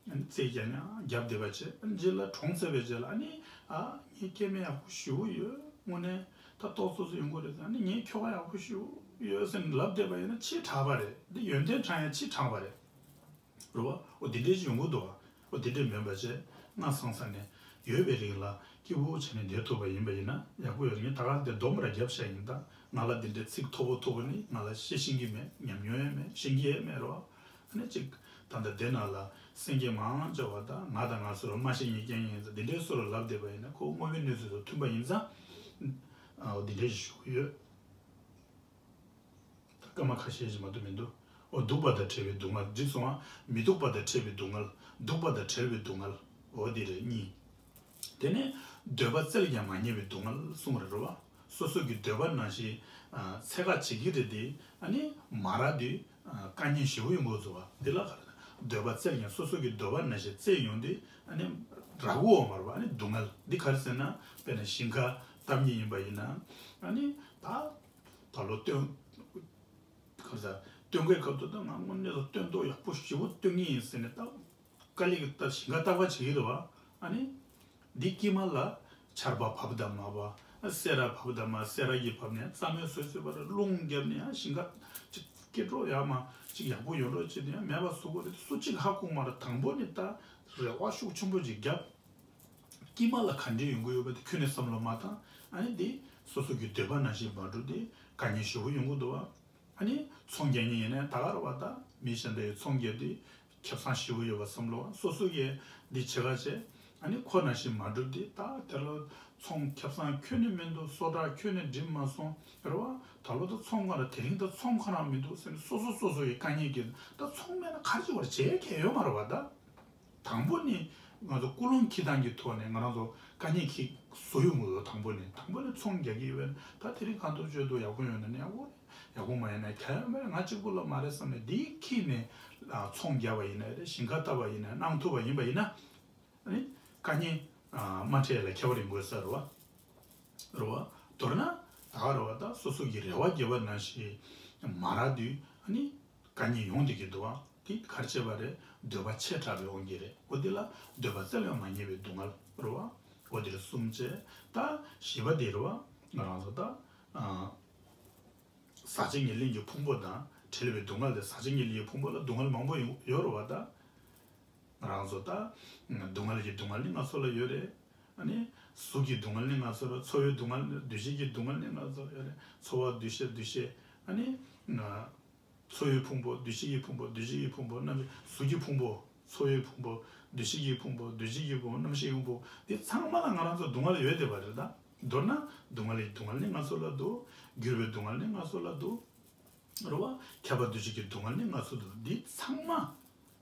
ཨ་ནི་རྩེ་རྒྱག་ནས་ཨ་རྒྱབ་བསྡད་པ་བྱས། ཨ་ནི་རྗེས་ལ་གྲོངས་ཚར་བའི་རྗེས་ལ་ཨ་ནི་ཨ་ངའི་སྐྱེ་དམན་ཡག་པོ་ཞེ་པོ་ཡོད། དངོས་གནས་ད་ཏོག་ཙམ་ཙམ་ཡོང་གི་རེད། ཨ་ནི་ངའི་ཁྱོ་ག་ཡག་པོ་ཞེ་པོ་ཡོད་ཟེར་ནས་ལབ་བསྡད་པ་ཡིན་ན་ཕྱིས་དྲག་པ་རེད། འདི་ཡོན་ཏན་དྲག་ཡང་ཕྱིས་དྲག་པ་རེད། རེད་བ། འོ་དེ་འདྲའི་ཞིག་ཡོང་གི་འདུག་བ། འོ་དེ་འདྲའི་མིན་པ་བྱས། སྔ་སང་ས་ནས་ཡོད་པའི་རིང་ལ་སྐྱིད་པོ་བྱས་ནས་བསྡད་ཐུབ་པ་ཡིན་པ་ཡིན་ན་ཡག་པོ་ཡོད་རེད། ངས་ད་ག་དེ་སྡོམ་ར་རྒྱབ་བཞག་ཡིན། ད་ང་ལ་དེ་འདྲའི་ཚིག་མཐོ་པོ་མཐོ་པོ་ནི་ང་ལ་བཤད་ཤེས་ཀྱི་མེད། ཉམས་མྱོང་ཡང་མེད། ཤེས་ཀྱི་ཡང་མེད། རེད་བ། ཨ་ནི་ཅིག་ད་ལྟ་དེ་ནང་ལ་སེང་གེ་མང་ཆེ་བ་ད་ང་དང་ང་སོ་རུ་མ་ཤེས་ཉེས་རྐྱང་ཡིན་ཙང་དེ་འདྲའི་སོ་རུ་ལབ་བསྡད་པ་ཡིན་ན་ཁོ་དངོས་ཡོད་གནས་ཚུལ་དང་མཐུན་པ་ཡིན་ཙང་། ཨ་འོ་དེ་འདྲའི་ཞིག་ཞུ་གི་ཡོད། ད་སྐར་མ་ཁ་ཤས་ཤིག་མ་གཏོགས་མི་འདུག། འོ་སྡུག་པ་དང་བྲལ་བའི་སྡུག་བསྔལ་འགྲིག་སོང་ང་། མི་སྡུག་པ་དང་བྲལ་བའི་སྡུག་བསྔལ། སྡུག་པ་དང་བྲལ་བའི་སྡུག་བསྔལ། འོ་དེ་རེད་གཉིས། དེ་ནས་འདོད་པ་བཙལ་ཀྱང་མ་རྙེད་པའི་སྡུག་བསྔལ་གསུངས་རེད། རེད་བ། སོ་སོ་གི་འདོད་པ་ནང་བཞིན་ཨ་འཚོལ་ག་བྱེད་ཀྱི་རེད་དེ། ཨ་ནི་མ་རག་དུས་ཨ་དཀའ་ངལ་ཞེ་པོ་ཡོང་གི་འདུག་བ། འདི་ལ་ག་རེ་ཟེར། འདོད་པ་བཙལ་ཀྱང་སོ་སོ་གི་འདོད་པ་ནང་བཞིན་བཙལ་ཡོང་དུས་ཨ་ནི་རག་གི་ཡོད་མ་རེད་བ། ཨ་ནི་སྡུག་བསྔལ་འདི་ག་རེ་ཟེར་ན། དཔེར་ན་ཞིང་ཁ་བཏབ་མཁན་ཡིན་པ་ཡིན་ན། ཨ་ནི་ད་ད་ལོ་སྟོན། ག་རེ་ཟེར། སྟོན་ཁའི་སྐབས་དུ་ད་ང་དངོས་གནས་སུ་སྟོན་ཐོག་ཡག་པོ་ཞེ་པོ་སྟོན་གྱི་ཡིན་ཟེར་ནས་ད་དཀའ་ལས་ཀྱིས་ད་ཞིང་ཁ་བཏབ་པ་བྱེད་ཀྱི་རེད་བ། ཨ་ནི་འདི་དཀྱིལ་མ་ལ་ཆར་པ་བབས་དང་མ་བབས། སེ་ར་བབས་དང་མ་སེ་ར་གི་བབས་ནས་རྩྭ་མོའི་སོས་སོས་པར་རླུང་བརྒྱབ་ནས་ཡང་ཞིང་ཁ་ཅིག་སྐྱིད་འགྲོ་ཡག་མ་ཅིག་ཡག་པོ་ཡོད་འགྲོ་ཅིག་དེ་ཡང་མེད་པ་བཟོ་དགོས་རེད། སུ་གཅིག་ཧ་གོ་མ་རེད། དང་པོ་ནས་ད་རེ་བ་ཤུགས་ཆེན་པོ་ཅིག་བརྒྱབ། དཀྱིལ་མ་ལ་ག་འདྲ་ཡོང་གི་ཡོད་པ་དེ་ཁྱོན་ནས་བསམ་བློ་མ་བཏང་། ཨ་ནི་དེ་སོ་སོ་གི་འདོད་པ་ནང་བཞིན་མ་འགྲུབ་དེ་དཀའ་ངལ་ཞེ་པོ་ཡོང་གི་འདུག་བ། ཨ་ནི་ཚོང་རྒྱག་མཁན་ཡིན་ན་ད་ག་རེ་བ་ད་མི་གཞན་དག་གི་ཚོང་རྒྱག་དུས་ཁེ་བཟང་ཞེ་པོ་ཡོད་པ་བསམ་བློ་སོ་སོ་གིས་འདི་བྱེད་ག་བྱེད། ཨ་ནི་ཁོ་ནང་བཞིན་མ་འགྲུབ་དེ་ད་དེ་ལ་ཚོང་ཁེ་བཟང་ཁྱོན་ནས་མི་འདུག་སོ་ཏྲ་ཁྱོན་ནས་འགྲིམ་མ་སོང་རེད་བ། ད་ལོ་ད་ཚོང་ཁང་ལ་དེ་རིང་ད་ཚོང་ཁང་རང་མི་འདུག་ཟེར་ནས་སོ་སོ་སོ་སོ་གི་དཀའ་ངལ་གྱིས་ད་ཚོང་མེད་ན་ག་རེ་བྱེད་དགོས་རེད། བྱེད་ཡ་གང་ཡང་ཡོད་མ་རེད་བ་ད། དང་པོ་ནི་ང་ཚོ་ཀུན་སློང་འཁྱེར་སྟངས་ཀྱི་ཐོག་ནས་ང་རང་ཚོ་དཀའ་ངལ་འཁྱེར་བཟོ་ཡོང་གི་ཡོད། དང་པོ་ནི་དང་པོ་ནི་ཚོང་རྒྱག་གི་ཡོད་པས་ན་ད་དེ་རིང་གང་ཐུབ་ཅི་ཐུབ་ཡག་པོ་ཡོང་ན་ནི་ཡག་པོ་རེད། ཡག་པོ་མ་ཡོང་ན་གང་ཡང་མེད། ང་གཅིག་པུ་ལ་མ་རེད་བསམ་ནས་འདི་འཁྱེར་ནས་ཨ་ཚོང་རྒྱག་པ་ཡིན་ན་རེད། ཞིང་ཁ་བཏབ་པ་ཡིན་ན་གནང་ཐུབ་པ་ཡིན་པ་ཡིན་ན་ཨ་ནི་དཀའ་ངལ་ཨ་མ་འཕྲད་ལ་ཁྱད་པར་ཡོང་དགོས་ས་རེད་བ། རེད་བ། མདོར་ན་ད་ག་རེད་བ། ད་སོ་སོ་གི་རེ་བ་བརྒྱབ་པ་ནང་བཞིན་མ་རག་དུས་ཨ་ནི། དཀའ་ངལ་ཡོང་བསྡད་ཀྱི་འདུག་ཨ། དེ་ག་རེ་བྱས་པ་རེད། འདོད་པ་ཆེ་དྲགས་པའི་དབང་གིས་རེད། འོ་དེ་ལ་འདོད་པ་རྩ་ལས་མ་ངེས་པའི་སྡུག་བསྔལ་རེད་བ། འོ་དེ་རེད་གསུམ་བྱས། ད་བཞི་པ་དེ་རེད་བ། ང་རང་ཚོ་ད་ཨ་ཟག་བཅས་ཉེར་ལེན་གྱི་ཕུང་པོ་དང་བྲལ་བའི་སྡུག་བསྔལ་དེ། ཟག་བཅས་ཉེར་ལེན་གྱི་ཕུང་པོ་ལ་སྡུག་བསྔལ་མང་པོ་ཡོང་ཡོད་རེད་བ་ད། ང་རང་ཚོ་ད་སྡུག་བསྔལ་གྱི་སྡུག་བསྔལ་ནི་ང་ཚོ་ལ་ཡོད་རེད། ཨ་ནི་གཟུགས་ཀྱི་སྡུག་བསྔལ་ནི་ང་ཚོ་ལ། ཚོར་བའི་སྡུག་བསྔལ་ནི། འདུ་ཤེས་ཀྱི་སྡུག་བསྔལ་ནི་ང་ཚོ་ལ་ཡོད་རེད། ཚོར་བ་འདུ་ཤེས་འདུ་ཤེས། ཨ་ནི་ཚོར་བའི་ཕུང་པོ། འདུ་ཤེས་ཀྱི་ཕུང་པོ། འདུ་བྱེད་ཀྱི་ཕུང་པོ། རྣམ་ཤེས། གཟུགས་ཀྱི་ཕུང་པོ། ཚོར་བའི་ཕུང་པོ། འདུ་ཤེས་ཀྱི་ཕུང་པོ། འདུ་བྱེད་ཀྱི་ཕུང་པོ། རྣམ་ཤེས་ཀྱི་ཕུང་པོ། འདི་ཚང་མ་ལ་ང་རང་ཚོ་སྡུག་བསྔལ་ཡོད་བསྡད་པ་རེད་ད། མདོར་ན་སྡུག་བསྔལ་གྱི་སྡུག་བསྔལ་ནི་ང་ཚོ་ལ་འདུག་འགྱུར་བའི་སྡུག་བསྔལ་ནི་ང་ཚོ་ལ་འདུག་རེད་བ། ཁྱབ་པ་འདུ་བྱེད་ཀྱི་སྡུག་བསྔལ་ནི་ང་ཚོ་འདུག་འདི་ཚང་མ་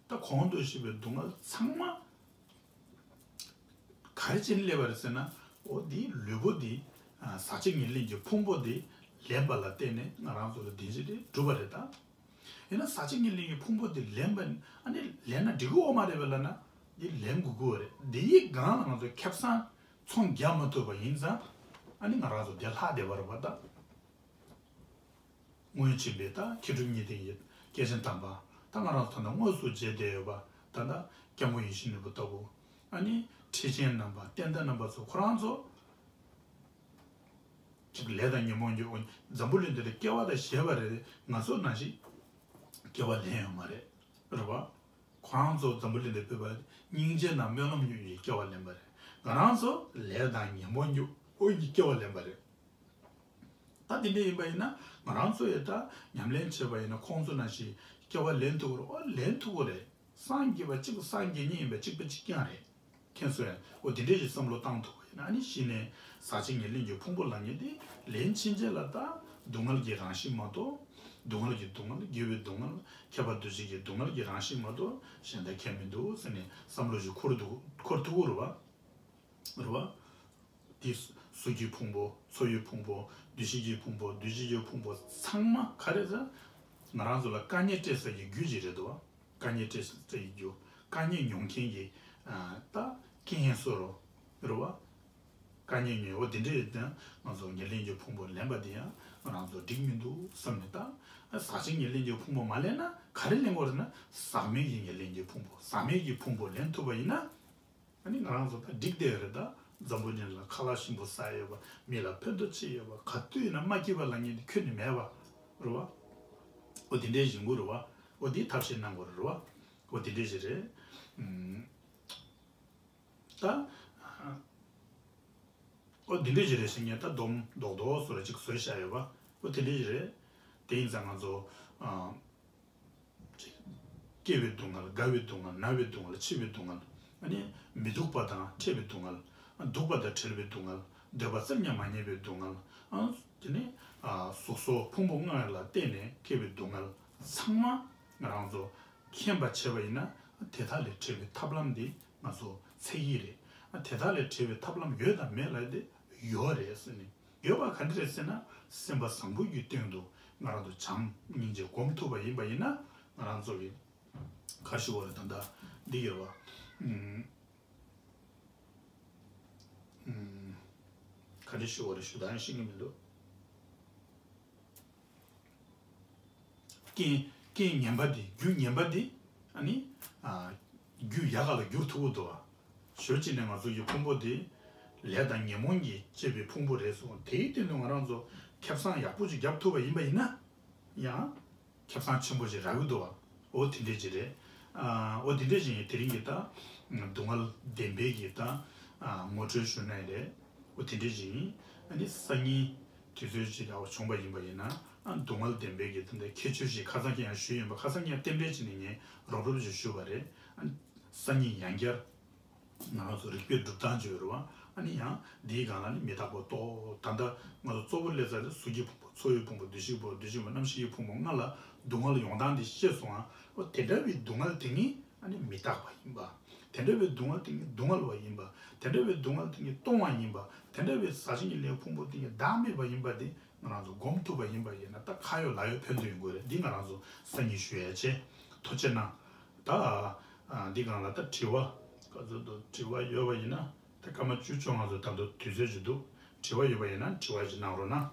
ད་གོང་དུ་ཞུས་པའི་སྡུག་བསྔལ་ཚང་མ་ག་རེ་བྱས་ནས་སླེབས་པ་རེད་ཟེར་ན། འོ་འདི་ལུས་པོ་འདི་ཨ་ཟག་བཅས་ཉེར་ལེན་གྱི་ཕུང་པོ་འདི་ལེན་པ་ལ་བརྟེན་ནས་ང་རང་ཚོ་ལ་བདེ་སྐྱིད་དེ་འགྲུབ་པ་རེད་ད། ཡིན་ན་ཟག་བཅས་ཉེར་ལེན་གྱི་ཕུང་པོ་འདི་ལེན་པ་ཨ་ནི་ལེན་ན་འགྲིག་གི་ཡོད་མ་རེད་པས་ལབ་ན། འདི་ལེན་དགོས་ཀྱི་ཡོད་རེད། འདི་ཡི་སྒང་ལ་ང་ཚོ་ཁེ་བཟང་ཚོང་རྒྱག་མ་ཐུབ་པ་ཡིན་ཙང་ཨ་ནི་ང་རང་ཚོ་བདེ་ལྷག་བསྡད་པ་རེད་པ་ད། སྔོན་ཆད་པའི་ད་མཁས་གྲུབ་གཉིས་ལྡན་གྱི་སྐྱེས་ཆེན་དམ་པ། ད་ང་རང་ཚོ་ད་ལྟ་དངོས་སུ་མཇལ་བསྡད་ཡོད་པ། ད་ལྟ་སྐྱབས་མགོན་ཡིད་བཞིན་ནོར་བུ་ལྟ་བུ། ཨ་ནི་ཁྲིད་ཆེན་རྣམ་པ། བསྟན་དར་རྣམ་པ་ཚོ་ཁོ་རང་ཚོ་ཅིག་ལས་དང་ཉོན་མོངས་ཀྱི། འཛམ་བུ་གླིང་འདི་ལ་སྐྱེ་བ་དང་བཞེས་པ་རེད། ང་ཚོ་ནང་བཞིན་སྐྱེ་བ་ལེན་ཡོད་མ་རེད། རེད་པ། ཁོ་རང་ཚོ་འཛམ་བུ་གླིང་འདིར་ཕེབས་པ་སྙིང་རྗེ་དང་སྨོན་ལམ་ཡོད་ཀྱི་སྐྱེ་བ་ལེན་པ་རེད། ང་རང་ཚོ་ལས་དང་ཉོན་མོངས་ཀྱི་དབང་གིས་སྐྱེ་བ་ལེན་པ་རེད། ད་དེ་འདྲ་ཡིན་པ་ཡིན་ན་ང་རང་ཚོ་ཡི་ད་ཉམས་ལེན་བྱས་པ་ཡིན་ན་ཁོང་ཚོ་ནང་བཞིན་སྐྱེ་བ་ལེན་ཐུབ་ཀྱི་རེད། ཨོ་ལེན་ཐུབ་ཀྱི་རེད། སངས་རྒྱས་པ་གཅིག་པུ་སངས་རྒྱས་ཉིད་ཡིན་པ་གཅིག་པ་གཅིག་རྐྱང་རེད། མཁྱེན་སོང་ངས། ཨོ་དེ་འདྲ་ཞིག་བསམ་བློ་བཏང་ཐུབ་པ་ཡིན་ན་ཨ་ནི་གཞི་ནས་ཟག་བཅས་ཉེར་ལེན་གྱི་ཕུང་པོ་ལབ་མཁན་དེ་ལེན་ཕྱིན་ཆད་ལ་ད་སྡུག་བསྔལ་གྱི་རང་བཞིན་མ་གཏོགས། སྡུག་བསྔལ་གྱི་སྡུག་བསྔལ། འགྱུར་བའི་སྡུག་བསྔལ། ཁྱབ་པ་འདུ་བྱེད་ཀྱི་སྡུག་བསྔལ་གྱི་རང་བཞིན་མ་གཏོགས་གཞན་དག་ཁྱད་མི་འདུག་ཟེར་ནས་བསམ་བློ་ཞིག་འཁོར་འདུག་འཁོར་ཐུབ་ཀྱི་རེད་པ། རེད་པ། དེ་གཟུགས་ཀྱི་ཕུང་པོ། ཚོར་བའི་ཕུང་པོ། འདུ་ཤེས་ཀྱི་ཕུང་པོ། འདུ་བྱེད་ཀྱི་ཕུང་པོ་ཚང་མ་ག་རེ་ཟེར། ང་རང་ཚོ་ལ་དཀའ་ངལ་སྤྲད་ས་ཀྱི་རྒྱུ་ཅིག་རེད་འདུག་བ། དཀའ་ངལ་སྤྲད་ས་ཀྱི་རྒྱུ། དཀའ་ངལ་མྱོང་མཁན་གྱི་ཨ་ད་རྐྱེན་སོ་རོ། རེད་པ། དཀའ་ངལ་མྱོང་བ་འདི་འདྲ་ཡོད་དུས་ང་ཚོ་ཉེར་ལེན་གྱི་ཕུང་པོ་ལེན་པ་འདི་ཡང་ང་རང་ཚོ་འགྲིག་མི་འདུག་བསམ་ནས། ད་ཟག་བཅས་ཉེར་ལེན་གྱི་ཕུང་པོ་མ་ལེན་ན་ག་རེ་ལེན་དགོས་རེད་ན། ཟག་མེད་ཀྱི་ཉེར་ལེན་གྱི་ཕུང་པོ། ཟག་མེད་ཀྱི་ཕུང་པོ་ལེན་ཐུབ་པ་ཡིན་ན། ཨ་ནི་ང་རང་ཚོ་ད་འགྲིག་བསྡད་ཡོད་རེད། ད་འཛམ་བུ་གླིང་ལ་ཁ་ལག་ཞིམ་པོ་ཟ་ཡོད་པ། མི་ལ་ཕན་ཐོགས་བྱེད་ཡོད་པ། ག་དུས་ཡིན་ན་མ་སྐྱིད་པ་ལབ་མཁན་དེ་ཁྱོན་ནས་མེད་པ། རེད་པ། ཨོ་དེ་འདྲས་ཡིན་དགོས་རེད་པ། ཨོ་དེ་ཐབས་ཤེས་གནང་དགོས་རེད་པ། ཨོ་དེ་འདྲས་ཞིག་རེད། ཨུམ། ད་ཨོ་དེ་འདྲས་ཞིག་རེད་ཟེར་མཁན་ད་སྡོམ་རྡོག་རྡོག་བཟོ་འདྲ་ཅིག་བཟོས་བཞག་ཡོད་པ། ཨོ་དེ་འདྲས་ཞིག་རེད། དེ་ཡིན་ཙང་ང་ཚོ་ཨ། སྐྱེ་བའི་སྡུག་བསྔལ། རྒ་བའི་སྡུག་བསྔལ། ན་བའི་སྡུག་བསྔལ། འཆི་བའི་སྡུག་བསྔལ། ཨ་ནི་མི་སྡུག་པ་དང་འཕྲད་པའི་སྡུག་བསྔལ། སྡུག་པ་དང་བྲལ་བའི་སྡུག་བསྔལ། འདོད་པ་རྩ་ཉམས་མ་ཉམས་པའི་སྡུག་བསྔལ། ཨ་དེ་ནི་ཨ་གཟུགས་སོགས་ཕུང་པོ་ལྔ་ལ་བརྟེན་ནས་སྐྱེ་བའི་སྡུག་བསྔལ་ཚང་མ་ང་རང་ཚོ་མཁྱེན་པ་བྱས་པ་ཡིན་ན། དེ་དག་ལས་བྲལ་བའི་ཐབས་ལམ་འདི་ང་ཚོ་འཚོལ་གྱི་རེད། ཨ་དེ་དག་ལས་བྲལ་བའི་ཐབས་ལམ་ཡོད་དམ་མེད་ལབ་དེ་ཡོད་རེད་ཟེར་ནས། ཡོད་པ་ག་འདྲ་རེད་ཟེར་ན། སེམས་པ་བཟང་པོ་ཡི་སྟེང་དུ་ང་རང་ཚོ་བྱམས་སྙིང་རྗེ་སྒོམ་ཐུབ་པ་ཡིན་པ་ཡིན་ན། ང་རང་ཚོ་གི་ག་ཞུ་བ་རེད། ད་ལྟ་འདི་ཡོད་པ། ཨུམ། ཨུམ། ག་འདྲ་ཞུ་བ་རེད། ཞུ་དང་ཤེས་ཀྱི་མི་འདུག་རྐྱེན། རྐྱེན་ངན་པ་འདི། རྒྱུ་ངན་པ་འདི། ཨ་ནི་ཨ་རྒྱུ་ཡག་ག་ལ་བསྒྱུར་ཐུབ་ཀྱི་འདུག་བ། ཞོལ་གཅིག་ནས་ང་ཚོ་གི་ཕུང་པོ་འདི་ ལས་དང་ཉོན་མོངས་ཀྱིས་བསྐྱེད་པའི་ཕུང་པོ་རེད་གསུངས། དེའི་སྟེང་དུ་ང་རང་ཚོ་ཁེ་བཟང་ཡག་པོ་ཅིག་བརྒྱབ་ཐུབ་པ་ཡིན་པ་ཡིན་ན། ཡང་ཁེ་བཟང་ཆེན་པོ་ཞིག་རག་གི་འདུག་བ། འོ་དེ་འདྲས་ཅིག་རེད། ཨ། འོ་དེ་འདྲས་ཅིག་ཡིན། དེ་རིང་གི་ད་སྡུག་བསྔལ་བདེན་པའི་གི་ད་ཨ་ངོ་སྤྲོད་ཞུ་ན་ཡིན་རེད། འོ་དེ་འདྲས་ཅིག་ཡིན། ཨ་ནི་སང་ཉིན་དུས་ཚོད་ཅིག་ཡག་པོ་བྱུང་པ་ཡིན་པ་ཡིན་ན། ཨ། སྡུག་བསྔལ་བདེན་པའི་གི་ད་ལྟ་ཁྱད་ཆོས་ཤིག་ཁ་སང་ཁྱེད་ཡང་ཞུས་ཡིན་པ། ཁ་སང་ངས་རྟེན་འབྲེལ་བྱས་ནས་ངས་རོབ་རོབ་ཅིག་ཞུས་པ་རེད། ཨ། སང་ཉིན་ཡང་བསྐྱར་ང་རང་ཚོ་རིག་པའི་སྒྲུབ་སྟངས་ཅིག་ཡོད་རེད་བ། ཨ་ནི་ཡང་འདིའི་སྒང་ལ་ནི་མི་རྟག་པ་རྟོགས། ད་ལྟ་ང་ཚོ་གཙོ་བོ་སླེབས་ཚར་ཏེ་གཟུགས་ཀྱི་ཕུང་པོ། ཚོར་བའི་ཕུང་པོ། འདུ་ཤེས་ཕུང་པོ། འདུ་ཤེས་ཕུང་པོ། རྣམ་ཤེས་ཀྱི་ཕུང་པོ་ལྔ་ལ་སྡུག་བསྔལ་ཡོང་སྟངས་འདི་ཤེས་སོང་ང་། འོ་དེ་འདྲ་བའི་སྡུག་བསྔལ་དེ་ཉིད་ཨ་ནི་མི་རྟག་པ་ཡིན་པ། དེ་འདྲ་བའི་སྡུག་བསྔལ་དེ་ཉིད་སྡུག་བསྔལ་བ་ཡིན་པ། དེ་འདྲ་བའི་སྡུག་བསྔལ་དེ་ཉིད་སྟོང་བ་ཡིན་པ། དེ་འདྲ་བའི་ཟག་བཅས་ཀྱི་ལས་ཕུང་པོ་དེ་ཉིད་བདག་མེད་པ་ཡིན་པ་དེ་ང་རང་ཚོ་སྒོམ་ཐུབ་པ་ཡིན་པ་ཡིན་ན། ད་ཁ་ཡོད་ལག་ཡོད་ཕན་ཐོགས་ཡོང་གི་རེད། འདི་ང་རང་ཚོ་སང་ཉིན་ཞུ་ཡ་བྱས། ཐུགས་རྗེ་གནང་། ད་ཨ་འདི་སྒང་ལ་ད་དྲི་བ་ག་ཚོད་འདུག། དྲི་བ་ཡོད་པ་ཡིན་ན། ད་སྐར་མ་བཅུ་བཅོ་ལྔ་ཙམ་ད་དུང་དུས་ཚོད་ཅིག་འདུག། དྲི་བ་ཡོད་པ་ཡིན་ན་དྲི་བ་ཅིག་གནང་རོགས་གནང་།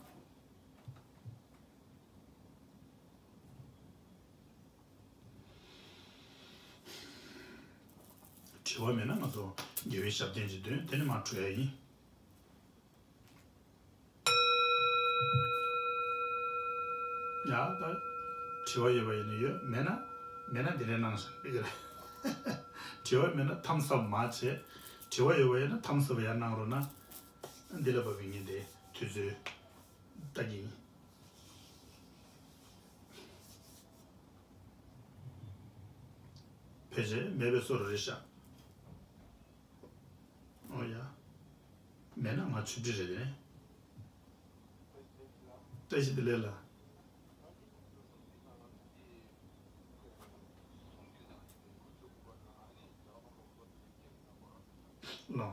དྲི་བ་མེད་ན་ང་ཚོ་དགེ་བའི་ཞབས་བརྟན་ཅིག་འདོན། དེ་ནས་མར་གྲོལ་ཡ་ཡིན། ཡ་ད། དྲི་བ་ཡོད་པ་ཡིན་ན་ཡོད། མེད་ན། མེད་ན་འདི་འདྲའི་གནང་བཞག་པའི་གི་རེད། དྲི་བ་མེད་ན་thumbs up མར་བྱེད། དྲི་བ་ཡོད་པ་ཡིན་ན་thumbs up ཡར་གནང་རོགས་གནང་། འདི་ལ་བབས་པའི་ངས་འདི་དུས་ཚོད་ལྟ་གི་ཡིན། ཕལ་ཆེར་མེད་པའི་བཟོ་འདྲ་རེད་ཤག། ཨོ་ཡ། མེད་ན་ང་ཆུ་སྒྲིག་རེད་དེ། བཀྲ་ཤིས་བདེ་ལེགས་ལགས། ལོ།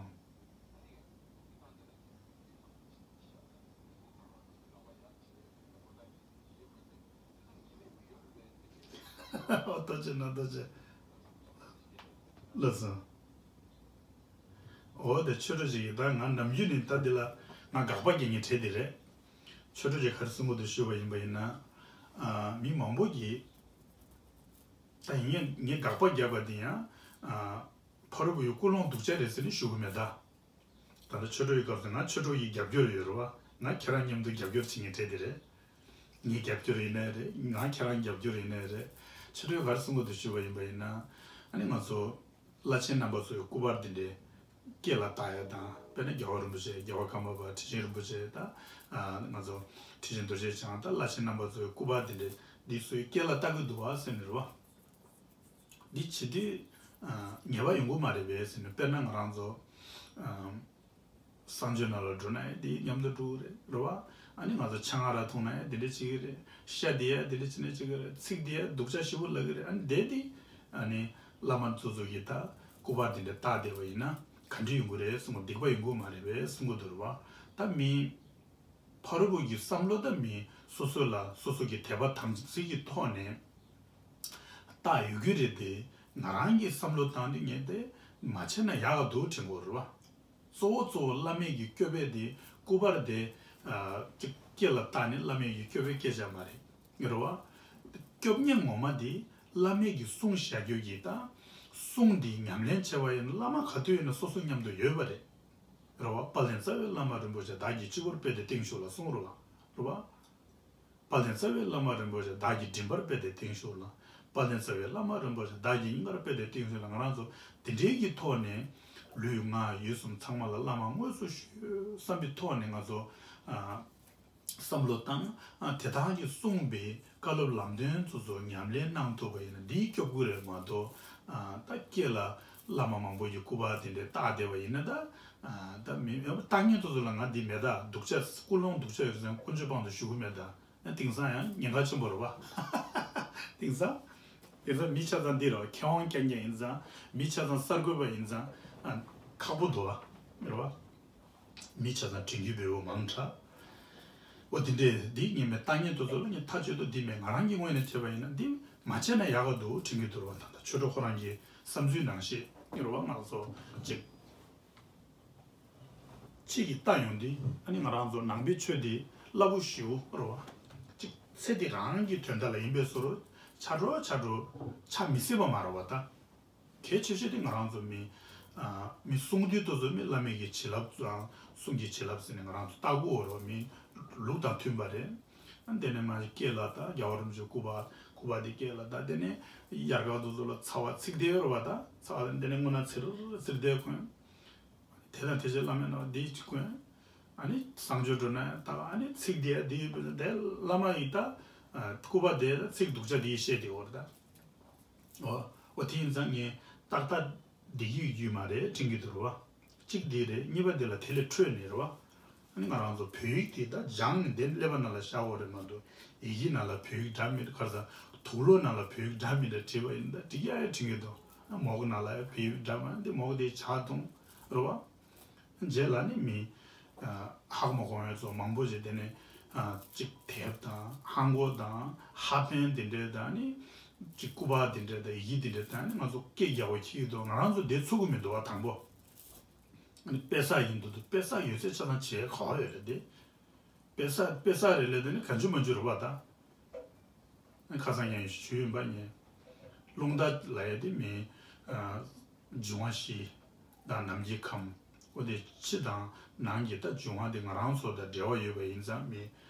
ཨོ་ཐུགས་རྗེ་གནང་། ཐུགས་རྗེ། ལགས་སོ། འོ་དེ་ཆོས་གྲོགས་ཅིག་གིས། ད་ང་ནམ་རྒྱུན་ནས་ད་འདི་ལ་ང་དགག་པ་རྒྱག་མཁན་གྲས་དེ་རེད། ཆོས་གྲོགས་ཀྱིས་ག་རེ་གསུང་གི་འདུག་ཞུས་པ་ཡིན་པ་ཡིན་ན། ཨ། མི་མང་པོ་གིས། ད་ངས་ངས་དགག་པ་བརྒྱབ་པ་འདི་ཡང་། ཨ། ཕ་རོལ་པོ་ཡི་ཀུན་སློང་སྡུག་ཅག་རེད་ཟེར་ནས་ཞུ་གི་མེད་ད། ད་ལྟ་ཆོས་གྲོགས་ཡི་སྐབས་སུ་ང་ཆོས་གྲོགས་ཡི་རྒྱབ་སྐྱོར་ཡོད་རེད་བ། ང་ཁྱེད་རང་མཉམ་དུ་རྒྱབ་སྐྱོར་བྱེད་མཁན་གྲས་དེ་རེད། ངའི་རྒྱབ་སྐྱོར་ཡིན་ནའི་རེད། ང་ཁྱེད་རང་རྒྱབ་སྐྱོར་ཡིན་ནའི་རེད། ཆོས་གྲོགས་ག་རེ་གསུང་གི་འདུག་ཞུས་པ་ཡིན་པ་ཡིན་ན། ཨ་ནི་ང་ཚོ་བླ་ཆེན་རྣམ་པ་ཚོའི་སྐུ་པར་འདི་འདྲའི་སྐེ་ལ་བཏགས་ཡ་དང་། དཔེར་ན་རྒྱལ་བ་རིན་པོ་ཆེ། རྒྱལ་བ་ཀརྨ་པ། ཁྲི་ཆེན་རིན་པོ་ཆེ། ད་ཨ་ང་ཚོ་ཁྲི་ཆེན་རྡོ་རྗེ་འཆང་དང་བླ་ཆེན་རྣམ་པ་ཚོའི་སྐུ་པར་འདི་འདྲའི་འདི་ཚོའི་སྐེ་ལ་བཏགས་ཀྱི་འདུག་བ་ཟེར་ནས་རེད་བ། འདི་བྱེད་དུས་ཨ་ཉེས་པ་ཡོང་གི་མ་རེད་པས་ཟེར་ནས། དཔེར་ན་ང་རང་ཚོ་ཨ་གསང་སྤྱོད་ནང་ལ་འགྲོ་ན་ཡང་འདི་མཉམ་དུ་འགྲོ་གི་རེད། རེད་བ། ཨ་ནི་ང་ཚོ་ཆང་ཨ་རག་འཐུང་ན་ཡང་འདི་འདྲ་བྱེད་ཀྱི་རེད། ཤ་འདི་ཡང་འདི་འདྲ་བྱེད་ནས་བྱེད་ཀྱི་རེད། ཚིག་འདི་ཡང་སྡུག་ཅག་ཞེ་པོ་ལབ་ཀྱི་རེད། ཨ་ནི་དེ་འདི་ཨ་ནི་བླ་མ་ཚོ་ཚོ་གིས་ད་སྐུ་པར་འདི་འདྲ་བཏགས་བསྡད་པ་ཡིན་ན་ག་འདྲ་ཡོང་གི་རེད་གསུང་གི། སྡིག་པ་ཡོང་གི་མ་རེད་པས་གསུང་གི་འདུག་རེད་བ། ད་མི་ཕ་རོལ་པོ་གི་བསམ་བློ་དང་མི་སོ་སོ་ལ་སོ་སོ་གི་དད་པ་དམ་ཚིག་གི་ཐོག་ནས་བཏགས་ཡོད་ཀྱི་རེད་དེ། ང་རང་གི་བསམ་བློ་བཏང་དུས་ངས་དེ་མ་བྱས་ན་ཡག་ག་འདུག་དྲན་གྱི་ཡོད་རེད་བ། གཙོ་བོ་གཙོ་བོ་བླ་མེད་ཀྱི་སྐྱོབ་པའི་དེ་སྐུ་པར་དེ་ཨ་ཅིག་སྐེ་ལ་བཏགས་ནས་བླ་མེད་ཀྱི་སྐྱོབ་པའི་སྐད་ཆ་མ་རེད། རེད་བ། སྐྱོབ་མཁན་ངོ་མ་དེ་བླ་མེད་ཀྱི་གསུང་བཤད་རྒྱུ་གི་ད་གསུང་དེ་ཉམས་ལེན་བྱས་པ་ཡིན་ན། བླ་མ་ག་དུས་ཡིན་ན་སོ་སོ་མཉམ་དུ་ཡོད་པ་རེད། རེད་བ། དཔལ་ལྡན་རྩ་བའི་བླ་མ་རིན་པོ་ཆེ་བདག་གིས་གཅིག་པུར་དཔེ་དེ་བསྟན་བཞུགས་ལ་གསུངས་རེད་བ། རེད་བ། དཔལ་ལྡན་རྩ་བའི་བླ་མ་རིན་པོ་ཆེ་བདག་གི་མགྲིན་པར་དཔེ་དེ་བསྟན་བཞུགས་ལ། དཔལ་ལྡན་རྩ་བའི་བླ་མ་རིན་པོ་ཆེ་བདག་གི་སྙིང་གར་དཔེ་དེ་བསྟན་བཞུགས་ལ། ང་རང་ཚོ་དེ་འདྲའི་གི་ཐོག་ནས་ལུས་ངག་ཡིད་གསུམ་ཚང་མ་ལ་བླ་མ་དངོས་སུ་ཞུ་བསམ་པའི་ཐོག་ནས་ང་ཚོ་ཨ་བསམ་བློ་བཏང་། ཨ་དེ་དག་གིས་གསུངས་པའི་བཀའ་སློབ་ལམ་སྟོན་ཚོ་ཚོ་ཉམས་ལེན་གནང་ཐུབ་པ་ཡིན་ན་འདིས་སྐྱོབ་ཀྱི་རེད་མ་གཏོགས། ཨ་ད་སྐེ་ལ་བླ་མ་མང་པོ་ཡི་སྐུ་པར་དེ་འདྲའི་བཏགས་བསྡད་པ་ཡིན་ན། ད་ཨ་ད་མི་བཏགས་མཁན་ཚོ་ཚོ་ལ་ང་འདི་མེད། ད་སྡུག་ཅག་ཀུན་སློང་སྡུག་ཅག་ཡོད་ཙང་ཀུན་སྤྱོད་དཔང་དུ་ཞུ་གི་མེད། ད། དེང་སང་ཡང་ཉེན་ཁ་ཆེན་པོ་རེད་བ། དེང་སང་། དེང་སང་མི་ཆ་ཚང་འདི་རེད་བ། མཁས་དབང་རྐྱང་རྐྱང་ཡིན་ཙང་། མི་ཆ་ཚང་གསར་འགོད་པ་ཡིན་ཙང་། ཨ། ཁག་པོ་འདུག་བ། རེད་བ། མི་ཆ་ཚང་དྲན་རྒྱུ་བེའུ་མང་དྲགས། འོ་དེ་འདྲས་འདི་ངས་མེད། བཏགས་མཁན་དེ་ཚོ་ལ་ངས་ཐག་གཅོད་དོ་འདི་མེད། ང་རང་གི་ངོས་ནས་བྱས་པ་ཡིན་ན་འདི་མ་བྱས་ན་ཡག་ག་འདུག་དྲན་གྱི་འདུག་རེད་བ། ད་ལྟ་ཆོས་གྲོགས་ཁོ་རང་གི་བསམ་ཚུལ་ནང་བཞིན་རེད་བ། ང་ཚོ་ཅིག་གཅིག་གིས་ལྟ་ཡོང་དུས། ཨ་ནི་ང་རང་ཚོ་ནང་པའི་ཆོས་འདི་རླབས་པོ་ཞེ་པོ་རེད་བ། གཅིག་ཚེ་འདི་རང་གི་དོན་དག་ལ་ཡིན་པའི་བཟོ་འདྲ་ཆགས་འགྲོ་ཆགས་འགྲོ་ཆགས་མི་སྲིད་པ་མ་རེད་བ། ད་གལ་ཆེ་ཤོས་དེ་ང་རང་ཚོ་མི་ ཨ། མི་གསུང་དུས་དུས་སུ་མི་བླ་མའི་གི་བྱིན་རླབས་དང་གསུང་གི་བྱིན་རླབས་ཟེར་ནས་ང་རང་ཚོ་ལྟ་དགོས་རེད་བ། མི་ལུགས་དང་མཐུན་པ་རེད། ཨ། དེ་ནས་མ་གཞི་སྐེ་ལ་ད་རྒྱལ་བ་རིན་པོ་ཆེ་སྐུ་པར་སྐུ་པར་དེ་སྐེ་ལ་ད། དེ་ནས་ཡར་ཀ་དུས་སུ་ལ་ཚ་བ་ཚིག་དེ་ཡོད་རེད་བ། ད་ཚ་བ་དེ་ནས་སྔོ་ནག་ཚིར་ཚིར་དེ་གོན། དེ་དང་དེ་རྗེས་བླ་མའི་ནང་འདི་གཅིག་གོན། ཨ་ནི་གསང་སྤྱོད་འགྲོ་ན་ད་ཨ་ནི་ཚིག་དེ་དེ་ཡོད་པ། དེ་བླ་མ་ཡིས་ད་སྐུ་པར་དེ་ཚིག་སྡུག་ཅག་དེ་བཤད་དེ་ཡོད་རེད་ད། འོ། འོ་དེ་ཡིན་ཙང་ངས་ཏག་ཏག་བསྡད་ཀྱི་ཡོད་མ་རེད་དྲན་གྱི་འདུག་རེད་བ། གཅིག་དེ་རེད། གཉིས་པ་དེ་ལ་དེ་ལས་འཕྲོས་ནས་རེད་བ། ཨ་ནི་ང་རང་ཚོ་བོད་ཡིག་དེ་ད་སྦྱངས་ནས་དེ་ཀླད་པ་ནང་ལ་ཤར་བ་རེད་མ་གཏོགས། ཡི་གེ་ནང་ལ་བོད་ཡིག་འདྲ་མི་འདྲ། ག་རེ་ཟ། དུག་ལོག་ནང་ལ་བོད་ཡིག་འདྲ་མི་འདྲ་བྲིས་པ་ཡིན་ད་འགྲིག་ཡ་ཡ་དྲན་གྱི་འདུག། ཨ། མོག་ནང་ལ་ཡ་བོད་ཡིག་འདྲ་མི་འདྲ། མོག་དེ་ཇ་འཐུང་རེད་བ། རྗེས་ལ་ནི་མི་ཨ་ཧ་གོ་མ་གོ་ཡ་ཚོ་མང་པོ་ཞིག་དེ་ནས་ཨ་གཅིག་དེབ་དང་ཧ་གོ་དང་ཧ་པན་དེ་འདྲས་དང་ནི་གཅིག་སྐུ་པར་དེ་འདྲས་དང་ཡི་གེ་དེ་འདྲས་དང་ནི་ང་ཚོ་སྐད་རྒྱག་པ་ཁྱི་གི་འདུག། ང་རང་ཚོ་དེ་ཚུགས་ཀྱི་མི་འདུག་བ། དང་པོ་ཨ་ནི་དཔེ་བསགས་ཡིན་འདུག་འདུག། དཔེ་བསགས་ཡོད་ཚད་ཆ་ཚང་བྱེད་ག་བ་ཡོད་རེད་དེ། དཔེ་བསགས་དཔེ་བསགས་རེད་ལས་དེ་ནི་གང་བྱུང་མ་བྱུང་རེད་བ་ད། ཁ་སང་ཡང་ཞུས་ཡིན་པ་ངས། རླུང་རྟ་ལབ་ཡ་དེ་མི་ཨ་འབྱུང་བ་བཞི་དང་ནམ་མཁའི་ཁམས། འོ་དེ་ཕྱི་དང་ནང་གི་ད་འབྱུང་བ་དེ་ང་རང་ཚོ་དང་འབྲེལ་བ་ཡོད་པ་ཡིན་ཙང་མི་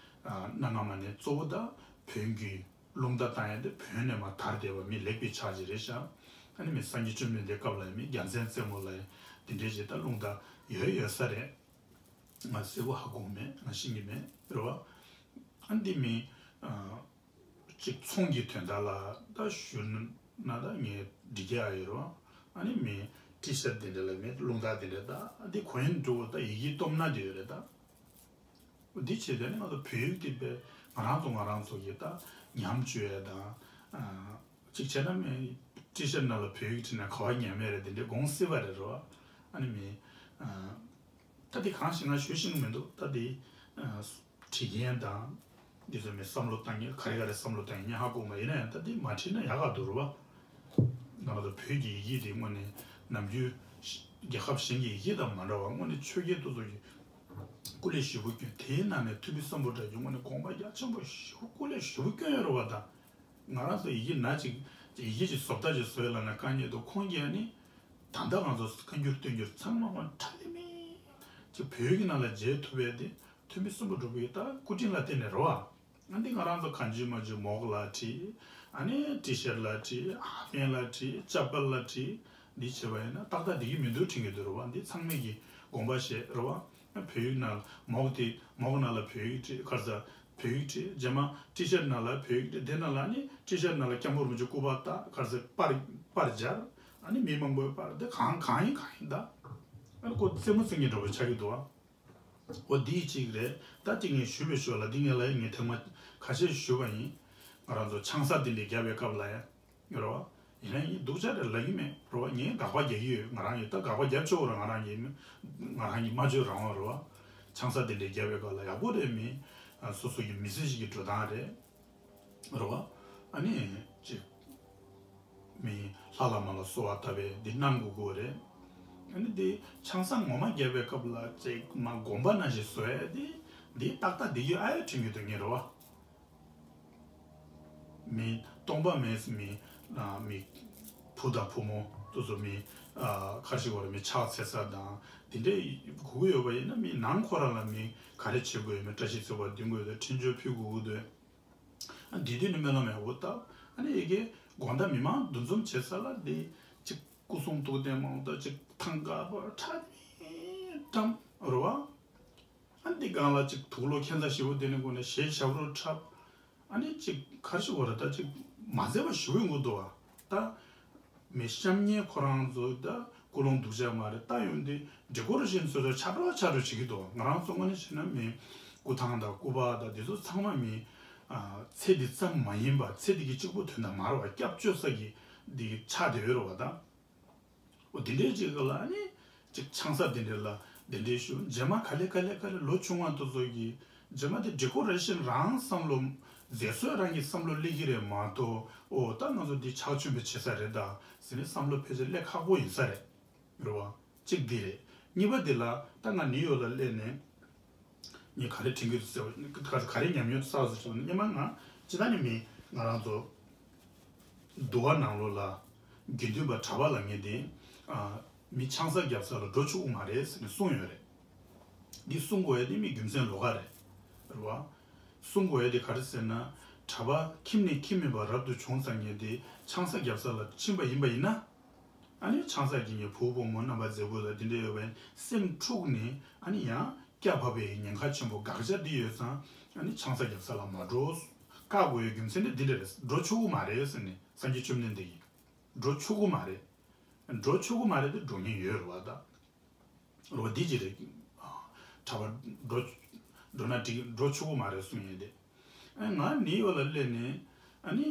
ཨ་གནའ་སྔ་མ་ནས་གཙོ་བོ་ད་བོན་གྱི་རླུང་རྟ་བཏང་ཡ་དེ་བོན་ནས་མར་དར་བསྡད་པ་མི་ལེགས་པའི་ཕྱག་རྗེས་རེད་ཤག། ཨ་ནི་མི་སངས་རྒྱས་བཅོམ་ལྡན་འདས་སྐབས་ལ་ཡང་མི་རྒྱལ་མཚན་རྩེ་མོ་ལ་ཡང་དེ་འདྲའི་ཅིག་ད་རླུང་རྟ་ཡོད་ཡོད་ས་རེད། ང་གསལ་པོ་ཧ་གོ་མེད། ང་ཤེས་ཀྱི་མེད་རེད་བ། ཨ་འདི་མི་ཨ་གཅིག་ཚོང་གི་དོན་དག་ལ་ད་ཞུ་ན་ད་ངས་འགྲིག་གི་ཨ་ཡོད་རེད་བ། ཨ་ནི་མི་ཊི་ཤར་ཊི་དེ་འདྲ་ལ་མི་རླུང་རྟ་དེ་འདྲ་ད་ཨ་འདི་གོན་འགྲོ་ད་ཡི་གེ་སྟོབས་ན་དེ་ཡོད་རེད་ད། འདི་བྱས་ཏེ་ནི་ང་ཚོ་བོད་ཡིག་དེ་དཔེ་ང་རང་ཚོ་ང་རང་ཚོ་གི་ད་ཉམས་བཅོས་ཡ་དང་། ཨ་གཅིག་བྱས་ན་མི་ཊི་ཤར་ཊི་ནང་ལ་བོད་ཡིག་བྲིས་ན་ག་བ་ཉན་མེད་རེད། དེ་འདྲའི་དགོངས་སྲིད་པ་རེད་རོ། ཨ་ནི་མི་ཨ་ད་དེ་གང་ཞིག་ང་ཞུ་ཤེས་ཀྱི་མི་འདུག། ད་དེ་ཨ་བྲིས་མཁན་དང་། འདི་ཚོ་མི་བསམ་བློ་བཏང་མཁན་ག་རེ་ག་རེ་བསམ་བློ་བཏང་མཁན་ཧ་གོ་མ་ཡིན་ན་ཡང་ད་དེ་མ་བྲིས་ན་ཡག་ག་འདུག་རོ་བ། ང་ཚོ་བོད་ཀྱི་ཡི་གེ་དེ་དངོས་གནས་ནམ་རྒྱུན་རྒྱལ་ཁབ་གཞན་གྱི་ཡི་གེ་དང་མ་འདྲ་བ། དངོས་གནས་ཆོས་རྒྱལ་དེ་ཚོ་གི་སྐུ་ལས་ཞེ་པོ་བསྐྱོན། དེའི་ནང་ནས་ཐུ་མི་སམ་བྷོ་ཊ་གི་དངོས་གནས་དགོངས་པ་རྒྱ་ཆེན་པོ་ཞེ་པོ་སྐུ་ལས་ཞེ་པོ་བསྐྱོན་ཡོད་རེད་བ། ད་ང་རང་ཚོ་ཡི་གེ་ན་ཅིག་ཡི་གེ་ཅིག་བཟོ་ལྟ་ཅིག་བཟོས་ལབ་ན་དཀའ་ངལ་འདུག། ཁོང་གིས་ནི་ད་ལྟ་ང་ཚོ་བཀའ་འགྱུར་བསྟན་འགྱུར་ཚང་མ་ཁོང་ཁྲ་ལི་མི་ཅིག་བོད་ཡིག་གི་ནང་ལ་མཇལ་ཐུབ་པའི་དེ་ཐུ་མི་སམ་བྷོ་ཊ་གི་ད་སྐུ་དྲིན་ལ་བརྟེན་ནས་རེད་བ། ཨ་འདི་ང་རང་ཚོ་གང་བྱུང་མ་བྱུང་མོག་ལ་བྲིས། ཨ་ནི་ཊི་ཤར་ཊི་ལ་བྲིས། ཧ་པན་ལ་བྲིས། ཅ་པལ་ལ་བྲིས། འདི་བྱས་པ་ཡིན་ན་ཏག་ཏག་འགྲིག་གི་མི་འདུག་དྲན་གྱི་འདུག་རེད་བ། འདི་ཚང་མས་ཀྱི་དགོངས་པ་བཞེས་རེད་བ། བོད་ཡིག་ནང་མོག་དེ་མོག་ནང་ལ་བོད་ཡིག་བྲིས། ག་རེ་ཟ། བོད་ཡིག་བྲིས། རྗེས་མ་ཊི་ཤར་ཊི་ནང་ལ་བོད་ཡིག་བྲིས། དེ་ནང་ལ་ནི་ཊི་ཤར་ཊི་ནང་ལ་སྐྱབས་མགོན་རིན་པོ་ཆེ་སྐུ་པར་བཏགས། ག་རེ་ཟ། པར་པར་སྦྱར། ཨ་ནི་མི་མང་པོའི་པར་དེ་གང་གང་ཡིན་གང་ཡིན་ད། ཨ་ནི་ཁོ་རྩེད་མོ་རྩེ་མཁན་འདྲ་པོ་ཆགས་ཀྱི་འདུག་ཨ། འོ་འདི་གཅིག་རེད། ད་དེ་ངས་ཞུས་པའི་ཞོར་ལ་འདི་ངས་ལ་ངས་ཐེངས་མ་ཁ་ཤས་ཞུས་པ་ཡིན། ང་རང་ཚོ་ཆང་ས་དེ་འདྲས་བརྒྱབ་པའི་སྐབས་ལ་ཡ། རེད་བ། ཡིན་ན་ཡིན་སྡུག་ཅག་རེད་ལབ་ཀྱི་མེད་རེད་བ། ངས་དགག་པ་རྒྱག་གི་ཡོད། ང་རང་གིས་ད་དགག་པ་རྒྱབ་ཆོག་རེད། ང་རང་གིས་ང་རང་གིས་སྨྲ་བརྗོད་རང་དབང་རེད་བ། ཆང་ས་དེ་འདྲས་བརྒྱབ་པའི་སྐབས་ལ་ཡག་པོ་རེད། མི་སོ་སོ་གི་མི་ཚེ་ཞིག་གི་འགྲོ་སྟངས་རེད། རེད་བ། ཨ་ནི་ཅིག་མི་ལྷ་ལ་མ་ལ་གསོལ་བ་བཏབ་པའི་འདི་གནང་དགོས་ཀྱི་རེད། ཨ་ནི་འདི་ཆང་ས་ངོ་མ་བརྒྱབ་པའི་སྐབས་ལ་ཅིག་མ་དགོན་པ་ནང་བཞིན་བཟོ་ཡ་འདི་འདི་ཏག་ཏག་འདི་ཡོད་ཨ་ཡོད་དྲན་གྱི་འདུག་ངས་རེད་བ། མི་སྟོང་པ་མེད་མི་ཨ་མི་བུ་དང་བུ་མོ་དེ་ཚོ་མི་ཨ་ཁ་ཤས་བར་མི་ཕྱག་འཚལ་ས་དང་དེ་འདྲའི་དགོས་ཀྱི་ཡོད་པ་ཡིན་ན་མི་ནང་ཁོ་རང་ལ་མི་ག་རེ་བྱེད་དགོས་ཡོད་མེད། བཀྲ་ཤིས་བརྩེགས་པ་འདོན་དགོས་ཡོད་དོ། འཕྲིན་བཅོལ་ཕུལ་དགོས་ཀྱི་འདུག། ཨ་འདི་དུས་ནི་སྨོན་ལམ་ཡག་པོ་བཏབ། ཨ་ནི་ཡ་གི་དགོང་དག་མི་མང་འདུ་འཛོམས་བྱེད་ས་ལ་འདི་གཅིག་སྐུ་གསུང་ཐུགས་རྟེན་མང་དང་གཅིག་ཐང་ག་པར་ཁྲ་ནི་བཀྲམ་རེད་བ། ཨ་འདི་སྒང་ལ་གཅིག་དུག་ལོག་ཁྱད་མཚར་ཞེ་པོ་དེ་ནི་དགོས་ནས་ཞལ་ཞབས་བྲོ་འཁྲབ། ཨ་ནི་གཅིག་ག་རེ་ཞུ་དགོས་རེད། ད་གཅིག་མ་མཛེས་པ་ཞེ་པོ་ཡོང་གི་འདུག་བ། ད། མི་གཤམ་ཉེ་ཁོ་རང་ཚོ་ད་ཀུན་སློང་སྡུག་ཅག་མ་རེད། ད་ཡོང་དུས་ཌེ་ཀོ་རེ་ཤན་སོ་སོ་ཆག་འགྲོ་ཆག་འགྲོ་བྱེད་ཀྱི་འདུག། ང་རང་ཚོ་དངོས་གནས་བྱས་ན་མི་སྐུ་ཐང་དང་སྐུ་པར་དང་འདི་ཚོ་ཚང་མ་མི་ཨ་ཚེ་འདི་ཙམ་མ་ཡིན་པ་ཚེ་འདི་གི་གཅིག་པུ་དོན་དག་མ་རེད་བ། སྐྱབས་བཅོལ་ས་གི་འདི་ཆགས་བསྡད་ཡོད་རེད་བ་ད། འོ་དེ་འདྲའི་ཅིག་ལ་ནི་ཅིག་ཆང་ས་དེ་འདྲའི་ལ་དེ་འདྲའི་ཞུ། རྗེས་མ་ག་ལེ་ག་ལེ་ག་ལེ་ལོ་ཆུང་བ་དེ་ཚོ་གི་རྗེས་མ་དེ་ཌེ་ཀོ་རེ་ཤན་རང་བསམ་བློ་མཛེས་བཟོ་རང་གི་བསམ་བློ་སླེབས་ཀྱི་རེད་མ་གཏོགས། ཨོ་ད་ང་ཚོ་འདི་ཕྱག་མཆོད་འབུལ་བྱེད་ས་རེད་ད་ཟེར་ནས་བསམ་བློ་ཕལ་ཆེར་སླེབས་ཁག་པོ་ཡིན་ས་རེད། རེད་བ། གཅིག་འདི་རེད། གཉིས་པ་འདི་ལ་ད་ང་ནིའུ་ཡོག་ལ་སླེབས་ནས་ངས་ག་རེ་དྲན་གྱི་འདུག་ཟེར་བ་ག་ག་རེ་ཉམས་མྱོང་བསགས་སོང་ཟེར་བ་ནི་སྔོན་མ་ང་ཇི་ལྟར་ནས་མི་ང་རང་ཚོ་འདུལ་བ་ནང་ལོགས་ལ་དགེ་འདུན་པ་གྲྭ་པ་ལ་ངས་དེ་ཨ་ མི་ཆང་ས་རྒྱབ་ས་ལ་འགྲོ་ཆོག་གི་མ་རེད་ཟེར་ནས་གསུངས་ཡོད་རེད། འདི་གསུང་དགོས་ཡ་དེ་མི་རྒྱུ་མཚན་ལོགས་ཀ་རེད། རེད་བ། གསུང་དགོས་ཡ་དེ་ག་རེ་ཟེར་ན། གྲྭ་པ་ཁྱིམ་ནས་ཁྱིམ་མེད་པར་རབ་ཏུ་བྱུང་ཙང་ངས་དེ་ཆང་ས་རྒྱབ་ས་ལ་ཕྱིན་པ་ཡིན་པ་ཡིན་ན། ཨ་ནི་ཆང་ས་གི་ངའི་བུ་བུ་མོ་རྣམ་པ་མཛེས་པོ་ལ་དེ་འདྲ་ཡོད་པ་ཡིན་སེམས་འཁྲུགས་ནས་ཨ་ནི་ཡང་སྐྱ་བབས་པའི་ཉེན་ཁ་ཆེན་པོ་དགག་བྱ་འདི་ཡོད་ཙང་ཨ་ནི་ཆང་ས་རྒྱབ་ས་ལ་མ་འགྲོ། བཀག་དགོས་ཡའི་རྒྱུ་མཚན་དེ་འདི་འདྲ་རེད། འགྲོ་ཆོག་གི་མ་རེད་ཟེར་ནས་སངས་རྒྱས་བཅོམ་ལྡན་འདས་ཀྱིས། འགྲོ་ཆོག་གི་མ་རེད། འགྲོ་ཆོག་གི་མ་རེད་དེ་འགྲོ་མཁན་ཡོད་རེད་བ་ད། རོ་འདི་ཅི་རེད། གྲྭ་པ་འགྲོ་འགྲོ་ན་འགྲིག་འགྲོ་ཆོག་གི་མ་རེད་གསུང་ཡས་དེ། ཨ་ང་ནི་ཡོད་ལ་སླེབས་ནས་ཨ་ནི་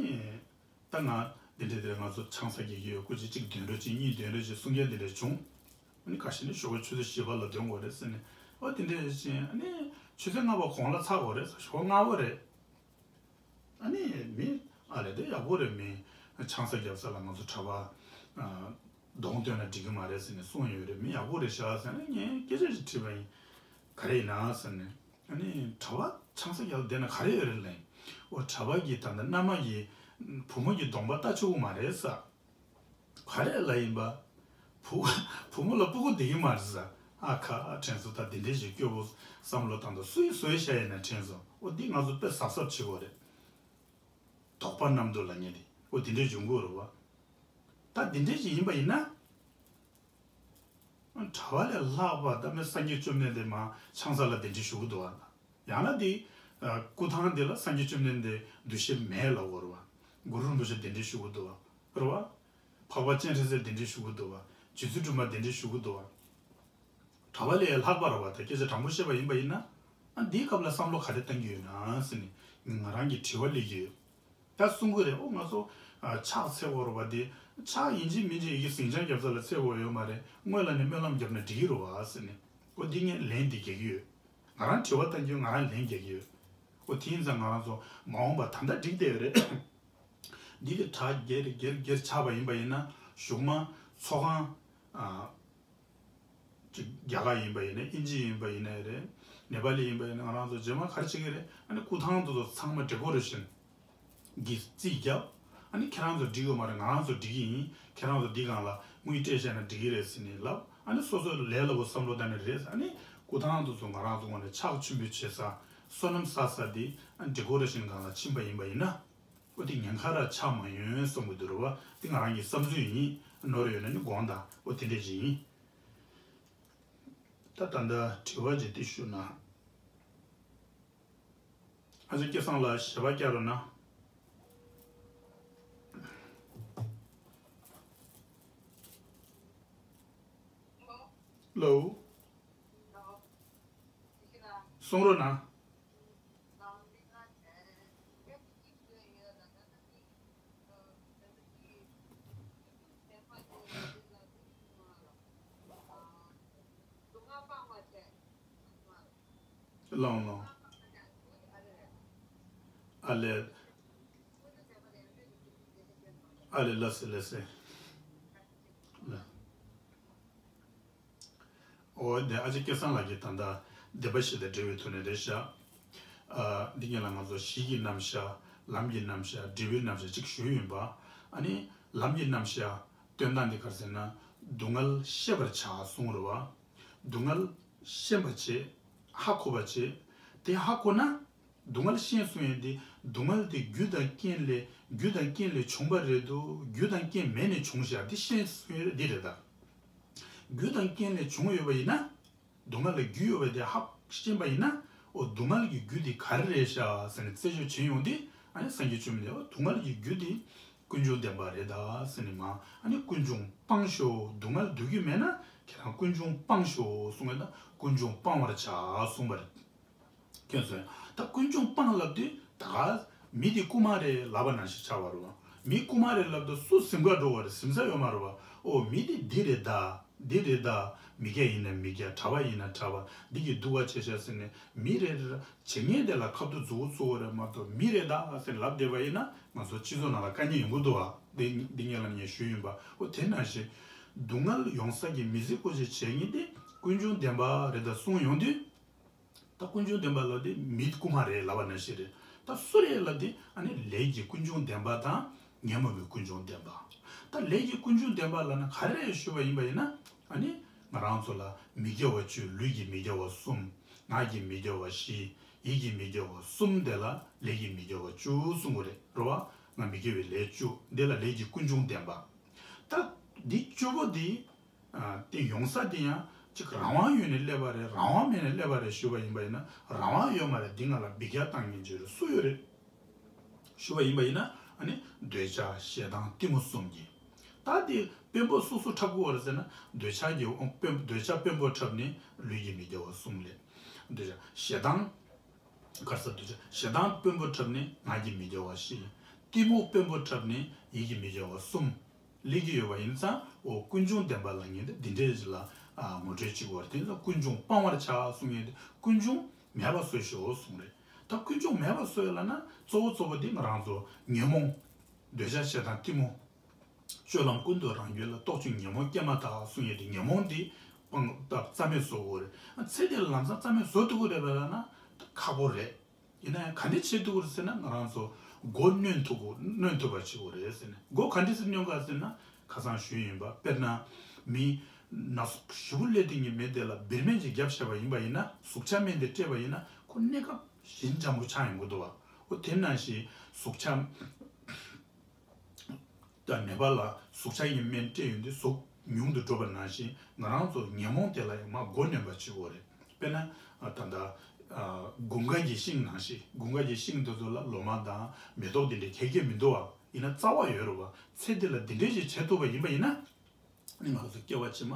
ད་ང་འདི་འདྲ་དེ་ང་ཚོ་ཆང་ས་རྒྱག་གི་ཡོད། སྐུ་མཁྱེན་གཅིག་འདོན་རོགས་གྱིས། གཉིས་འདོན་རོགས་གྱིས་གསུང་མཁན་འདི་འདྲ་བྱུང་། ཨ་ནི་ཁ་ཤས་ནི་ཞོགས་པ་ཆུ་ཚོད་བཞི་པ་ལ་འདོན་དགོས་རེད་ཟེར་ནས་ཨོ་དེ་འདྲ་བྱས་ཨ་ནི་ཆུ་ཚོད་ལྔ་པ་གོང་ལ་ཚར་དགོས་རེད་ཟེར། ཞོགས་པ་ལྔ་པ་རེད། ཨ་ནི་མི་ཨ་ལས་དེ་ཡག་པོ་རེད། མི་ཆང་ས་རྒྱབ་ས་ལ་ང་ཚོ་གྲྭ་པ་གདོང་སྟོན་ན་འགྲིག་གི་མ་རེད་ཟེར་ནས་གསུངས་ཡོད་རེད། མི་ཡག་པོ་རེད་ཤག་ཟེར་ནས་ངས་སྐད་ཆ་ཞིག་དྲིས་པ་ཡིན། ག་རེ་ཡིན་ན་ཟེར་ནས་ཨ་ནི་གྲྭ་པ་ཆང་ས་རྒྱབ་ལ་བསྡད་ན་ག་རེ་ཡོད་རེད་ལབ་ཡིན། འོ་གྲྭ་པ་གི་ད་ལྟ་མནའ་མ་གི་བུ་མོ་གི་གདོང་པ་ལྟ་ཆོག་གི་མ་རེད་ས། ག་རེ་ལ་ཡིན་པ། བུ་བུ་མོ་ལ་སྤུ་གུ་བསྡད་ཀྱི་མ་རེད་ཟེར། ཨ་ཁ་དྲན་སོང་། ད་འདི་འདྲས་ཞིག་སྐྱོ་པོ་བསམ་བློ་བཏང་དུས་སུ་ཡིས་བཟོས་བྱས་ཡིན་ན་དྲན་སོང་། འོ་འདི་ང་ཚོ་དཔེ་གཟབ་གཟབ་བྱེད་དགོས་རེད། དོགས་པ་རྣམ་དུ་ལ་ཉེ་དེ་འོ་འདི་འདྲས་འབྱུང་དགོས་རེད་བ། ད་འདི་འདྲས་ཞིག་ཡིན་པ་ཡིན་ན། གྲྭ་པ་ལས་ལྷག་པ་ད་མི་སངས་རྒྱས་བཅོམ་ལྡན་འདས་མ་ཆང་ས་ལ་གདན་འདྲེན་ཞུ་གི་འདུག་བ། ཡང་ན་དེ་སྐུ་ཐང་དེ་ལ་སངས་རྒྱས་བཅོམ་ལྡན་འདས་འདུ་ཤེས་མེད་ལབ་དགོས་རེད་བ། གུ་རུ་རིན་པོ་ཆེ་གདན་འདྲེན་ཞུ་གི་འདུག་བ། རེད་བ། འཕགས་པ་སྤྱན་རས་གཟིགས་གདན་འདྲེན་ཞུ་གི་འདུག་བ། རྗེ་བཙུན་སྒྲོལ་མ་གདན་འདྲེན་ཞུ་གི་འདུག་བ། གྲྭ་པ་ལས་ལྷག་པ་རེད་བ། ད་སྐད་ཆ་དྲང་པོ་བཤད་པ་ཡིན་པ་ཡིན་ན། ཨ་འདིའི་སྐབས་ལ་བསམ་བློ་ག་རེ་གཏང་གི་ཡོད་ན་ཟེར་ནས་ང་རང་གི་དྲི་བ་སླེབས་ཀྱི་ཡོད། ད་གསུང་གི་རེད། ཨོ་ང་ཚོ་ཨ་ཕྱག་འཚལ་དགོས་རེད་བ། དེ་ཕྱག་ཡིན་གཅིག་མིན་གཅིག་ཡི་གེ་ཟིང་ཆ་རྒྱབ་ས་ལ་འཚལ་དགོས་ཡོད་མ་རེད། སྔོན་ལ་ནས་སྨོན་ལམ་བརྒྱབ་ན་འགྲིག་གི་རེད་བ་ཟེར་ནས། ཨོ་འདི་ངས་ལན་འདི་རྒྱག་གི་ཡོད། ང་རང་དྲི་བ་བཏང་རྒྱུ་ང་རང་ལན་རྒྱག་གི་ཡོད། ཨོ་དེ་ཡིན་ཙང་ང་རང་ཚོ་མ་འོངས་པ་ད་ལྟ་འགྲིག་བསྡད་ཡོད་རེད། འདི་དེ་གྲ་སྒེར་སྒེར་སྒེར་ཆགས་པ་ཡིན་པ་ཡིན་ན་གཞུག་མ་ཚོགས་ཁང་ཨ། ཅིག་རྒྱ་གར་ཡིན་པ་ཡིན་ན་ཨིན་ཇི་ཡིན་པ་ཡིན་ན་རེད། ནེ་པ་ལི་ཡིན་པ་ཡིན་ན་ང་རང་ཚོ་རྗེས་མ་ག་རེ་བྱེད་ཀྱི་རེད། ཨ་ནི་སྐུ་ཐང་དེ་ཚོ་ཚང་མ་ཌེ་ཀོ་རེ་ཤན་གྱིས་རྩིས་བརྒྱབ། ཨ་ནི་ཁྱེད་རང་ཚོ་འགྲིག་ཡོད་མ་རེད། ང་རང་ཚོ་འགྲིག་གི་ཡིན། ཁྱེད་རང་ཚོ་འདི་སྒང་ལ་དངུལ་སྤྲད་བཞག་ན་འགྲིག་གི་རེད་ཟེར་ནས་ལབ། ཨ་ནི་སོ་སོའི་ལས་སླ་པོ་བསམ་བློ་བཏང་ནས་རེད། ཨ་ནི་སྐུ་ཐང་དེ་ཚོ་ང་རང་ཚོ་ངོས་ནས་ཕྱག་མཆོད་འབུལ་བྱེད་ས་བསོད་ནམས་བསགས་ས་དེ་ཨ་ནི་ཌེ་ཀོ་རེ་ཤན་སྒང་ལ་ཕྱིན་པ་ཡིན་པ་ཡིན་ན། ཨོ་དེ་ཉེན་ཁ་ར་ཆགས་མ་ཡོང་བསམ་གི་འདུག་རེད་བ། དེ་ང་རང་གི་བསམ་ཚུལ་ཡིན། ནོར་ཡོད་ན་ནི་དགོངས་དག་ཨོ་དེ་འདྲས་ཅིག་ཡིན། ད་ད་ལྟ་དྲི་བ་ཅིག་དེ་ཞུ་ན། ཨ་ཅག་སྐལ་བཟང་ལགས་ཞལ་པར་བསྐྱར་རོགས་གནང་། ལོ། གསུང་རོགས་གནང་། ལོང་ལོང་། ཨ་ལེ། ཨ་ལེ་ལ་སེ་ལ་སེ། ལ། འོ་དེ་ཨ་ཅེ་སྐལ་བཟང་ལགས་ཀྱིས་ད་ལྟ་བདེན་པ་བཞི་དང་འབྲེལ་བའི་ཐོག་ནས་རེད་ཤག་ཨ། འདི་ཉིད་ལ་ང་ཚོ་གཞི་ཡི་རྣམ་གཞག་ལམ་གྱི་རྣམ་གཞག་འབྲས་བུའི་རྣམ་གཞག་ཅིག་ཞུས་ཡིན་པ། ཨ་ནི་ལམ་གྱི་རྣམ་གཞག་སྟོན་སྟངས་འདི་ག་རེ་ཟེར་ན། སྡུག་བསྔལ་ཤེས་པར་བྱ་གསུངས་རེད་བ། སྡུག་བསྔལ་ཤེས་པ་བྱེད། ཧ་གོ་བ་བྱེད། དེ་ཧ་གོ་ན། སྡུག་བསྔལ་ཤེས་གསུང་ཡས་འདི་སྡུག་བསྔལ་དེ་རྒྱུ་དང་རྐྱེན་ལས་རྒྱུ་དང་རྐྱེན་ལས་བྱུང་བ་རེད་འདུག་རྒྱུ་དང་རྐྱེན་མེད་ནས་བྱུང་ཤག་འདི་ཤེས་གསུང་ཡས་འདི་རེད་ད། རྒྱུ་དང་རྐྱེན་ལས་བྱུང་ཡོད་པ་ཡིན་ན། སྡུག་བསྔལ་ལ་རྒྱུ་ཡོད་པ་དེ་ཧ་ཤེས་པ་ཡིན་ན། འོ་སྡུག་བསྔལ་གྱི་རྒྱུ་དེ་ག་རེ་རེད་ཤག་ཟེར་ནས་རྩད་གཅོད་བྱེད་ཡོང་དུས་ཨ་ནི་སངས་རྒྱས་བཅོམ་ལྡན་འདས་འོ་སྡུག་བསྔལ་གྱི་རྒྱུ་དེ་ཀུན་འབྱུང་བདེན་པ་རེད་ད་ཟེར་ནས་མ་ཨ་ནི་ཀུན་འབྱུང་སྤང་ཤོག་སྡུག་བསྔལ་འདོད་ཀྱི་མེད་ན་ཁྱེད་རང་ཀུན་འབྱུང་སྤང་ཤོག་གསུངས་པ་ཡིན་ན་ཀུན་འབྱུང་སྤང་བར་བྱ་གསུངས་པ་རེད། ཁྱོད་ཚོས་ད་ཀུན་འབྱུང་སྤང་ལབ་དུས་ད་ག་མི་དེ་རྐུ་མ་རེད་ལབ་པ་ནང་བཞིན་ཆགས་པ་རེད་བ། མི་རྐུ་མ་རེད་ལབ་དུས་སུ་སེམས་ཁར་འགྲོ་བ་རེད། སེམས་ས་ཡོད་མ་རེད་བ། ཨོ་མི་དེ་འདི་རེད་ད། འདི་རེད་ད། མི་སྐྱ་ཡིན་ན་མི་སྐྱ་གྲྭ་པ་ཡིན་ན་གྲྭ་པ་འདི་གི་སྡུག་པ་བྱས་ཤག་ཟེར་ནས་མི་རེད་རེད་བྱེད་མཁན་དེ་ལ་ཁ་ཐུག་མཛུབ་གུ་བཙུགས་པ་རེད་མ་གཏོགས་མི་རེད་ད་ཟེར་ལབ་བསྡད་པ་ཡིན་ན་ང་ཚོ་སྤྱི་ཚོགས་ནང་ལ་དཀའ་ངལ་ཡོང་གི་འདུག་བ། འདི་འདི་ངས་ལ་ངས་ཞུས་ཡིན་པ། ཨོ་དེ་ནང་བཞིན་སྡུག་བསྔལ་ཡོང་ས་ཀྱི་མི་ཚེ་སྐོར་ཞིག་བྱེད་མཁན་དེ་ཀུན་འབྱུང་བདེན་པ་རེད་ད་གསུངས་ཡོང་དུས། ད་ཀུན་འབྱུང་བདེན་པ་ལབ་དེ་མི་རྐུ་མ་རེད་ལབ་པ་ནང་བཞིན་རེད། ད་སུ་རེད་ལབ་དེ་ཨ་ནི་ལས་ཀྱི་ཀུན་འབྱུང་བདེན་པ་དང་ཉོན་མོངས་པའི་ཀུན་འབྱུང་བདེན་པ། ད་ལས་ཀྱི་ཀུན་འབྱུང་བདེན་པ་ལབ་ན་ག་རེ་རེད་ཞུས་པ་ཡིན་པ་ཡིན་ན། ཨ་ རང་ཚོ་ལ་མི་དགེ་བ་བཅུ། ལུས་ཀྱི་མི་དགེ་བ་གསུམ། ངག་གི་མི་དགེ་བ་བཞི། ཡིད་ཀྱི་མི་དགེ་བ་གསུམ། དེ་ལ་ལས་ཀྱི་མི་དགེ་བ་བཅུ་གསུང་གི་རེད། རེད་བ། ང་མི་དགེ་བའི་ལས་བཅུ། འདི་ལ་ལས་ཀྱི་ཀུན་འབྱུང་བདེན་པ། ད་འདི་བཅུ་པོ་འདི། ཨ། དེ་ཡོང་ས་དེ་ཡང་ཅིག་རང་དབང་ཡོད་ནས་སླེབས་པ་རེད། རང་དབང་མེད་ནས་སླེབས་པ་རེད་ཞུས་པ་ཡིན་པ་ཡིན་ན། རང་དབང་ཡོད་མ་རེད། འདི་ང་ལ་འབུད་རྒྱག་བཏང་མཁན་ཅིག་རེད། སུ་ཡོད་རེད་ཞུས་པ་ཡིན་པ་ཡིན་ན། ཨ་ནི་འདོད་ཆགས་ཞེ་སྡང་གཏི་མུག་གསུམ་གྱིས། ད་དེ་དཔོན་པོ་སུ་སུ་འཁྲབ་དགོས་པ་རེད་ཟེར་ན། འདོད་ཆགས་ཀྱི་དཔོན། འདོད་ཆགས་དཔོན་པོ་འཁྲབ་ནས་ལུས་ཀྱི་མི་དགེ་བ་གསུམ་ལས། འདོད་ཆགས་ཞེ་སྡང་། ག་རེ་ཟེར། འདོད་ཆགས་ཞེ་སྡང་དཔོན་པོ་འཁྲབ་ནས་ངག་གི་མི་དགེ་བ་བཞི། གཏི་མུག་དཔོན་པོ་འཁྲབ་ནས་ཡིད་ཀྱི་མི་དགེ་བ་གསུམ་སླེབས་ཀྱི་ཡོད་པ་ཡིན་ཙང་། འོ། ཀུན་འབྱུང་བདེན་པ་ལབ་མཁན་དེ་འདི་འདྲས་ལ། ཨ། ངོ་སྤྲོད་བྱེད་དགོས་པ་རེད། དེ་ཡིན་ཙང་ཀུན་འབྱུང་སྤང་བར་བྱ་གསུང་མཁན་དེ། ཀུན་འབྱུང་མེད་པ་བཟོ་ཤོག་གསུངས་རེད། ད་ཀུན་འབྱུང་མེད་པ་བཟོ་ཡ་ལབ་ན། གཙོ་བོ་གཙོ་བོ་དེ་ང་རང་ཚོ་ཉོན་མོངས། འདོད་ཆགས་ཞེ་སྡང་གཏི་མུག། སྤྱོད་ལམ་ཀུན་ཏུ་རང་རྒྱུད་ལ། རྟོག་ཅིང་ཉོན་མོངས་སྐྱེས་མ་ཐག་གསུང་ཡས་དེ། ཉོན་མོངས་དེ་སྤང་། ད་རྩ་མེད་བཟོ་དགོས་རེད། ཚེ་འདི་ལ་ལམ་སང་རྩ་མེད་བཟོ་ཐུབ་ཀྱི་རེད་ལབ་ན་ཁག་པོ་རེད། ཡིན་ན་ཡང་ག་འདྲ་བྱེད་ཐུབ་ཀྱི་རེད་ཟེར་ན། ང་རང་ཚོ་མགོ་གནོན་ཐུབ་དགོས། གནོན་ཐུབ་པ་བྱེད་དགོས་རེད་ཟེར་ནས། མགོ་ག་འདྲ་སེ་གནོན་ག་ཟེར་ན། ཁ་སང་ཞུས་ཡིན་པ། དཔེར་ན་མི་ན་ཟུག་ཞེ་པོ་སླེབས་བསྡད་མཁན་མི་དེ་ལ་བེར་སྨན་ཅིག་བརྒྱབ་བཞག་པ་ཡིན་པ་ཡིན་ན། ཟུག་གཅོག་སྨན་དེ་སྤྲད་པ་ཡིན་ན། ཁོ་གནས་སྐབས་ཞེ་འཇམ་པོ་ཆགས་ཡོང་གི་འདུག་བ། འོ། དེ་ནང་བཞིན་ཟུག་གཅོག་ད་ནད་པ་ལ་ཟུག་གཅོག་གི་སྨན་སྤྲད་ཡོང་དུས་ཟུག་ཉུང་དུ་འགྲོ་བ་ནང་བཞིན། ང་རང་ཚོ་ཉོན་མོངས་དེ་ལ་ཡང་མར་མགོ་གནོན་པ་བྱེད་དགོས་རེད། དཔེར་ན། ཨ། ད་ལྟ། ཨ། དགུན་ཁ་གི་ཤིང་ནང་བཞིན། དགུན་ཁ་གི་ཤིང་དེ་ཚོ་ལ་ལོ་མ་དང་མེ་ཏོག་དེ་འདྲ་གང་ཡང་མི་འདུག་བ། ཡིན་ན་རྩ་བ་ཡོད་རེད་བ། ཚེ་འདི་ལ་འདི་འདྲས་ཞིག་བྱེད་ཐུབ་པ་ཡིན་པ་ཡིན་ན། ཨ་ནི་ང་ཚོ་སྐྱེ་བ་ཕྱི་མ་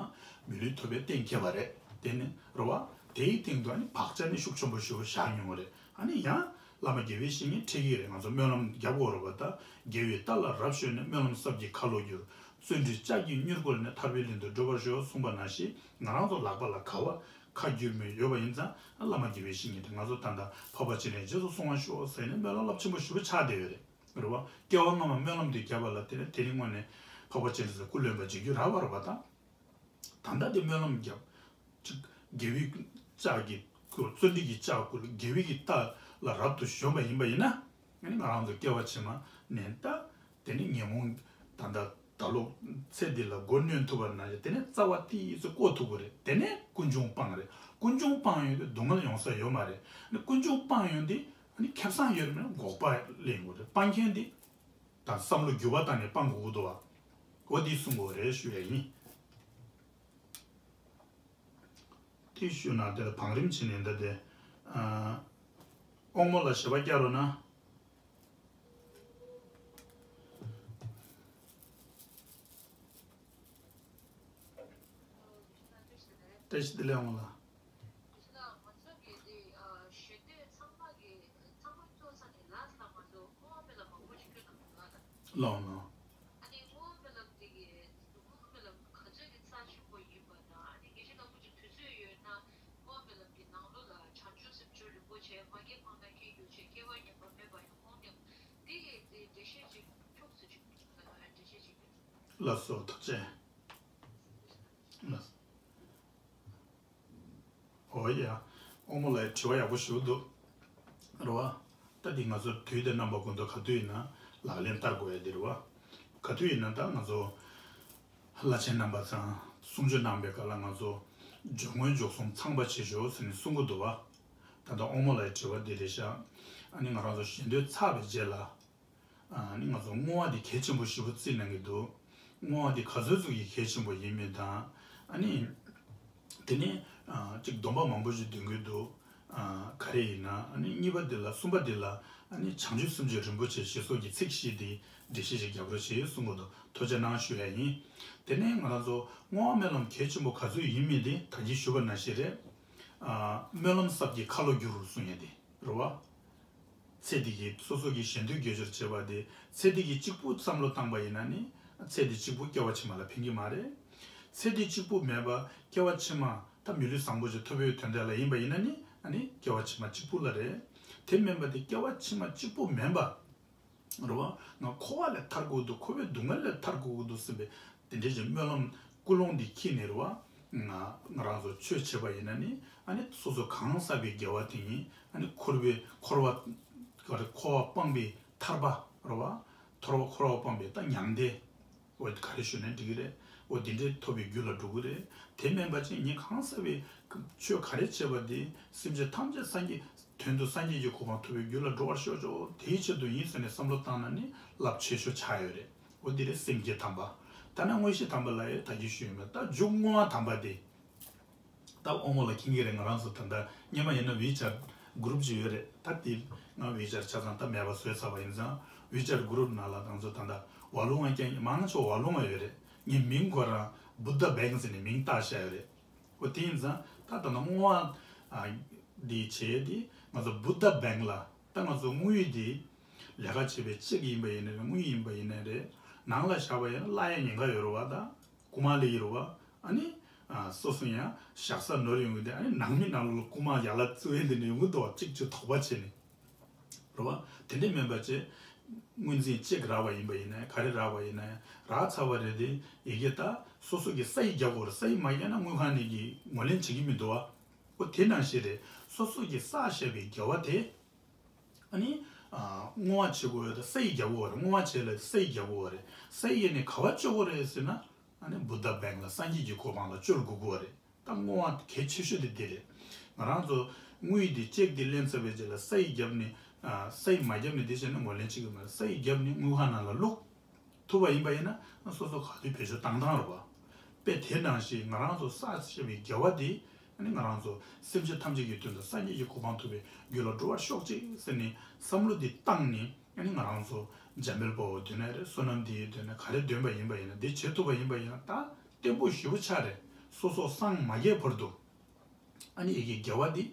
མི་ལུས་ཐོབ་པའི་གཏན་འཁེལ་བ་རེད། དེ་ནི་རེད་བ། དེའི་སྟེང་དུ་ཨ་ནི་བག་ཆགས་ནི་ཤུགས་ཆེན་པོ་ཞེ་པོ་བཞག་མྱོང་བ་རེད། ཨ་ནི་ཡང་བླ་མ་དགེ་བའི་བཤེས་གཉེན་འཕྲད་ཀྱི་རེད། ང་ཚོ་སྨོན་ལམ་རྒྱབ་དགོས་རེད་བ། ད། དགེ་བའི་རྟ་ལ་རབ་ཞོན་ནས། སྨོན་ལམ་ཟབ་རྒྱས་ཁ་ལོ་བསྒྱུར། བརྩོན་འགྲུས་ལྕགས་ཀྱུས་མྱུར་བསྐོར་ནས། ཐར་པའི་གླིང་དུ་བགྲོད་པར་ཤོག་གསུངས་པ་ནང་བཞིན། ང་རང་ཚོ་ལག་པ་ལ་ག་བ་ཁ་བསྒྱུར་མི་ཡོད་པ་ཡིན་ཙང་། བླ་མ་དགེ་བའི་བཤེས་གཉེན་དེ་ང་ཚོ་ད་ལྟ་འཕགས་པ་སྤྱན་རས་གཟིགས་རྗེས་སུ་བཟུང་བར་ཤོག་ཟེར་ནས་སྨོན་ལམ་རླབས་ཆེན་པོ་ཞེ་པོ་ཆགས་བསྡད་ཡོད་རེད། རེད་བ། སྐྱེ་བ་སྔ་མ་སྨོན་ལམ་དེ་བརྒྱབ་པ་ལ་དེ་ནས་དེ་རིང་དངོས་གནས་འཕགས་པ་སྤྱན་རས་གཟིགས་སྐུ་ལོན་པ་མཇལ་རྒྱུ་རག་པ་རེད་བ། ད། ད་ལྟ་དེ་སྨོན་ལམ་བརྒྱབ། ཅིག་དགེ་བའི་ལྕགས་ཀྱིས་བསྐོར། བརྩོན་འགྲུས་ཀྱི་ལྕགས་བསྐོར། དགེ་བའི་གི་རྟ་ལ་རབ་ཏུ་ཞོན་པ་ཡིན་པ་ཡིན་ན། ཨ་ནི་ང་རང་ཚོ་སྐྱེ་བ་ཕྱི་མ་ནས་ད། དེ་ནི་ཉོན་མོངས་ད་ལྟ་ད་ལོ་ཚེ་འདི་ལ་མགོ་གནོན་ཐུབ་པ་ན། དེ་ནི་རྩ་བ་ཏོག་ཙམ་བཀོག་ཐུབ་ཀྱི་རེད། དེ་ནི་ཀུན་འབྱུང་སྤང་རེད། ཀུན་འབྱུང་སྤང་ཡོང་དུས་སྡུག་བསྔལ་ཡོང་ས་ཡོད་མ་རེད། ཨ་ནི་ཀུན་འབྱུང་སྤང་ཡོང་དུས། ཨ་ནི་ཁེ་བཟང་ཡོད་རེད་མེད་འགོག་པ་སླེབས་ཡོང་གི་རེད། སྤང་མཁན་དེ། ད་བསམ་བློ་འགྱུར་བ་བཏང་ནས་སྤང་དགོས་ཀྱི་འདུག་བ། འོ། འདི་གསུང་དགོས་རེད་ཞུ་ཡ་ཡིན། དེ་ཞུས་ན་དེ་ལ་བང་རིམ་བྱས་ནས། ད་དེ། ཨ། དབང་མོ་ལགས་ཞལ་པར་བསྐྱར་རོགས་གནང་། བཀྲ་ཤིས་བདེ་ལེགས་དབང་མོ་ལགས། ལགས་ལགས། ལགས་སོ། ཐུགས་རྗེ་ཆེ། ལགས། འོ་ཡ། དབང་མོ་ལགས་དྲི་བ་ཡག་པོ་ཞིག་འདུག་རེད་བ། ད་འདི་ང་ཚོ་དུས་དང་རྣམ་པ་ཀུན་ཏུ་ག་དུས་ཡིན་ན་ལག་ལེན་བསྟར་དགོས་ཡ་འདི་རེད་བ། ག་དུས་ཡིན་ན་ད་ང་ཚོ་བླ་ཆེན་རྣམ་པ་ཚང་གསུང་ཆོས་གནང་པའི་སྐབས་ལ། ང་ཚོ་སྦྱོར་དངོས་འཇོག་གསུམ་ཚང་པ་བྱེད་ཤོག་ཟེར་ནས་གསུང་གི་འདུག་བ། ད་ལྟ་དབང་མོ་ལགས་ཀྱི་དྲི་བ་འདི་རེད་ཤག་ཨ་ནི་ང་རང་ཚོ་ཞལ་འདོན་ཚར་བའི་རྗེས་ལ། ཨ་ནི་ང་ཚོ་བསྔོ་བ་འདི་གལ་ཆེན་པོ་ཞེ་པོ་བརྩི་གནང་གི་འདུག་བསྔོ་བ་འདི་ག་ཚོད་ཙམ་གྱི་གལ་ཆེན་པོ་ཡིན་མིན་དང་། ཨ་ནི་དེ་ནས་ཨ་ཅིག་སྡོམ་པ་མང་པོ་ཞིག་འདོན་གྱི་འདུག་ཨ། ག་རེ་ཡིན་ན། ཨ་ནི་གཉིས་པ་འདི་ལ། གསུམ་པ་འདི་ལ། ཨ་ནི་བྱང་ཆུབ་སེམས་མཆོག་རིན་པོ་ཆེ་ཞེས་སོགས་ཀྱི་ཚིག་བཞི་འདི་འགྲེལ་བཤད་ཞིག་རྒྱབ་རོགས་བྱེད་གསུང་གི་འདུག་ཐུགས་རྗེ་གནང་ཞུ་ཡ་ཡིན། དེ་ནས་ང་རང་ཚོ་བསྔོ་བ་སྨོན་ལམ་གལ་ཆེན་པོ་ག་ཚོད་ཡིན་མིན་དེ་ད་གིན་ཞུས་པ་ནང་བཞིན་རེད། ཨ། སྨོན་ལམ་ཟབ་རྒྱས་ཁ་ལོ་བསྒྱུར་གསུང་ཡ་དེ་རེད་བ། ཚེ་འདི་གི་སོ་སོ་གི་ཞལ་འདོན་དགེ་སྦྱོར་བྱེད་པ་དེ། ཚེ་འདི་གི་གཅིག་པུ་བསམ་བློ་བཏང་པ་ཡིན་ན་ནི། ཚེ་འདི་གཅིག་པུ་སྐྱེ་བ་ཕྱི་མ་ལ་ཕན་གྱི་མ་རེད། ཚེ་འདི་གཅིག་པུ་མེད་པ་སྐྱེ་བ་ཕྱི་མ་ད་མི་ལུས་བཟང་པོ་ཞིག་ཐོབ་པའི་དོན་དག་ལ་ཡིན་པ་ཡིན་ན་ནི། ཨ་ནི་སྐྱེ་བ་ཕྱི་མ་གཅིག་པུ་ལ་རེད། དེ་མིན་པ་དེ་སྐྱེ་བ་ཕྱི་མ་གཅིག་པུ་མིན་པ། རེད་བ། ང་འཁོར་བ་ལས་ཐར་དགོས་འདུག་འཁོར་བའི་སྡུག་བསྔལ་ལས་ཐར་དགོས་འདུག་ཟེར་བའི་དེ་འདྲའི་ཅིག་སྨོན་ལམ་ཀུན་སློང་འདི་འཁྱེར་ནས་རེད་བ། ང་ང་རང་ཚོ་ཆོས་བྱེད་པ་ཡིན་ན་ནི། ཨ་ནི་སོ་སོ་གང་བསགས་པའི་དགེ་བ་དེ་ཡིན། ཨ་ནི་འཁོར་བའི་འཁོར་བ་འཁོར་བ་སྤངས་པའི་ཐར་པ་རེད་བ། འཁོར་བ་འཁོར་བ་སྤངས་པའི་ད་མྱང་འདས། འོ། ག་རེ་ཞུས་ན་འགྲིག་གི་རེད། འོ་དེ་འདྲའི་ཐོབ་པའི་རྒྱུ་ལ་འགྲོ་གི་རེད། དེ་མིན་པ་ཅིག་ངས་གང་ཟག་པའི་ཆོས་ག་རེ་བྱས་པ་དེ་སེམས་ཅན་ཐམས་ཅད་སངས་རྒྱས་དོན་དུ་སངས་རྒྱས་ཀྱི་གོ་འཕང་ཐོབ་པའི་རྒྱུ་ལ་འགྲོ་བར་ཤོག་ཅོག་དེའི་ཆེད་དུ་ཡིན་ཟེར་ནས་བསམ་བློ་བཏང་ན་ནི་རླབས་ཆེ་ཤོས་ཆགས་ཡོད་རེད། འོ་འདི་རེད་སེམས་བསྐྱེད་དམ་པ། ད་ནི་དངོས་གཞི་དམ་པ་ལ་ཡང་ད་གིན་ཞུས་ཡོད་མེད། ད་མཇུག་བསྔོ་བ་དམ་པ་དེ། ད་དབང་མོ་ལ་མཁྱེན་གྱི་རེད། ང་རང་ཚོ་ད་ལྟ་སྔོན་མ་ཡིན་ན་ཝི་ཆེ་ཊི་གུ་རུབ་ཅིག་ཡོད་རེད། ད་དེ་ང་ཝི་ཆེ་ཊི་ཆ་ཚང་ད་མེད་པ་བཟོས་ཚར་བ་ཡིན་ཙང་ཝི་ཆེ་ཊི་གུ་རུབ་ནང་ལ་ང་ཚོ་ད་ལྟ་ཝ་ལུང་བ་རྐྱང་མང་ཆེ་ཝ་ལུང་བ་ཡོད་རེད། ངའི་མིང་ཁོ་རང་བུདྡྷ་བེང་ཟེར་ནས་མིང་བཏགས་བཞག་ཡོད་རེད། འོ་དེ་ཡིན་ཙང་ད་ད་ལྟ་བསྔོ་བ་འདི་བྱས་དེ་ང་ཚོ་བུདྡྷ་བེང་ལ་ད་ང་ཚོ་དངུལ་འདི་ལས་ཀ་བྱེད་པའི་ཅེག་ཡིན་པ་ཡིན་ན་རེད། དངུལ་ཡིན་པ་ཡིན་ན་རེད། ནང་ལ་བཞག་པ་ཡིན་ན་བརླག་ཡ་ཉེན་ཁ་ཡོད་རེད་བ། ད་རྐུ་མ་སླེབས་ཀྱི་རེད་བ། ཨ་ནི་ཨ་སོ་སོ་ཡང་བཞག་ས་ནོར་ཡོང་གི་དེ། ཨ་ནི་ནང་མི་ནང་ལོགས་ལ་རྐུ་མ་ཡ་ལ་བཙུགས་ཡས་འདི་འདྲ་ཡོང་གི་འདུག་བ། གཅིག་ཆུ་དོགས་པ་བྱས་ནས་རེད་བ། དེ་འདྲ་མིན་པ་བྱས་དངོས་འཛིན་ཅེག་རག་པ་ཡིན་པ་ཡིན་ན་ག་རེ་རག་པ་ཡིན་ན་རག་ཚར་བ་རེད་དེ། ཡི་གེ་ད་སོ་སོ་གི་ས་ཡིག་རྒྱག་དགོས་རེད། ས་ཡིག་མ་རྒྱག་ན་དངུལ་ཁང་ནས་ཀྱི་ངོས་ལེན་བྱེད་ཀྱི་མི་འདུག་བ། འོ་དེ་ནང་བཞིན་རེད། སོ་སོ་གི་བསགས་བཞག་པའི་དགེ་བ་དེ། ཨ་ནི་ཨ་བསྔོ་བ་བྱེད་དགོས་རེད། ས་ཡིག་རྒྱག་དགོས་རེད། བསྔོ་བ་བྱེད་ལ་ས་ཡིག་རྒྱག་དགོས་རེད། ས་ཡིག་ནི་ག་བ་སྤྱོད་དགོས་རེད་ཟེར་ན། ཨ་ནི་བུདྡྷ་བེང་ལ་སངས་རྒྱས་ཀྱི་གོ་འཕང་ལ་སྤྱོད་དགོས་དགོས་རེད། ད་བསྔོ་བ་གལ་ཆེ་ཤོས་དེ་འདི་རེད། ང་རང་ཚོ་དངུལ་འདི་ཅེག་འདི་ལེན་ཚར་བའི་རྗེས་ལ་ས་ཡིག་བརྒྱབ་ནས་ཨ་ས་ཡིག་མ་བརྒྱབ་ནས་འདི་བྱས་ན་ངོས་ལེན་བྱེད་ཀྱི་མ་རེད། ས་ཡིག་བརྒྱབ་ནས་དངུལ་ཁང་ནང་ལ་བླུགས་ཐུབ་པ་ཡིན་པ་ཡིན་ན་སོ་སོ་ག་དུས་བེད་སྤྱོད་བཏང་སྟངས་རེད་བ། དཔེ་དེ་ནང་བཞིན་ང་རང་ཚོ་བསགས་བཞག་པའི་དགེ་བ་དེ་ཨ་ནི་ང་རང་ཚོ་སེམས་ཅན་ཐམས་ཅད་ཀྱི་དོན་དུ་སངས་རྒྱས་ཀྱི་གོ་འཕང་ཐོབ་པའི་རྒྱུ་ལ་འགྲོ་བར་ཤོག་ཅིག་ཟེར་ནས་བསམ་བློ་འདི་བཏང་ནས། ཨ་ནི་ང་རང་ཚོ་འཇམ་དཔལ་དཔའ་བོ་འདོན་ན་རེད། བསོད་ནམས་འདི་ཡི་འདོན་ན་ག་རེ་འདོན་པ་ཡིན་པ་ཡིན་ན་འདི་བྱེད་ཐུབ་པ་ཡིན་པ་ཡིན་ན་ད་བརྟན་པོ་ཞེ་པོ་ཆགས་རེད། སོ་སོ་སངས་མ་རྒྱས་བར་དུ་ཨ་ནི་ཡི་གེ་དགེ་བ་འདི་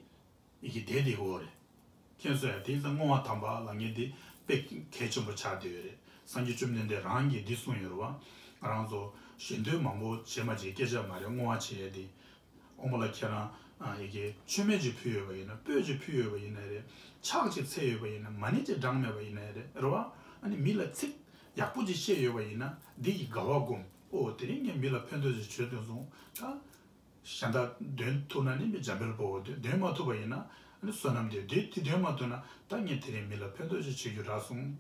ཡི་གེ་བསྡད་དེ་གོ་རེད། མཁྱེན་སོང་ཡ། དེ་ཡིན་ཙང་བསྔོ་བ་དམ་པ་ལ་ངས་འདི་དཔེ་གལ་ཆེན་པོ་ཆགས་བསྡད་ཡོད་རེད། སངས་རྒྱས་བཅོམ་ལྡན་འདས་རང་གིས་འདི་གསུངས་ཡོད་རེད་བ། ང་རང་ཚོ་ཞལ་འདོན་མང་པོ་བྱེད་མ་བྱེད་སྐད་ཆ་མ་རེད། བསྔོ་བ་བྱེད་ཡ་དེ། དབང་པོ་ལ་ཁྱེད་རང་ཨ་ཡི་གེ་མཆོད་མེ་ཅིག་ཕུལ་ཡོད་པ་ཡིན་ན། སྤོས་ཅིག་ཕུལ་ཡོད་པ་ཡིན་ན་རེད། ཕྱག་ཅིག་འཚལ་ཡོད་པ་ཡིན་ན། མ་ཎི་ཅིག་བགྲངས་མེད་པ་ཡིན་ན་རེད། རེད་བ། ཨ་ནི་མི་ལ་ཚིག་ཡག་པོ་ཅིག་བཤད་ཡོད་པ་ཡིན་ན་འདི་ཡི་དགའ་བ་སྒོམ། ཨོ་དེ་རིང་ངས་མི་ལ་ཕན་ཐོགས་ཅིག་བྱེད་ཐུབ་སོང་། ད་གཞན་དག་འདོན་ཐུབ་ན་ནི་མི་འཇམ་དཔལ་དཔའ་བོ་འདོན། འདོན་མ་ཐུབ་པ་ཡིན་ན་ཨ་ནི་བསོད་ནམས་དེ་དེ་དེ་འདོན་མ་ཐུབ་ན་ད་ངས་དེ་རིང་མི་ལ་ཕན་ཐོགས་ཅིག་བྱེད་རྒྱུ་རག་སོང་།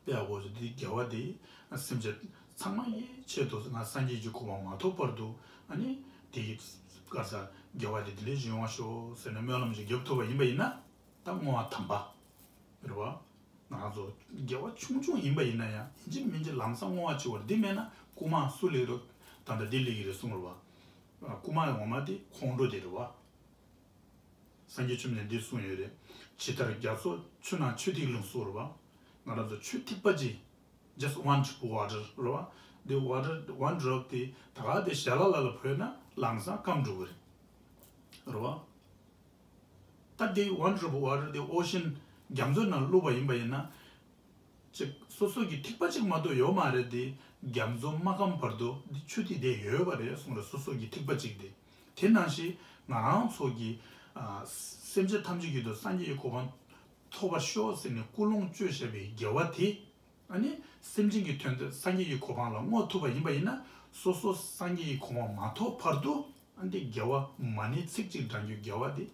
དཔེ་ཡག་པོ་ཞིག་འདི་དགེ་བ་འདི་སེམས་ཅན་ཚང་མ་ཡི་ཆེད་དུ་ང་སངས་རྒྱས་ཀྱི་གོ་འཕང་མ་ཐོབ་བར་དུ་ཨ་ནི་དེ་ཡི་ག་ས་དགེ་བ་འདི་དེ་འདྲའི་ཞིག་ཡོང་བ་ཤོག་ཟེར་ནས་སྨོན་ལམ་ཞིག་རྒྱབ་ཐུབ་པ་ཡིན་པ་ཡིན་ན་ད་བསྔོ་བ་དམ་པ་རེད་བ། ང་རང་ཚོ་དགེ་བ་ཆུང་ཆུང་ཡིན་པ་ཡིན་ན་ཡང་ཡིན་གཅིག་མིན་གཅིག་ལམ་སང་བསྔོ་བ་བྱེད་པར། འདི་མེད་ན་རྐུ་མ་སུ་སླེབས་རུང་ད་ལྟ་འདི་སླེབས་ཀྱི་རེད་གསུངས་རེད་བ། རྐུ་མ་ངོ་མ་དེ་ཁོང་ཁྲོ་དེ་རེད་བ། སངས་རྒྱས་བཅོམ་ལྡན་འདས་གསུངས་ཡོད་རེད། ཇི་ལྟར་རྒྱ་མཚོ་ཆུ་ནང་ཆུ་ཐིགས་ལྷུང་སོགས་རེད་བ། ང་རང་ཚོ་ཆུ་ཐིགས་པ་གཅིག just one drop water རེད་བ། འདི་water one drop དེ་ད་ག་དེ་ཞལ་ལག་ལ་ལ་བོས་ན་ལམ་སང་སྐམ་འགྲོ་གི་རེད། རེད་བ། ད་དེ་one drop water དེ་ocean རྒྱ་མཚོ་ནང་བླུགས་པ་ཡིན་པ་ཡིན་ན། ཅིག་སོ་སོ་གི་ཐིགས་པ་གཅིག་མ་གཏོགས་ཡོད་མ་རེད་དེ། རྒྱ་མཚོ་མ་སྐམ་བར་དུ་འདི་ཆུ་དེ་དེ་ཡོད་པ་རེད་གསུངས་རེད། སོ་སོ་གི་ཐིགས་པ་གཅིག་དེ། དེ་ནང་བཞིན་ང་རང་ཚོ་གི་ཨ་སེམས་ཅན་ཐམས་ཅད་ཀྱི་དོན་སངས་རྒྱས་ཀྱི་གོ་འཕང་ཐོབ་པར་ཤོག་ཟེར་ནས་ཀུན་སློང་བཅོས་བཞག་པའི་དགེ་བ་དེ་ཨ་ནི་སེམས་ཅན་གྱི་དོན་དུ་སངས་རྒྱས་ཀྱི་གོ་འཕང་ལ་བསྔོ་ཐུབ་པ་ཡིན་པ་ཡིན་ན། སོ་སོ་སངས་རྒྱས་ཀྱི་གོ་འཕང་མ་ཐོབ་བར་དུ་ཨ་འདི་དགེ་བ་མ་ཎི་ཚིག་གཅིག་བགྲང་རྒྱུ་དགེ་བ་དེ་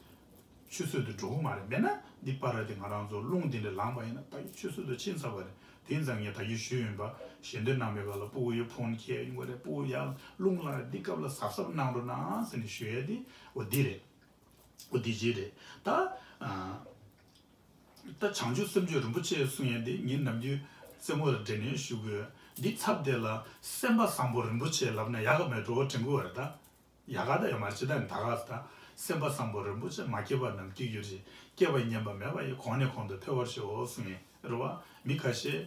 ཆུད་ཟོས་དུ་འགྲོ་གི་མ་རེད། མེད་ན་འདི་པར་དེ་ང་རང་ཚོ་རླུང་འདི་འདྲ་ལངས་པ་ཡིན་ན་ད་ཡི་ཆུད་ཟོས་དུ་ཕྱིན་ཚར་བ་རེད། དེ་ཡིན་ཙང་ངས་ད་ཡི་ཞུས་ཡིན་པ། ཞལ་འདོན་གནང་བའི་སྐབས་ལ་སྤུ་གུ་ཡི་ཕོན་ཁྱེར་ཡོང་གི་རེད། སྤུ་གུ་ཡར་རླུང་ལངས་རེད། འདི་སྐབས་ལ་གཟབ་གཟབ་གནང་རོགས་གནང་ཟེར་ནས་ཞུ་ཡས་དེ་འོ་འདི་རེད། འོ་འདི་གཅིག་རེད། ད་ཨ་ད་བྱང་ཆུབ་སེམས་མཆོག་རིན་པོ་ཆེ་གསུང་ཡས་འདི་ངས་ནམ་རྒྱུན་རྩེད་མོ་ལ་འགྲན་ནས་ཞུ་དགོས། འདི་ཚབ་དེ་ལ་སེམས་པ་བཟང་པོ་རིན་པོ་ཆེ་ལབ་ན་ཡག་ག་མེད་འགྲོ་བ་དྲན་གི་བ་རེད་ད། ཡག་ག་ད་ཡོད་མ་རེད། ཅི་ད་ད་ག་ད་སེམས་པ་བཟང་པོ་རིན་པོ་ཆེ་མ་སྐྱེས་པ་རྣམས་སྐྱེ་གྱུར་ཅིག་སྐྱེས་པ་ཉམས་པ་མེད་པ་ཡི་གོང་ནས་གོང་དུ་འཕེལ་བར་ཤོག་གསུང་ཡས་རེད་བ། མི་ཁ་ཤས་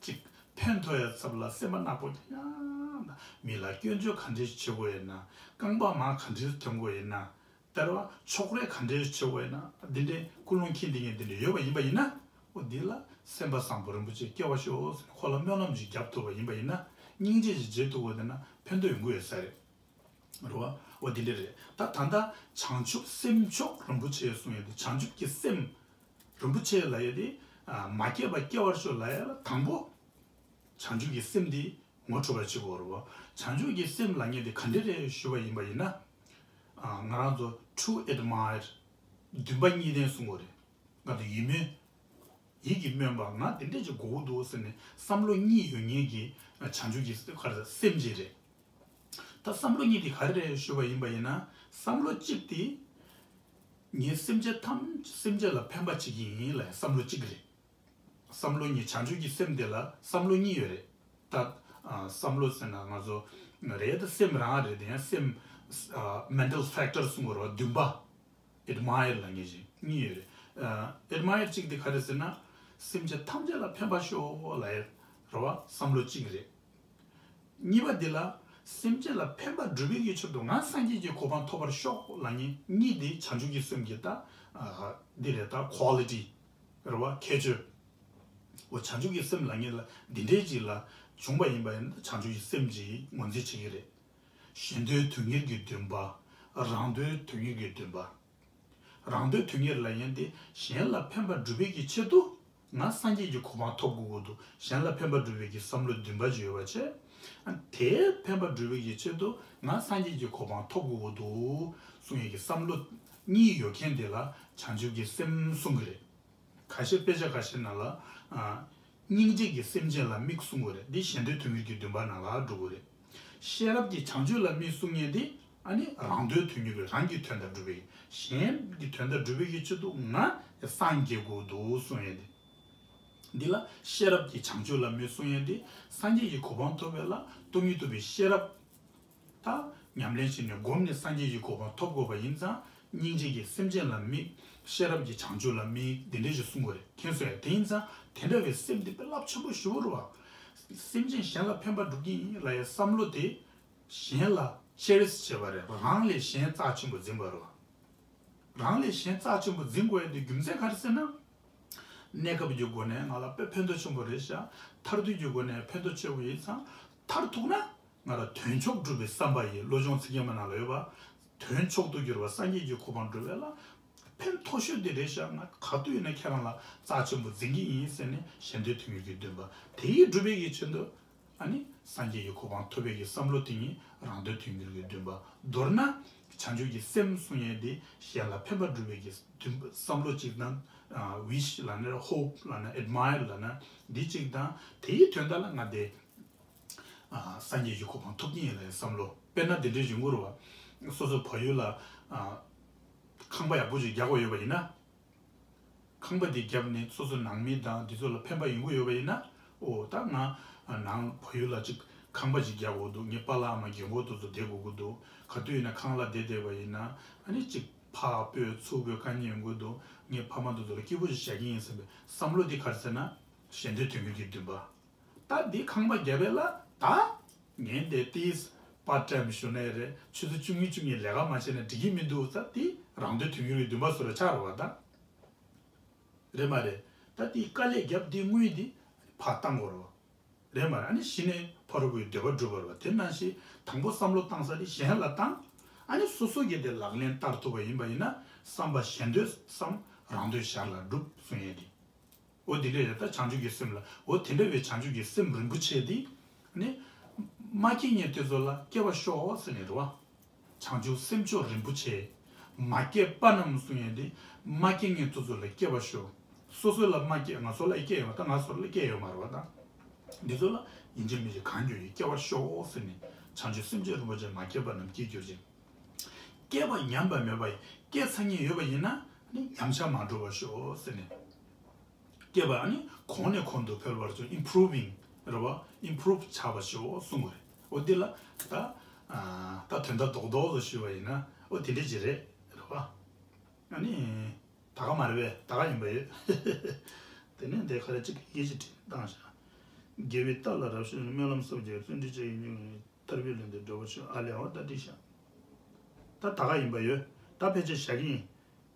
ཅིག་ཕན་ཐོགས་ཡ་ཚབ་ལ་སེམས་པ་ནག་པོ་ཡང་མི་ལ་སྐྱོན་བརྗོད་ག་འདྲས་བྱེད་དགོས་ཡིན་ན། རྐང་པ་མར་ག་འདྲས་ཐོན་དགོས་ཡིན་ན། ལྟར་བ་ཕྱོགས་རེ་ག་འདྲའི་ཆེ་བོ་ཡིན་ན་འདི་འདྲའི་ཀུན་སློང་འཁྱེར་འདི་ངས་འདི་འདྲ་ཡོད་པ་ཡིན་པ་ཡིན་ན། འོ་འདི་ལ་སེམས་པ་བཟང་པོ་རིན་པོ་ཆེ་སྐྱེ་བ་ཤོག་ཟེར་ནས་ཁོ་ལ་སྨོན་ལམ་ཞིག་བརྒྱབ་ཐུབ་པ་ཡིན་པ་ཡིན་ན། སྙིང་རྗེ་ཞིག་བྱེད་ཐུབ་པ་དེ་ན་ཕན་ཐོགས་ཡོང་གི་ཡོད་ས་རེད། རེད་བ། འོ་འདི་འདྲ་རེད། ད་ད་ལྟ་བྱང་ཆུབ་སེམས་མཆོག་རིན་པོ་ཆེ་གསུང་ཡོད་དེ། བྱང་ཆུབ་ཀྱི་སེམས་རིན་པོ་ཆེ་ལབ་ཡོད་དེ། མ་སྐྱེས་པ་སྐྱེ་བར་ཤོག་ལབ་ཡ་ལ་དང་པོ། བྱང་ཆུབ་ཀྱི་སེམས་འདི་ངོ་འཕྲོད་པར་བྱེད་དགོས་རེད་བ། བྱང་ཆུབ་ཀྱི་སེམས་ལབ་མཁན་དེ་ག་འདྲ་རེད་ཞུས་པ་ཡིན་པ་ཡིན་ན། ཨ་ང་རང་ཚོ་to admire འདུན་པ་གཉིས་ལྡན་གསུང་དགོས་རེད། ང་ཚོ་ཡིད་སྨོན། ཡིད་ཀྱིས་སྨོན་པ། ང་དེ་འདྲ་ཅིག་དགོས་ཀྱི་འདུག་ཟེར་ནས་བསམ་བློ་གཉིས་ཡོད་མཁན་གྱི་བྱང་ཆུབ་ཀྱི་ག་རེ་ཟེར་སེམས་ཅིག་རེད། ད་བསམ་བློ་གཉིས་དེ་ག་རེ་རེད་ཞུས་པ་ཡིན་པ་ཡིན་ན། བསམ་བློ་གཅིག་དེ་ངས་སེམས་ཅན་ཐམས་སེམས་ཅན་ལ་ཕན་པ་བྱེད་ཀྱི་ཡིན་ལབ་བསམ་བློ་གཅིག་རེད། བསམ་བློ་གཉིས། བྱང་ཆུབ་ཀྱི་སེམས་དེ་ལ་བསམ་བློ་གཉིས་ཡོད་རེད། ད་ཨ་བསམ་བློ་ཟེར་ན་ང་ཚོ་རེད། ད་སེམས་རང་རེད། དེ་ཡང་སེམས་ཨ་mental factor གསུང་གི་རེད་བ། འདུན་པ། admire ལབ་མཁན་ཅིག་གཉིས་ཡོད་རེད། ཨ་admire གཅིག་དེ་ག་རེ་ཟེར་ན། སེམས་ཅན་ཐམས་ཅད་ལ་ཕན་པ་ཤོག་ལབ་ཡ་རེད་བ། བསམ་བློ་གཅིག་རེད། གཉིས་པ་འདི་ལ་སེམས་ཅན་ལ་ཕན་པ་སྒྲུབ་པའི་གི་ཆེད་དུ་ང་སངས་རྒྱས་ཀྱི་གོ་འཕང་ཐོབ་པར་ཤོག་ལབ་མཁན་གཉིས་འདི་བྱང་ཆུབ་ཀྱི་སེམས་ཀྱི་ད་ཨ་འདི་རེད། ད་quality རེད་བ། ཁྱད་ཆོས། འོ་བྱང་ཆུབ་ཀྱི་སེམས་ལབ་མཁན་ལ་འདི་འདྲའི་ཅིག་ལ་བྱུང་པ་ཡིན་པ་ཡིན་ན། བྱང་ཆུབ་ཀྱི་སེམས་ཀྱི་ངོས་འཛིན་བྱེད་ཀྱི་རེད། གཞན་དོན་དོན་གཉེར་གྱི་འདུན་པ། རང་དོན་དོན་གཉེར་གྱི་འདུན་པ། རང་དོན་དོན་གཉེར་ལབ་མཁན་དེ་གཞན་ལ་ཕན་པ་སྒྲུབ་པའི་གི་ཆེད་དུ་ང་སངས་རྒྱས་ཀྱི་གོ་འཕང་ཐོབ་དགོས་ཀྱི་འདུག་གཞན་ལ་ཕན་པ་སྒྲུབ་པའི་གི་བསམ་བློ་འདུན་པ་ཅིག་ཡོད་པ་བྱས། ཨ་དེའི་ཕན་པ་སྒྲུབ་པའི་གི་ཆེད་དུ་ང་སངས་རྒྱས་ཀྱི་གོ་འཕང་ཐོབ་དགོས་ཀྱི་འདུག་གསུང་ཡས་ཀྱི་བསམ་བློ་གཉིས་ཡོད་མཁན་དེ་ལ་བྱང་ཆུབ་ཀྱི་སེམས་གསུང་གི་རེད། ཁ་ཤས་དཔེ་ཆ་ཁ་ཤས་ནང་ལ་ཨ་སྙིང་རྗེ་གིས་སེམས་ཅན་ལ་དམིགས་གསུང་གི་རེད། འདི་གཞན་དོན་དོན་གཉེར་གྱི་འདུན་པ་ནང་ལ་འགྲོ་གི་རེད། ཤེས་རབ་ཀྱིས་བྱང་ཆུབ་ལ་དམིགས་གསུང་མཁན་དེ་ཨ་ནི་རང་དོན་དོན་གཉེར་གྱི། རང་གི་དོན་དག་སྒྲུབ་པའི། གཞན་གྱི་དོན་དག་སྒྲུབ་པའི་གི་ཆེད་དུ་ང་སངས་རྒྱས་དགོས་འདུག་གསུང་ཡས་དེ། འདི་ལ་ཤེས་རབ་ཀྱིས་བྱང་ཆུབ་ལ་དམིགས་གསུང་ཡས་དེ། སངས་རྒྱས་ཀྱི་གོ་འཕང་ཐོབ་པའི་ལ་སྟོང་ཉིད་རྟོགས་པའི་ཤེས་རབ། ད་ཉམས་ལེན་བྱས་ནས་བསྒོམས་ནས་སངས་རྒྱས་ཀྱི་གོ་འཕང་ཐོབ་དགོས་པ་ཡིན་ཙང་། སྙིང་རྗེ་གིས་སེམས་ཅན་ལ་དམིགས། ཤེས་རབ་ཀྱིས་བྱང་ཆུབ་ལ་དམིགས། འདི་འདྲ་ཞིག་གསུང་དགོས་རེད། མཁྱེན་སོང་ངས། དེ་ཡིན་ཙང་དེ་འདྲ་བའི་སེམས་འདི་དཔེ་རླབས་ཆེན་པོ་ཞེ་པོ་རེད་བ། སེམས་ཅན་གཞན་ལ་ཕན་པ་སྒྲུབ་ཀྱི་ཡིན་ལབ་ཡའི་བསམ་བློ་དེ་གཞན་ལ་cherish བྱེད་པ་རེད། རང་ལས་གཞན་རྩ་ཆེན་པོ་འཛིན་པ་རེད་བ། རང་ལས་གཞན་རྩ་ཆེན་པོ་འཛིན་དགོས་ཡ་དེ་རྒྱུ་མཚན་ག་རེ་ཟེར་ན། གནས་སྐབས་ཀྱི་སྒོ་ནས་ང་ལ་དཔེ་ཕན་ཐོགས་ཆེན་པོ་རེད་ཤག་མཐར་ཐུག་གི་སྒོ་ནས་ཕན་ཐོགས་ཆེ་བོ་ཡིན་ཙང་། མཐར་ཐུག་ན་ང་ལ་དོན་མཆོག་སྒྲུབ་པའི་བསམ་པ་ཡིས། བློ་སྦྱོང་ཚིག་བརྒྱད་མའི་ནང་ལ་ཡོད་པ། དོན་མཆོག་ཏུ་གྱུར་པ་སངས་རྒྱས་ཀྱི་གོ་འཕང་སྒྲུབ་པའི་ལ་ཕན་ཐོགས་ཤོས་དེ་རེད་ཤག་ང་ག་དུས་ཡིན་ན་ཁྱེད་རང་ལ་རྩ་ཆེན་པོ་འཛིན་གྱི་ཡིན་ཟེར་ནས་གཞན་དོན་དོན་གཉེར་གྱི་འདུན་པ་དེ་ཡིས་སྒྲུབ་པའི་གི་ཆེད་དུ། ཨ་ནི་སངས་རྒྱས་ཀྱི་གོ་འཕང་ཐོབ་པའི་གི་བསམ་བློ་དེ་ཉིད་རང་དོན་དོན་གཉེར་གྱི་འདུན་པ། མདོར་ན་བྱང་ཆུབ་ཀྱི་སེམས་གསུང་ཡས་དེ་གཞན་ལ་ཕན་པ་སྒྲུབ་པའི་གི་འདུན་པ། བསམ་བློ་གཅིག་དང་། ཨ་wish ལབ་ན། hope ལབ་ན། admire ལབ་ན། འདི་གཅིག་དང་། དེའི་དོན་དག་ལ་ང་དེ་ཨ་སངས་རྒྱས་ཀྱི་གོ་འཕང་ཐོབ་ཀྱི་ཡིན་ལབ་ཡའི་བསམ་བློ། དཔེར་ན་འདི་འདྲའི་ཡོང་གི་རེད་བ། སོ་སོ་བལ་ཡུལ་ལ་ཨ་ཁང་པ་ཡག་པོ་ཞིག་རྒྱག་དགོས་ཡོད་པ་ཡིན་ན། ཁང་པ་འདི་བརྒྱབ་ནས་སོ་སོ་ནང་མི་དང་འདི་ཚོ་ལ་ཕན་པ་ཡོང་གི་ཡོད་པ་ཡིན་ན། ཨོ་ད་ང་ནང་བལ་ཡུལ་ལ་ཅིག་ཁང་པ་ཅིག་རྒྱག་དགོས་འདུག་ངའི་པཱ་ལགས་ཨ་མ་རྒན་གོག་དེ་ཚོ་བསྡད་དགོས་ཀྱི་འདུག་ག་དུས་ཡིན་ན་ཁང་གླ་བསྡད་བསྡད་པ་ཡིན་ན། ཨ་ནི་ཅིག་ཕག་སྤོས་ཚུགས་པའི་དཀའ་ངལ་ཡོང་གི་འདུག་ངའི་ཕ་མ་དེ་ཚོ་ལ་སྐྱིད་པོ་ཞིག་བཞག་གི་ཡིན་ཟེར་བའི་བསམ་བློ་འདི་ག་རེ་ཟེར་ན། གཞན་དོན་དོན་གཉེར་གྱི་འདུན་པ། ད་འདི་ཁང་པ་བརྒྱབ་པའི་ལ་ད་ངས་འདི་ཏིས་part time ཞུ་ནའི་རེད། ཆུ་ཚོད་བཅུ་གཉིས་བཅུ་གཉིས་ལས་ཀ་མ་བྱས་ན་འགྲིག་གི་མི་འདུག་ས། འདི་རང་དོན་དོན་གཉེར་གྱི་འདུན་པ་བཟོ་འདྲ་ཆགས་རེད་བ་ད། རེད་མ་རེད། ད་འདི་དཀའ་ལས་བརྒྱབ་འདི་དངུལ་འདི་ཕར་བཏང་དགོས་རེད་བ། རེད་མ་རེད། ཨ་ནི་གཞི་ནས་ཕ་རོལ་པོའི་འདོད་པ་སྒྲུབ་པ་རེད་བ། དེ་ནང་བཞིན་དང་པོ་བསམ་བློ་བཏང་ས་འདི་གཞན་ལ་བཏང་། ཨ་ནི་སོ་སོ་གིས་དེ་ལག་ལེན་བསྟར་ཐུབ་པ་ཡིན་པ་ཡིན་ན། བསམ་པ་གཞན་དོན་བསམ། རང་དོན་ཞར་ལ་སྒྲུབ་གསུང་ཡས་འདི། འོ་དེ་འདྲ་རེད། ད་བྱང་ཆུབ་ཀྱི་སེམས་ལ། འོ་དེ་འདྲ་བའི་བྱང་ཆུབ་ཀྱི་སེམས་རིན་པོ་ཆེ་འདི་ནི་མ་སྐྱེས་མཁན་དེ་ཚོ་ལ་སྐྱེ་བར་ཤོག་ཟེར་ནས་རེད་བ། བྱང་ཆུབ་སེམས་མཆོག་རིན་པོ་ཆེ། མ་སྐྱེས་པ་རྣམས་གསུང་ཡས་འདི་མ་སྐྱེས་མཁན་དེ་ཚོ་ལ་སྐྱེ་བར་ཤོག་སོ་སོ་ལ་མ་སྐྱེས། ང་ཚོ་ལ་སྐྱེས་ཡོད་མ། ད་ང་ཚོ་ལ་སྐྱེས་ཡོད་མ་རེད་བ་ད། འདི་ཚོ་ལ་ཡིན་གཅིག་མིན་གཅིག་གང་འགྱུར་ཡིན་སྐྱེ་བར་ཤོག་ཟེར་ནས། བྱང་ཆུབ་སེམས་མཆོག་རིན་པོ་ཆེ། མ་སྐྱེས་པ་རྣམས་སྐྱེ་གྱུར་ཅིག་སྐྱེས་པ་ཉམས་པ་མེད་པ་ཡིན། སྐྱེས་ཚར་མཁན་ཡོད་པ་ཡིན་ན་ནི་ཉམས་ཆག་མ་འགྲོ་བར་ཤོག་ཟེར་ནས། སྐྱེས་པ་ཨ་ནི་གོང་ནས་གོང་དུ་འཕེལ་བར་ཤོག improving རེད་བ། improve ཆགས་པར་ཤོག་གསུང་གི་རེད། འོ་འདི་ལ་ད་ཨ་ད་དོན་དག་རྡོག་རྡོག་ཏུ་ཞུས་པ་ཡིན་ན་འོ་དེ་འདྲ་ཅིག་རེད། རེད་བ། ཨ་ནི་ད་ག་མ་རེད་པས། ད་ག་ཡིན་པ་ཡོད། དེ་ནས་འདི་ག་རེ་གཅིག་ཡིད་ཀྱི་དྲིན་བཏང་བཞག་དགེ་བའི་རྟ་ལ་རབ་ཞོན། སྨོན་ལམ་གསོག་རྒྱུ་བརྩོན་འགྲུས་བྱེད་ཡིན། ཐར་པའི་ལམ་དུ་འགྲོ་བར་ཤོག་ཨ་ལས། འོ་ད་འགྲིག་ཤག་ད་ད་ག་ཡིན་པ་ཡོད། ད་ཕལ་ཆེར་བཞག་གི་ཡིན།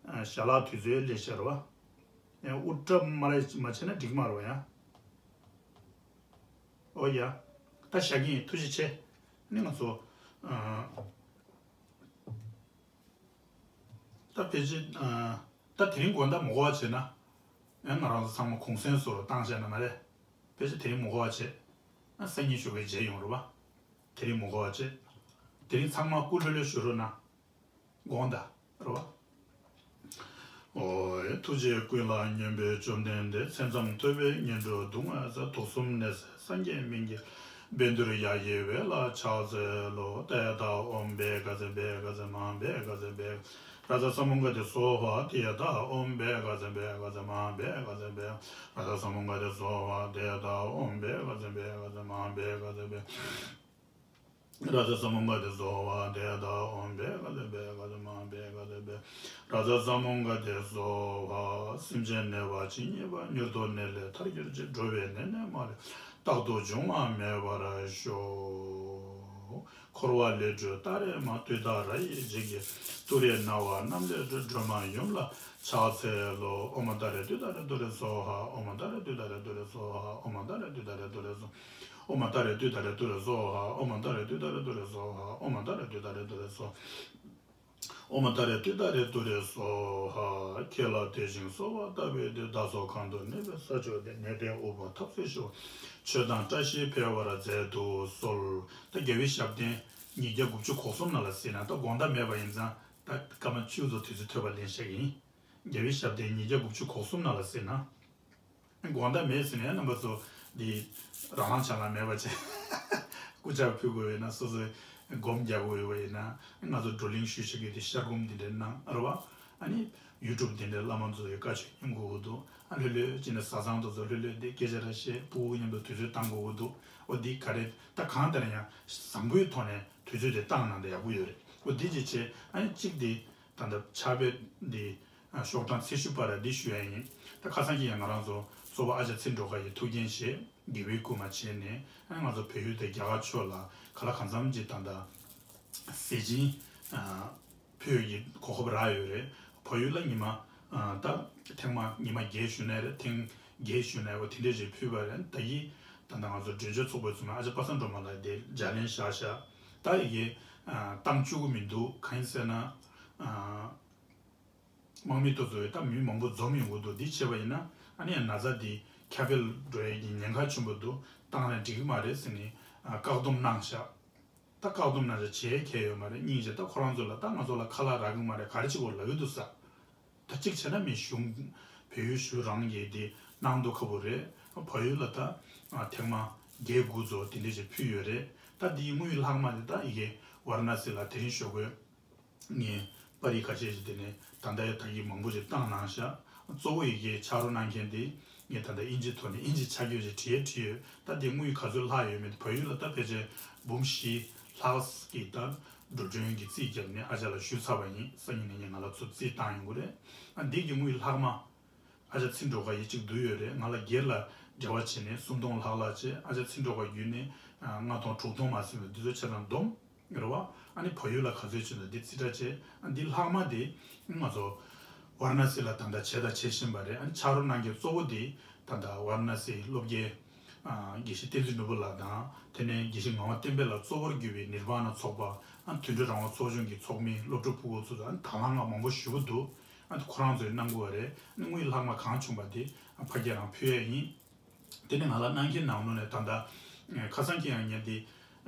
ཨ་ཞལ་ལག་དུས་ཚོད་སླེབས་ཤག་རེད་བ། ཡང་དབུ་སྐྲ་མ་ར་མ་བྱས་ན་འགྲིག་མ་རེད་བ་ཡང་། འོ་ཡ། ད་བཞག་གི་ཡིན། ཐུགས་རྗེ་ཆེ། ནི་ང་ཚོ་ཨ་ད་ཕལ་ཆེར་ཨ་ད་དེ་རིང་དགོང་དག་མ་གོ་བ་བྱས་ན། ཨ་ང་རང་ཚོ་ཚང་མ་གུང་སེང་བཟོ་རུ་བཏང་བྱས་ན་མ་རེད། ཕལ་ཆེར་དེ་རིང་མ་གོ་བ་བྱས། ཨ་སང་ཉིན་ཞོགས་པའི་རྗེས་ཡོང་རེད་བ། དེ་རིང་མ་གོ་བ་བྱས། དེ་རིང་ཚང་མ་སྐུ་ལྷོད་ལྷོད་བཞུགས་རོགས་གནང་། དགོངས་དག་རེད་བ། ཨོ་ཡ། ཐུགས་རྗེ་ཀུན་ལ་སྙོམས་པའི་བཅོམ་ལྡན་འདས། མཚན་ཙམ་ཐོས་པས་ངན་འགྲོ་སྡུག་བསྔལ་སེལ། དུག་གསུམ་ནད་སེལ་སངས་རྒྱས་སྨན་གྱི་ བཻ་ཌཱུརྱ་ཡེ་ཝེ་ལ་ཕྱག་འཚལ་ལོ། ཏདྱ་ཐཱ། ཨོཾ་བྷཻ་ཥ་ཛྱེ་བྷཻ་ཥ་ཛྱེ་མ་ཧཱ་བྷཻ་ཥ་ཛྱེ་བྷཻ་རཱ་ཛ་ས་མུདྒ་ཏེ་སྭཱ་ཧཱ། ཏདྱ་ཐཱ། ཨོཾ་བྷཻ་ཥ་ཛྱེ་བྷཻ་ཥ་ཛྱེ་མ་ཧཱ་བྷཻ་ཥ་ཛྱེ་བྷཻ་རཱ་ཛ་ས་མུདྒ་ཏེ་སྭཱ་ཧཱ། ཏདྱ་ཐཱ། ཨོཾ་བྷཻ་ཥ་ཛྱེ་བྷཻ་ཥ་ཛྱེ་མ་ཧཱ་བྷཻ་ཥ་ཛྱེ་བྷཻ་རཱ་ཛ་ས་མུདྒ་ཏེ་སྭཱ་ཧཱ། ཏདྱ་ཐཱ། ཨོཾ་བྷཻ་ཥ་ཛྱེ་བྷཻ་ཥ་ཛྱེ་མ་ཧཱ་བྷཻ་ཥ་ཛྱེ་བྷཻ་རཱ་ཛ་ས་མུདྒ་ཏེ་སྭཱ་ཧཱ། སེམས་ཅན་ནད་པ་ཇི་སྙེད་པ། མྱུར་དུ་ནད་ལས་ཐར་གྱུར་ཅིག་འགྲོ་བའི་ནད་ནི་མ་ལུས། རྟག་ཏུ་འབྱུང་བ་མེད་པར་ཤོག་འཁོར་བ་ལས་སྒྲོལ་ཏཱ་རེ་མ། ཏུཏྟཱ་ར་ཡེ་ཇི་གེ་ཏུ་རེ་ན་བ་ནམ་ལས་སྒྲོལ། སྒྲོལ་མ་ཡུམ་ལ་ཕྱག་འཚལ་ལོ། ཨོཾ་ཏཱ་རེ་ཏུཏྟཱ་རེ་ཏུ་རེ་སྭཱ་ཧཱ། ཨོཾ་ཏཱ་རེ་ཏུཏྟཱ་རེ་ཏུ་རེ་སྭཱ་ཧཱ། ཨོཾ་ཏཱ་རེ་ཏུཏྟཱ་རེ་ཏུ་རེ་སྭཱ་ཧཱ། ཨོཾ་ཏཱ་རེ་ཏུཏྟཱ་རེ་ཏུ་རེ་སྭཱ་ཧཱ། ཨོཾ་ཏཱ་རེ་ཏུཏྟཱ་རེ་ཏུ་རེ་སྭཱ་ཧཱ། ཨོཾ་ཏཱ་རེ་ཏུཏྟཱ་རེ་ཏུ་རེ་སྭཱ་ཧཱ། ཁྱེད་ལ་དད་ཅིང་གསོལ་བ་བཏབ་པའི་མཐུས། བདག་སོགས་གང་དུ་གནས་པའི་ས་ཕྱོགས་དེར། ནད་དང་ཨུཏྤལ་ཐབས་ཟད་ཤོག་ཆོས་དང་བཀྲ་ཤིས་འཕེལ་བར་མཛད་དུ་གསོལ། ད་རྒྱལ་བའི་ཞབས་བརྟན་ཉིས་བརྒྱ་དགུ་བཅུ་གོ་གསུམ་ནང་ལ་གཟིགས་ན། ད་དགོང་དག་མེད་པ་ཡིན་ཙང་ད་སྐར་མ་བཅུ་ཙམ་དུས་ཚོད་ཐོབ་པ་ལེན་བཞག་གི་ཡིན། རྒྱལ་བའི་ཞབས་བརྟན་ཉིས་བརྒྱ་དགུ་བཅུ་གོ་གསུམ་ནང་ལ་གཟིགས་ན། དགོང་དག་མེད་ཟེར་ནས་རྣམ་པ་ཚོ་འདི་རང་དབང་ཆ་ལ་མེད་པ་བྱས། སྐུ་ཕྱག་ཕུལ་དགོས་ཡོད་ན། སོ་སོའི་སྒོམ་རྒྱག་དགོས་ཡོད་པ་ཡིན་ན། ང་ཚོ་བགྲོ་གླེང་ཞུ་ཤེས་ཀྱི་དེ་ཤར་སྒོམ་འདི་འདྲའི་ནང་རེད་བ། ཨ་ནི་ཡུ་ཊུབ་འདི་འདྲའི་བླ་མ་ཚོ་ཡི་བཀའ་ཆོས་ཉན་དགོས་ཀྱི་འདུག་ཨ་ལྷོད་ལྷོད་བྱས་ནས་བཟའ་ཚང་དེ་ཚོ་ལྷོད་ལྷོད་དེ་སྐད་ཆ་ར་བཤད། སྤུ་གུ་མཉམ་དུ་དུས་ཚོད་བཏང་དགོས་ཀྱི་འདུག་འོ་འདི་ག་རེ་ད་གང་ལྟར་ཡང་བཟང་པོའི་ཐོག་ནས་དུས་ཚོད་དེ་བཏང་གནང་དེ་ཡག་པོ་ཡོད་རེད། འོ་འདི་ཅིག་བྱས། ཨ་ནི་གཅིག་དེ། ད་ལྟ་ཕྱག་དཔེ་འདི་ཤོག་གྲངས་ཚེས་བཅུ་པ་ར་འདི་ཞུ་ཡ་ཡིན། ད་ཁ་སང་གི་ཡང་ང་རང་ཚོ་གཙོ་བོ་ཨ་ཅག་ཚེ་འགྲོ་ཁ་ཡི་ཐུགས་འགན་བཞེས། དགེ་བའི་བསྐུལ་མ་བྱས་ནས། ཨ་ང་ཚོ་བལ་ཡུལ་དང་རྒྱ་གར་ཕྱོགས་ལ་ག་ལ་གང་འཚམ་ཅིག་ད་ལྟ་ཟས་སྦྱིན་ཕུལ་ཡོད་ཀྱི་གོ་སྐབས་རག་ཡོད་རེད། བལ་ཡུལ་ལ་ཉི་མ་ད་ཐེངས་མ་ཉི་མ་བརྒྱད་བཞུགས་ནའི་རེད། ཐེངས་བརྒྱད་བཞུགས་ནའི་འོ་དེ་འདྲས་ཅིག་ཕུལ་བ་རེད། ད་ཡིན་ད་ལྟ་ང་ཚོ་འབྲེལ་མཆོད་ཚོགས་པའི་ཚོགས་མི་ཨ་ཅག་པ་སངས་སྒྲོལ་མ་ལགས་དེ་ལྗགས་ལན་བཞག་བཞག་ད་ཡི་གེ་བཏང་བཅུག་གི་མི་འདུག་གང་ཡིན་ཟེར་ན། དམག་མི་དེ་ཚོས་ད་མི་མང་པོ་འཛོམས་ཡོང་གི་འདུག་འདི་བྱས་པ་ཡིན་ན་ཨ་ནི་ན་ཚ་འདི་ཁྱབ་སྤེལ་འགྲོ་ཡས་ཀྱི་ཉེན་ཁ་ཆེན་པོ་འདུག་བཏང་ན་འགྲིག་གི་མ་རེད་ཟེར་ནས་བཀག་སྡོམ་གནང་བཞག་ད་བཀག་སྡོམ་གནང་བཞག་བྱེད་ཡས་ཡོད་མ་རེད། སྙིང་རྗེ། ད་ཁོ་རང་ཚོ་ལ་ད་ང་ཚོ་ལ་ཁ་ལག་རག་གི་མ་རེད། ག་རེ་བྱེད་དགོས་ལབ་ཀྱི་འདུག་ས། ད་གཅིག་བྱས་ན་མི་གཞུང་བལ་ཡུལ་གཞུང་རང་གིས་འདི་གནང་མདོག་ཁ་པོ་རེད། བལ་ཡུལ་ལ་ད་ཐེངས་མ་བརྒྱད་དགུ་ཚོ་དེ་འདྲས་ཅིག་ཕུལ་ཡོད་རེད། ད་འདིའི་དངུལ་ལྷག་མ་དེ་ད་ཡི་གེ་ཝཱ་ར་ཎ་སི་ལ་དེ་རིང་ཞོགས་པའི་ངས་པར་རིས་ཁ་ཤས་ཤིག་དེ་ནས་ད་ལྟ་ཡང་ད་གིན་མང་པོ་ཞིག་བཏང་གནང་ཤག་གཙོ་བོ་ཡི་གེ་ཕྱག་རོགས་གནང་མཁན་དེ་ངས་ད་ལྟ་ཨིན་ཇིའི་ཐོག་ནས་ཨིན་ཇི་ཆ་བགོས་ཤིག་བྲིས་བྲིས་ཡོད། ད་དེ་དངུལ་ག་ཚོད་ལྷག་ཡོད་མེད་དེ་བལ་ཡུལ་ལ་ད་ཕལ་ཆེར་འབུམ་བཞི་ལྷག་གི་ད་འགྲོ་གྲོན་གྱི་རྩིས་བརྒྱབ་ནས་ཨ་ཅག་ལ་ཞུས་ཚར་བ་ཡིན། སང་ཉིན་ནས་ངས་ང་ལ་ཚུར་རྩིས་བཏང་ཡོང་གི་རེད། ཨ་འདི་གི་དངུལ་ལྷག་མ། ཨ་ཅག་ཚེ་འགྲོ་ཁ་ཡི་གཅིག་བསྡུས་ཡོད་རེད། ང་ལ་སྒེར་ལ་འབྲེལ་བ་བྱས་ནས་སུམ་སྟོང་ལྷག་ལྷག་བྱས། ཨ་ཅག་ཚེ་འགྲོ་ཁ་བརྒྱུད་ནས་ལྔ་སྟོང་དྲུག་སྟོང་མ་ཟིན་པའི་འདི་ཚོ་ཆ་ཚང་བསྡོམས་རེད་བ། ཨ་ནི་བལ་ཡུལ་ལ་ག་ཚོད་བྱས་ན་འདི་རྩིས་ཁྲ་བྱས། ཨ་འདི་ལྷག་མ་དེ་ང་ཚོ་ཝཱ་ར་ཎ་སི་ལ་ད་ལྟ་བྱས་དང་བྱེད་བཞིན་པ་རེད། ཨ་ནི་ཕྱག་རོགས་གནང་མཁན་གཙོ་བོ་དེ་ད་ལྟ་ཝཱ་ར་ཎ་སིའི་སློབ་དགེ་དགེ་བཤེས་བསྟན་འཛིན་ནོར་བུ་ལགས་དང་། དེ་ནས་དགེ་བཤེས་ངག་དབང་བསྟན་འཕེལ་ལགས་གཙོ་བོར་གྱུར་པའི་ནིར་བ་ན་ཚོགས་པ། ཨ་དུད་འགྲོ་རང་དབང་ཚོགས་ཆུང་གི་ཚོགས་མི་སློབ་ཕྲུག་ཕྲུ་གུ་ཚོ་དང་དང་བླངས་ཁག་མང་པོ་ཞེ་པོ་འདུག་ཨ་ཁོ་རང་ཚོས་གནང་དགོས་པ་རེད། ཨ་ནི་དངུལ་ལྷག་མ་གང་བྱུང་པ་དེ་ཨ་ཕ་གིར་རང་ཕུལ་ཡས་ཡིན། དེ་ནས་ང་ལ་གནང་མཁན་ནང་ལོགས་ནས་ད་ལྟ་ཁ་སང་ཁྱེད་རང་ངས་འདི་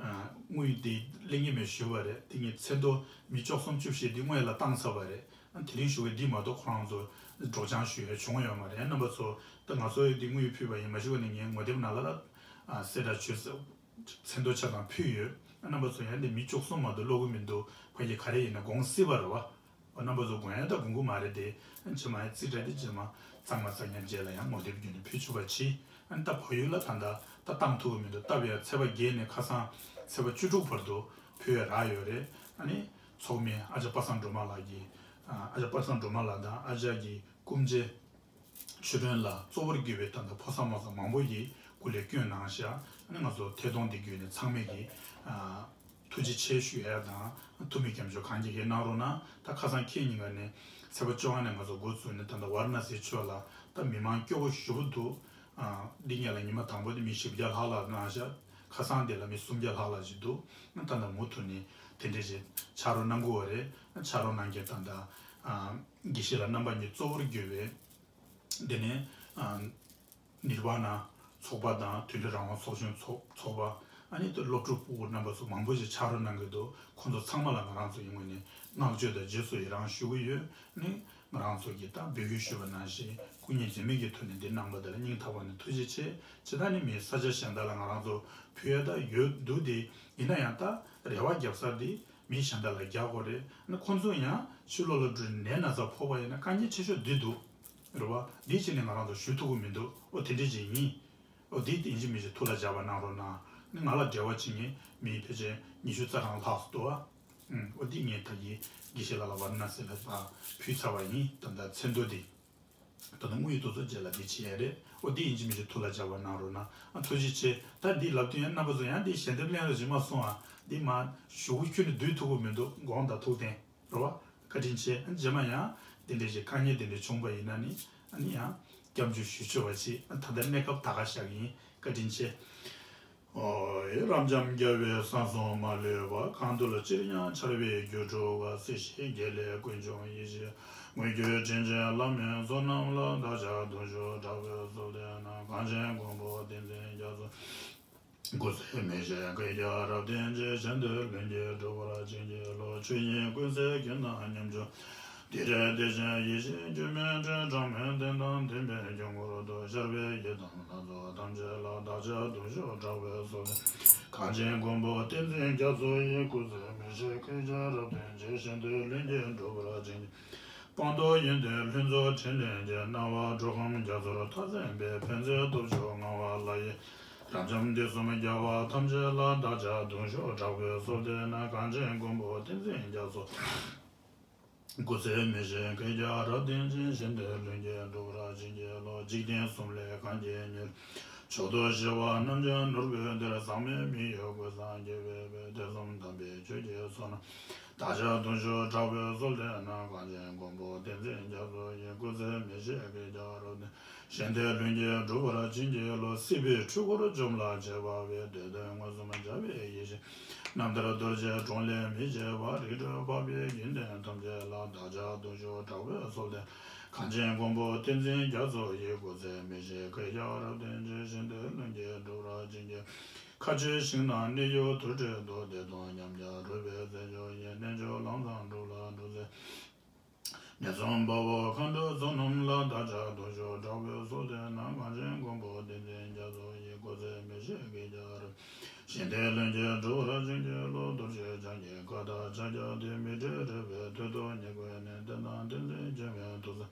དངུལ་འདི་ལེན་གྱི་མེད་ཞུས་པ་རེད། དེ་ངས་ཚེ་མདོ་མི་བཅུ་གསུམ་བཅུ་བཞི་འདི་སྔོན་ལ་བཏང་ཚར་བ་རེད། ཨ་དེ་རིང་ཞུ་གི་འདི་མ་གཏོགས་ཁོ་རང་ཚོ་སྒྲོག་སྦྱང་ཞུ་ཡས་བྱུང་ཡོད་མ་རེད། རྣམ་པ་ཚོ་ད་ང་ཚོ་འདི་དངུལ་ཕུལ་བ་ཡིན། མ་ཞུ་བ་ནས་ངས་ངོ་དེབ་ནང་ལ་ལ་གསལ་བསྒྲགས་བྱོས་ཟེར། ཚེ་མདོ་ཆ་ཚང་ཕུལ་ཡོད། རྣམ་པ་ཚོ་ཡང་འདི་མི་བཅུ་གསུམ་མ་གཏོགས་ཀློག་གི་མི་འདུག་ཕ་གི་ག་རེ་ཡིན་ན་དགོངས་སྲིད་པ་རེད་བ། རྣམ་པ་ཚོ་དགོངས་ཡ་ད་དགོངས་ཀྱི་མ་རེད་དེ། རྗེས་མ་ཡང་རྩིས་ཁྲ་དེ་རྗེས་མ་གཙང་མ་གཙང་ཡ་རྗེས་ལ་ཡང་ངོ་དེབ་བརྒྱུད་ནས་ཕུལ་ཆོག་པ་གྱིས། ཨ་ནི་ད་བལ་ཡུལ་ལ་ད་ལྟ་ད་བཏང་ཐུབ་ཀྱི་མི་འདུག་སྟབས་ཡག་ཚེས་པ་བརྒྱད་ནས་ཁ་སང་ཚེས་པ་བཅུ་དྲུག་བར་དུ་ཕུལ་ཡ་རག་ཡོད་རེད། ཨ་ནི་ཚོགས་མི་ཨ་ཅག་པ་སངས་སྒྲོལ་མ་ལགས་ཀྱིས། ཨ་ཅག་པ་སངས་སྒྲོལ་མ་ལགས་དང་ཨ་ཅག་གི་སྐུ་མཆེད། ཆོས་སྒྲོན་ལགས་གཙོ་བོར་གྱུར་པའི་ད་ལྟ་ཕོ་གསར་མོ་གསར་མང་པོ་ཡིས་སྐུ་ལས་བསྐྱོན་གནང་ཤག་ཨ་ནི་ང་ཚོ་ཐད་གཏོང་འདི་བརྒྱུད་ནས་ཚང་མས་ཀྱིས་ཨ་ཐུགས་རྗེ་ཆེ་ཞུ་ཡ་དང་། ཐུགས་མི་སྐྱབས་འཇུག་གང་གིས་ཀྱིས་གནང་རོགས་གནང་། ད་ཁ་སང་ཁྱེད་ཉིན་ཀ་ནས་ཚེས་པ་བཅོ་ལྔ་ནས་ང་ཚོ་འགོ་བཙུགས་ནས་ད་ལྟ་ཝཱ་ར་ཎ་སིའི་ཕྱོགས་ལ་ད་མི་མང་སྐྱོ་པོ་ཞེ་པོ་འདུག་ཨ་འདི་ངེད་ལ་ཉི་མ་དང་པོ་དེ་མི་བཞི་བརྒྱ་ལྷག་ལྷག་གནང་ཤག་ཁ་སང་དེ་ལ་མི་སུམ་བརྒྱ་ལྷག་ལྷག་ཅིག་འདུག་ད་ལྟ་མུ་མཐུད་ནས་དེ་འདྲས་ཅིག་ཕྱག་རོགས་གནང་དགོས་པ་རེད། ཕྱག་རོགས་གནང་མཁན་ད་ལྟ་ཨ་དགེ་བཤེས་ལགས་རྣམ་པ་གཉིས་གཙོ་བོར་གྱུར་པའི། དེ་ནས་ཨ་ནིར་བ་ན་ཚོགས་པ་དང་དུད་འགྲོ་རང་དབང་ཚོགས་ཆུང་ཚོགས་ཚོགས་པ། ཨ་ནི་ད་སློབ་ཕྲུག་ཕྲུ་གུ་རྣམ་པ་ཚོ་མང་པོ་ཞིག་ཕྱག་རོགས་གནང་གི་འདུག་ཁོང་ཚོ་ཚང་མ་ལ་ང་རང་ཚོ་ཡི་ངོས་ནས་བསྔགས་བརྗོད་དང་རྗེས་སུ་ཡི་རང་ཞུ་གི་ཡོད། ཨ་ནི་ ང་རང་ཚོ་གིས་ད་འབོད་སྐུལ་ཞུས་པ་ནང་བཞིན་སྐུ་ཉིད་འཛེམ་མེད་ཀྱི་ཐོག་ནས་འདི་གནང་པ་དེ་ལ་སྙིང་ཐག་པ་ནས་ཐུགས་རྗེ་ཆེ། ཇི་ལྟར་ནི་མིའི་ས་ཆ་གཞན་དག་ལ་ང་རང་ཚོ་ཕུལ་ཡ་ད་ཡོད་འདུག་སྟེ། ཡིན་ན་ཡང་ད་རེ་བ་རྒྱབ་ས་འདི་མི་གཞན་དག་ལ་རྒྱག་དགོས་རེད། ཨ་ནི་ཁོང་ཚོ་ཡང་ཕྱི་ལོགས་ལ་འགྲོ་ནད་ན་ཚ་ཕོག་པ་ཡིན་ན་དཀའ་ངལ་ཆེ་ཤོས་འདི་འདུག་རེད་བ། འདི་བྱས་ནས་ང་རང་ཚོ་ཞུ་ཐུབ་ཀྱི་མི་འདུག་ཨོ་དེ་འདྲ་ཅིག་ཡིན། ཨོ་འདི་ཡིན་གཅིག་མིན་གཅིག་ཐུགས་ལ་འཇགས་པ་གནང་རོགས་གནང་། ཨ་ནི་ང་ལ་འབྲེལ་བ་བྱེད་མཁན་མི་ཕལ་ཆེར་ཉི་ཤུ་རྩ་གྲངས་ལྷག་ཙམ་འདུག་ཨ། ཨོ་འདི་ངས་ད་གིན་དགེ་བཤེས་ལགས་ལ་ཝར་ན་ཟེར་ལ་ཕར་ཕུལ་ཚར་བ་ཡིན། ད་ལྟ་མཚན་ཐོ་འདི། ད་ལྟ་དངོས་ཡོད་དུས་ཚོད་རྗེས་ལ་འདི་བྱེད་ཡ་རེད། ཨོ་འདི་ཡིན་གཅིག་མིན་གཅིག་ཐུགས་ལ་འཇགས་པ་གནང་རོགས་གནང་། ཨ་ཐུགས་རྗེ་ཆེ། ད་འདི་ལབ་དུས་ཡང་རྣམ་པ་ཚོ་ཡང་འདི་ཞལ་འདེབས་ལེན་རོགས་བྱེད་མ་སོང་ཨ། འདི་མ་ཞུ་གུ་ཁྱོན་ནས་བསྡུས་ཐུབ་ཀྱི་མི་འདུག་དགོངས་དག་ཐུགས་བདེན་རེད་བ། བཀའ་དྲིན་ཆེ། ཨ་རྗེས་མ་ཡང་འདི་འདྲ་ཞིག་དཀའ་ངལ་འདི་འདྲ་བྱུང་པ་ཡིན་ན་ནི་ཨ་ནི་ཡང་སྐྱབས་འཇུག་ཞུ་ཆོག་པ་ཞིག་ཨ་ད་ལྟ་གནས་སྐབས་ད་ག་བཞག་གི་ཡིན། བཀའ་དྲིན་ཆེ། ཨོ་ཡེ། རབ་འབྱམས་རྒྱལ་བའི་ས་གསུམ་མ་ལུས་པ། གང་འདུལ་ཕྱིར་ཡང་འཆར་བའི་རྒྱུར་གྲུབ་པ། སྲིད་ཞིའི་དགེ་ལེགས་ཀུན་འབྱུང་ཡེ་ཤེས། མངོན་གྱུར་དྲིན་ཅན་བླ་མའི་ཚོགས་རྣམས་ལ། བདག་ཅག་གདུང་ཤུགས་དྲག་པོས་གསོལ་འདེབས་ན། གངས་ཅན་མགོན་པོ་བསྟན་འཛིན་རྒྱ་མཚོ། སྐུ་ཚེ་མི་ཤིགས་བསྐལ་བརྒྱར་རབ་བརྟན་ཅིང་། གཞན་དོན་ལྷུན་གྱིས་འགྲུབ་པར་བྱིན་གྱིས་རློབས། ཆོས་དབྱིངས་ཀུན་གསལ་རྒྱན་དང་ཉམས་སྦྱོར། དེ་འདྲའི་བདེ་ཆེན་ཡེ་ཤེས་སྒྱུ་མའི་སྒྲོན། གྲངས་མེད་བསྟན་དང་ལྡན་པའི་དཀྱིལ་འཁོར་དུ། ཤར་བའི་ཡུལ་དང་ལྷ་ཚོགས་ཐམས་ཅད་ལ། བདག་ཅག་གདུང་ཤུགས་དྲག་པོས་གསོལ་འདེབས། གངས་ཅན་མགོན་པོ་བསྟན་འཛིན་རྒྱ་མཚོ་ཡི། སྐུ་ཚེ་མི་ཤིགས་བསྐལ་བརྒྱར་རབ་བརྟན་ཅིང་། གཞན་དོན་ལྷུན་གྱིས་འགྲུབ་པར་བྱིན་གྱིས། སྤངས་རྟོགས་ཡོན་ཏན་ལྷུན་རྫོགས་དྲིན་ལན་གྱི། སྣང་བ་འགྲོ་ཁམས་རྒྱ་མཚོར་མཐའ་ཟད་པའི། ཕན་མཛད་སྟོབས་བཅུ་མངའ་བ་ལྷ་ཡི། རབ་འབྱམས་བདེ་གསུམ་རྒྱལ་བ་ཐམས་ཅད་ལ། བདག་ཅག་གདུང་ཤུགས་དྲག་པོས་གསོལ་འདེབས་ན། གངས་ཅན་མགོན་པོ་བསྟན་འཛིན་རྒྱ་མཚོ། སྐུ་ཚེ་མི་ཤིགས་བསྐལ་བརྒྱར་རབ་བརྟན་ཅིང་། གཞན་དོན་ལྷུན་གྱིས་འགྲུབ་པར་བྱིན་གྱིས་རློབས། འཇིག་རྟེན་གསུམ་ལས་གངས་ཀྱི་མྱུར། མཆོག་ཏུ་གཞོལ་བ་རྣམས་ཀྱང་ནོར་བུའི་གཏེར། ཟག་མེད་མི་ཡི་གོས་བཟང་རྒྱན་པའི་དཔལ། དུས་གསུམ་དམ་པའི་ཆོས་ཀྱི་བསོད་ནམས། བདག་ཅག་གདུང་ཤུགས་དྲག་པོས་གསོལ་འདེབས་ན། གངས་ཅན་མགོན་པོ་བསྟན་འཛིན་རྒྱ་མཚོ་ཡི། སྐུ་ཚེ་མི་ཤིགས་བསྐལ་བརྒྱར་རབ་བརྟན། གཞན་དོན་ལྷུན་གྱིས་འགྲུབ་པར་བྱིན་གྱིས་རློབས། སྲིད་པའི་འཁྲུལ་འཁོར་འཇོམས་ལ་བྱེད་པ་བའི། འདོད་དོན་མངོན་སུམ་མཇལ་བའི་ཡེ་ཤེས། རྣམ་ཐར་རྡོ་རྗེའི་གྲོང་ལས་མི་ཕྱེད་པ། རིགས་གྲོལ་འཕགས་པའི་རྒྱུད་ལྡན་ཐམས་ཅད་ལ། བདག་ཅག་གདུང་ཤུགས་དྲག་པོས་གསོལ་འདེབས། གངས་ཅན་མགོན་པོ་བསྟན་འཛིན་རྒྱ་མཚོ་ཡི། སྐུ་ཚེ་མི་ཤིགས་བསྐལ་བརྒྱར་རབ་བརྟན་ཅིང་། གཞན་དོན་ལྷུན་གྱིས་འགྲུབ་པར་བྱིན་གྱིས། མཁའ་སྤྱོད་ཞིང་དང་གནས་ཡུལ་དུར་ཁྲོད་དུ། བདེ་སྟོང་ཉམས་བརྒྱ་རོལ་པའི་རྩེད་འཇོ་ཡི། རྣལ་འབྱོར་ལམ་བཟང་སྒྲུབ་ལ་སྒྲུབ་རྩེ། ངན་སོང་དཔའ་བོ་མཁའ་འགྲོའི་ཚོགས་རྣམས་ལ། བདག་ཅག་གདུང་ཤུགས་དྲག་པོས་གསོལ་འདེབས་ན། གངས་ཅན་མགོན་པོ་བསྟན་འཛིན་རྒྱ་མཚོ་ཡི། སྐུ་ཚེ་མི་ཤིགས་བསྐལ་བརྒྱར་རབ། གཞན་དོན་ལྷུན་གྱིས་འགྲུབ་པར་བྱིན་གྱིས་རློབས། རྡོ་རྗེ་འཆང་གི་བཀའ་ལྟར་ཕྱག་རྒྱ་སྟེ། མི་འབྲལ་རོལ་པའི་མཐུ་སྟོབས་ཉེར་དགུ་ནས། བསྟན་དང་བསྟན་འཛིན་འཆི་མེད་ཐུགས་སྲས།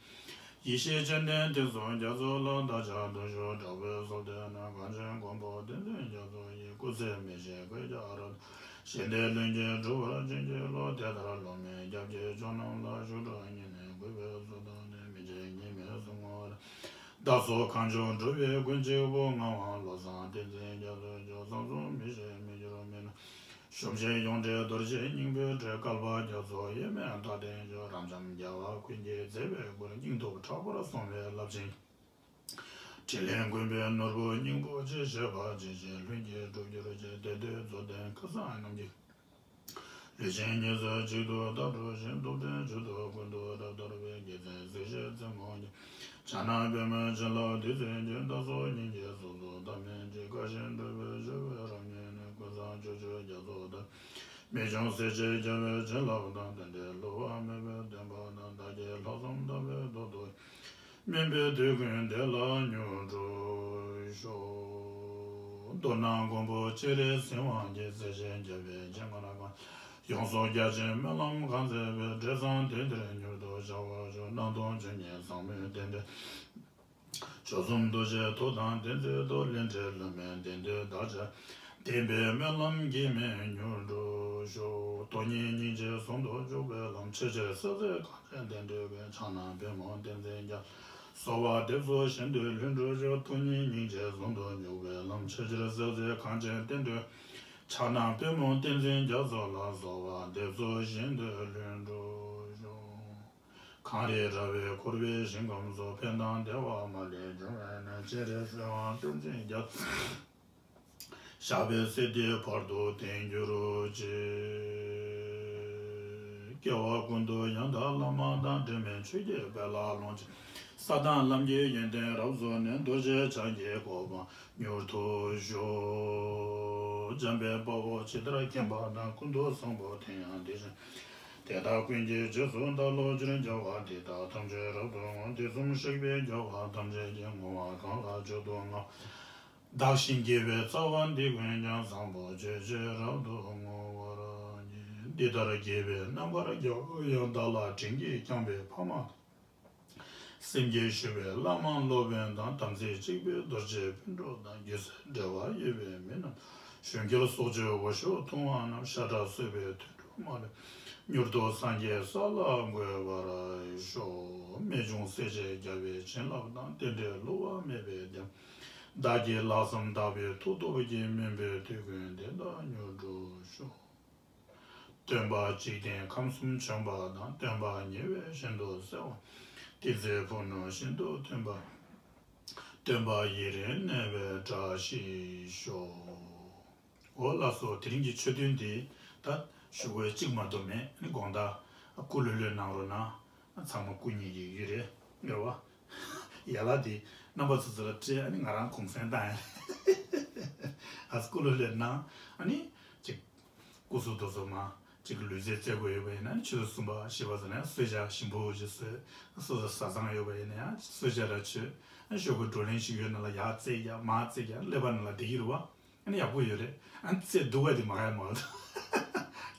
ཡེ་ཤེས་སྤྱན་ལྡན་བསྟན་སྲུང་རྒྱ་མཚོ་ལ། བདག་ཅག་གདུང་ཤུགས་དྲག་པོས་གསོལ་འདེབས་ན། གངས་ཅན་མགོན་པོ་བསྟན་འཛིན་རྒྱ་མཚོ་ཡི། སྐུ་ཚེ་མི་ཤིགས་བསྐལ་བརྒྱར་རབ། གཞན་དོན་ལྷུན་གྱིས་འགྲུབ་པར་བྱིན་གྱིས་རློབས། དེ་ལྟར་སློབ་མའི་སྐྱབས་ཀྱི་མཆོག་རྣམས་ལ། ཞུ་དག་སྙིང་ནས་གུས་པས་གསོལ་བ་འདེབས། མི་ཕྱེད་གཉིས་མེད་གསུང་ངོ་། བདག་སོགས་གངས་ལྗོངས་འགྲོ་བའི་མགོན་གཅིག་པུ། ངག་དབང་བློ་བཟང་བསྟན་འཛིན་རྒྱ་མཚོའི་མཆོག། བསམ་གསུམ་མི་ཤེས་མི་འགྱུར་མི་ནུབ། ཞུམ་མེད་ཡོངས་བྲལ་རྡོ་རྗེ་སྙིང་པོའི་སྒྲས། བསྐལ་པ་རྒྱ་མཚོ་དབྱེར་མེད་མཐའ་བརྟན་ཞིང་། རབ་འབྱམས་རྒྱལ་བ་ཀུན་གྱིས་མཛད་པའི་སྐུར། སྙིང་སྟོབས་དྲག་པོར་སོང་བའི་རླབས་ཆེན། དྲིན་ལན་མགོན་པོའི་ནོར་བུ་སྙིང་པོ་ཆེ། བཞེད་པ་ཇི་བཞིན་ལྷུན་གྱིས་འགྲུབ་གྱུར་ཅིག་དེ་དུས་རྫོགས་ལྡན་ཁ་སང་རྣམས་ཀྱི། ལུས་ཅན་ཉེར་འཚོ་གཅིག་ཏུ་བརྡ་སྤྲོད་ཅིང་། ཐུབ་བསྟན་མཆོག་ཏུ་ཀུན་ཏུ་རབ་དར་བའི། དགེ་མཚན་གཟི་བརྗིད་རྩེ་མོ་ཉིད། ཕྱག་ན་པདྨོའི་བྱིན་རླབས་བདུད་རྩིའི་རྒྱུན། བདག་སོགས་སྙིང་རྗེའི་གཟུགས་སུ་བལྟ་མིན་ཅིག་དཀའ་ཞིང་གྲུབ་པའི་སྤྱོད་པས་རབ་མྱུར་ནས། ཀུན་བཟང་སྤྱོད་མཆོག་རྒྱ་མཚོ་ལྟར། རྨད་བྱུང་སྲས་བཅས་རྒྱལ་བའི་བྱིན་རླབས་དང་། རྟེན་འབྲེལ་བསླུ་བ་མེད་པའི་བདེན་པ་དང་། བདག་གིས་ལྷག་བསམ་དག་པའི་ཐོག་ཏུ། སྨིན་པའི་དུས་ཀུན་བདེ་ལ་མྱུར་འགྲུབ་ཤོག་མདོར་ན་མགོན་པོ་སྤྱན་རས་གཟིགས་དབང་གི། སྲས་ཆེན་རྒྱལ་བའི་བྱིན་མངའ་གང་། ཡོངས་སུ་རྒྱ་ཆེའི་སྨོན་ལམ་གང་མཛད་པའི། འབྲས་བཟང་དེང་འདིར་མྱུར་དུ་བྱ་བར་ཤོག་སྣང་སྟོང་བཅུ་གཉིས་ཟབ་མོའི་རྟེན་འབྲེལ། མཆོག་གསུམ་ཐུགས་རྗེའི་མཐུ་དང་ལྡན་ཚུལ་དུ། ལས་འབྲས་ལྷུན་མེད་བདེན་མཐུས་བདག་ཅག་བདེན་པའི་སྨོན་ལམ་གྱིས་མི་མྱུར་འགྲུབ་ཤོག་སྟོང་ཉིད་སྙིང་རྗེ་ཟུང་དུ་འཇུག་པའི་ལམ། ཆེས་ཆེར་གསལ་མཛད་གངས་ཅན་བསྟན་འགྲོའི་མགོན། ཕྱག་ན་པདྨོ་བསྟན་འཛིན་རྒྱ། གསོལ་བ་འདེབས་སོ་གཞན་དོན་ལྷུན་གྲུབ་ཤོག་སྟོང་ཉིད་སྙིང་རྗེ་ཟུང་དུ་འཇུག་པའི་ལམ། ཆེས་ཆེར་གསལ་མཛད་གངས་ཅན་བསྟན་འགྲོའི། ཕྱག་ན་པདྨོ་བསྟན་འཛིན་རྒྱ་མཚོ་ལ། གསོལ་བ་འདེབས་སོ་གཞན་དོན་ལྷུན་གྲུབ་ཤོག་གངས་རི་ར་བས་བསྐོར་བའི་ཞིང་ཁམས་སུ། ཕན་དང་བདེ་བ་མ་ལུས་འབྱུང་བའི་གནས། སྤྱན་རས་གཟིགས་དབང་བསྟན་འཛིན་རྒྱ། ཞབས་པད་སྲིད་མཐའི་བར་དུ་བརྟན་གྱུར་ཅིག་སྐྱེ་བ་ཀུན་ཏུ་ཡང་དག་བླ་མ་དང་། འབྲལ་མེད་ཆོས་ཀྱི་དཔལ་ལ་ལོངས་སྤྱོད། ས་དང་ལམ་གྱི་ཡོན་ཏན་རབ་རྫོགས་ནས། རྡོ་རྗེ་འཆང་གི་གོ་འཕང་མྱུར་ཐོབ་ཤོག་འཇམ་དཔལ་དཔའ་བོས་ཇི་ལྟར་མཁྱེན་པ་དང་། ཀུན་ཏུ་བཟང་པོ་དེ་ཡང་དེ་བཞིན། དེ་དག་ཀུན་གྱི་རྗེས་སུ་བདག་སློབ་ཕྱིར་སྐྱོ་བ། འདི་དག་ཐམས་ཅད་རབ་ཏུ་བསྔོ། དུས་གསུམ་གཤེགས་པའི་མགྱོགས་པ་ཐམས་ཅད་ཀྱིས། བསྔོ་བ་གང་ལ་མཆོག་ཏུ་བསྔགས། བདག་གཞན་དགེ་བའི་རྩ་བ་འདི་ཀུན་ཀྱང་། བཟང་པོ་སྤྱོད་ཕྱིར་རབ་ཏུ་བསྔོ་བར་བགྱི། འདི་ལྟར་དགེ་བའི་རྣམ་པར་རྒྱལ་བ་ཡང་། བདག་ལ་དྲིན་གྱིས་བསྐྱངས་པའི་ཕ་མ་དང་། སེམས་བསྐྱེད་ཞུ་བའི་བླ་མ་སློབ་དཔོན་དང་། དམ་ཚིག་གཅིག་པའི་རྡོ་རྗེ་སྤུན་གྲོགས་དང་། རྒྱུ་ཟད་འབྲེལ་བ་ཡོད་པའི་མི་རྣམས། གཞོན་སྐྱེས་སྲོག་གཅོད་འོ་ཞོ་འཐུང་བ་རྣམས། ཤ་ཁྲག་གསོད་པའི་དུད་འགྲོ་མ་ལུས། མྱུར་དུ་སངས་རྒྱས་ས་ལ་འགོད་པར་ཤོག། རྨད་བྱུང་སྲས་བཅས་རྒྱལ་བའི་བྱིན་རླབས་དང་། རྟེན་འབྲེལ་བསླུ་བ་མེད་པའི་རྒྱལ། བདག་གི་ལྷག་བསམ་དག་པའི་མཐུ་སྟོབས་ཀྱིས། སྨོན་པའི་དུས་ཀུན་བདེ་དང་མྱུར་འགྲུབ་ཤོག། སྟོན་པ་འཇིག་རྟེན་ཁམས་གསུམ་བྱོན་པ་དང་། སྟོན་པ་ཉེ་བའི་ཞིང་དུ་གསལ་བ། ཏི་སེའི་ཕུ་ནུ་ཤིན་ཏུ་མཐུན་པ། སྟོན་པ་ཡུན་རིང་གནས་པའི་བཀྲ་ཤིས་ཤོག། འོ་ལགས་སོ། དེ་རིང་གི་ཆོས་ཐུན་འདི་ད་ཞུ་དགོས་གཅིག་མ་གཏོགས་མེད། ཨ་ནི་དགོང་དག་སྐུ་ལྷོད་ལྷོད་གནང་རོགས་གནང་། ཚང་མ་སྐུ་ཉིད་ཀྱི་ཡུལ་རེད། ངེས་པ། ཡ་ལ་འདི་རྣམ་པ་ཚོ་ཚོ་ལ་སྤྲད། ཨ་ནི་ང་རང་གུང་སེང་བཏང་ཡ། ཨ་སྐུ་ལྷོད་ལྷོད་གནང་། ཨ་ནི་ཅིག་སྐུ་གཟུགས་དོ་ཚོ་མ་ཅིག་ལུས་རྩལ་རྩེ་དགོས་ཡོད་པ་ཡིན་ན། ཆུ་ཚོད་གསུམ་པ་བཞི་པ་ཟེར་ན་གསོལ་ཇ་ཞིམ་པོ་ཞིག་གསོལ། སོ་སོ་བཟའ་ཚང་ཡོད་པ་ཡིན་ན་ཡང་གསོལ་ཇ་ར་མཆོད། ཞོགས་པའི་བགྲོ་གླེང་ཞིག་ཡོད་ན་ལ་ཡར་རྩེ་རྒྱག་མར་རྩེ་རྒྱག་ཀླད་པ་ནང་ལ་བསྡད་ཀྱི་རེད་བ། ཨ་ནི་ཡག་པོ་ཡོད་རེད། ཨ་ནི་རྩེ་སྡུག་པ་དེ་མ་ཡ་མ་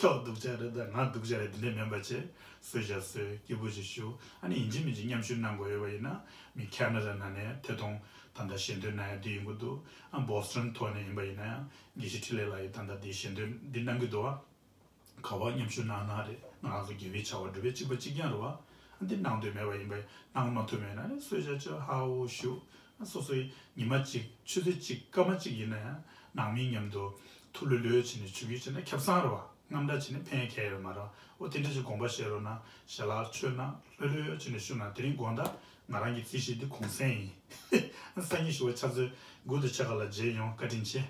ཐོག་སྡུག་ཅག་རེད། ད་ང་སྡུག་ཅག་རེད། དེ་འདྲ་མིན་པ་བྱས། གསོལ་ཇ་གསོལ། སྐྱིད་པོ་ཞིག་བཞུགས། ཨ་ནི་ཡིན་གཅིག་མིན་གཅིག་མཉམ་ཞུགས་གནང་དགོས་ཡོད་པ་ཡིན་ན། མི་ཁེ་ན་ཌ་ནང་ནས་ཐད་གཏོང་ད་ལྟ་ཞལ་འདོན་གནང་ཡ་འདི་ཡོང་གི་འདུག་ཨ་བོ་སི་ཊོན་ཐོག་ནས་ཡིན་པ་ཡིན་ན་ཡང་། དགེ་བཤེས་འཕྲིན་ལས་ལགས་ཀྱིས་ད་ལྟ་འདི་ཞལ་འདོན་འདི་གནང་གི་འདུག་ཨ། ག་པར་མཉམ་ཞུགས་གནང་གནང་རེད། ང་རང་ཚོ་དགེ་བའི་བྱ་བ་སྒྲུབ་པའི་གཅིག་པ་གཅིག་རྐྱང་རེད་བ། འདི་གནང་འདོད་མེད་པ་ཡིན་པས། གནང་མ་ཐུབ་མེད་ན་ནི་གསོལ་ཇ་ཅིག་ཧ་ཧུ་བཞུགས། སོ་སོའི་ཉི་མ་གཅིག་ཆུ་ཚོད་གཅིག་སྐར་མ་གཅིག་ཡིན་ན་ཡང་ནང་མི་མཉམ་དུ་ཐུགས་ལྷོད་ལྷོད་བྱས་ནས་ཆུ་སྐྱིལ་བྱས་ན་ཁེ་བཟང་རེད་བ། དངངས་སྐྲག་བྱས་ནས་ཕན་ཁེ་ཡོད་མ་རེད་བ། འོ་དེ་འདྲ་ཞིག་དགོངས་པ་བཞེས་རོགས་གནང་། ཞལ་ལག་མཆོད་གནང་། ལྷོད་ལྷོད་བྱས་ནས་བཞུགས་གནང་། དེ་རིང་དགོང་དག་ང་རང་གི་རྩིས་གཞི་འདི་གུང་སེང་ཡིན། སང་ཉིན་ཞོགས་པ་ཆུ་ཚོད་དགུ་དང་ཕྱེད་ཀ་ལ་མཇལ་ཡོང་། བཀའ་དྲིན་ཆེ།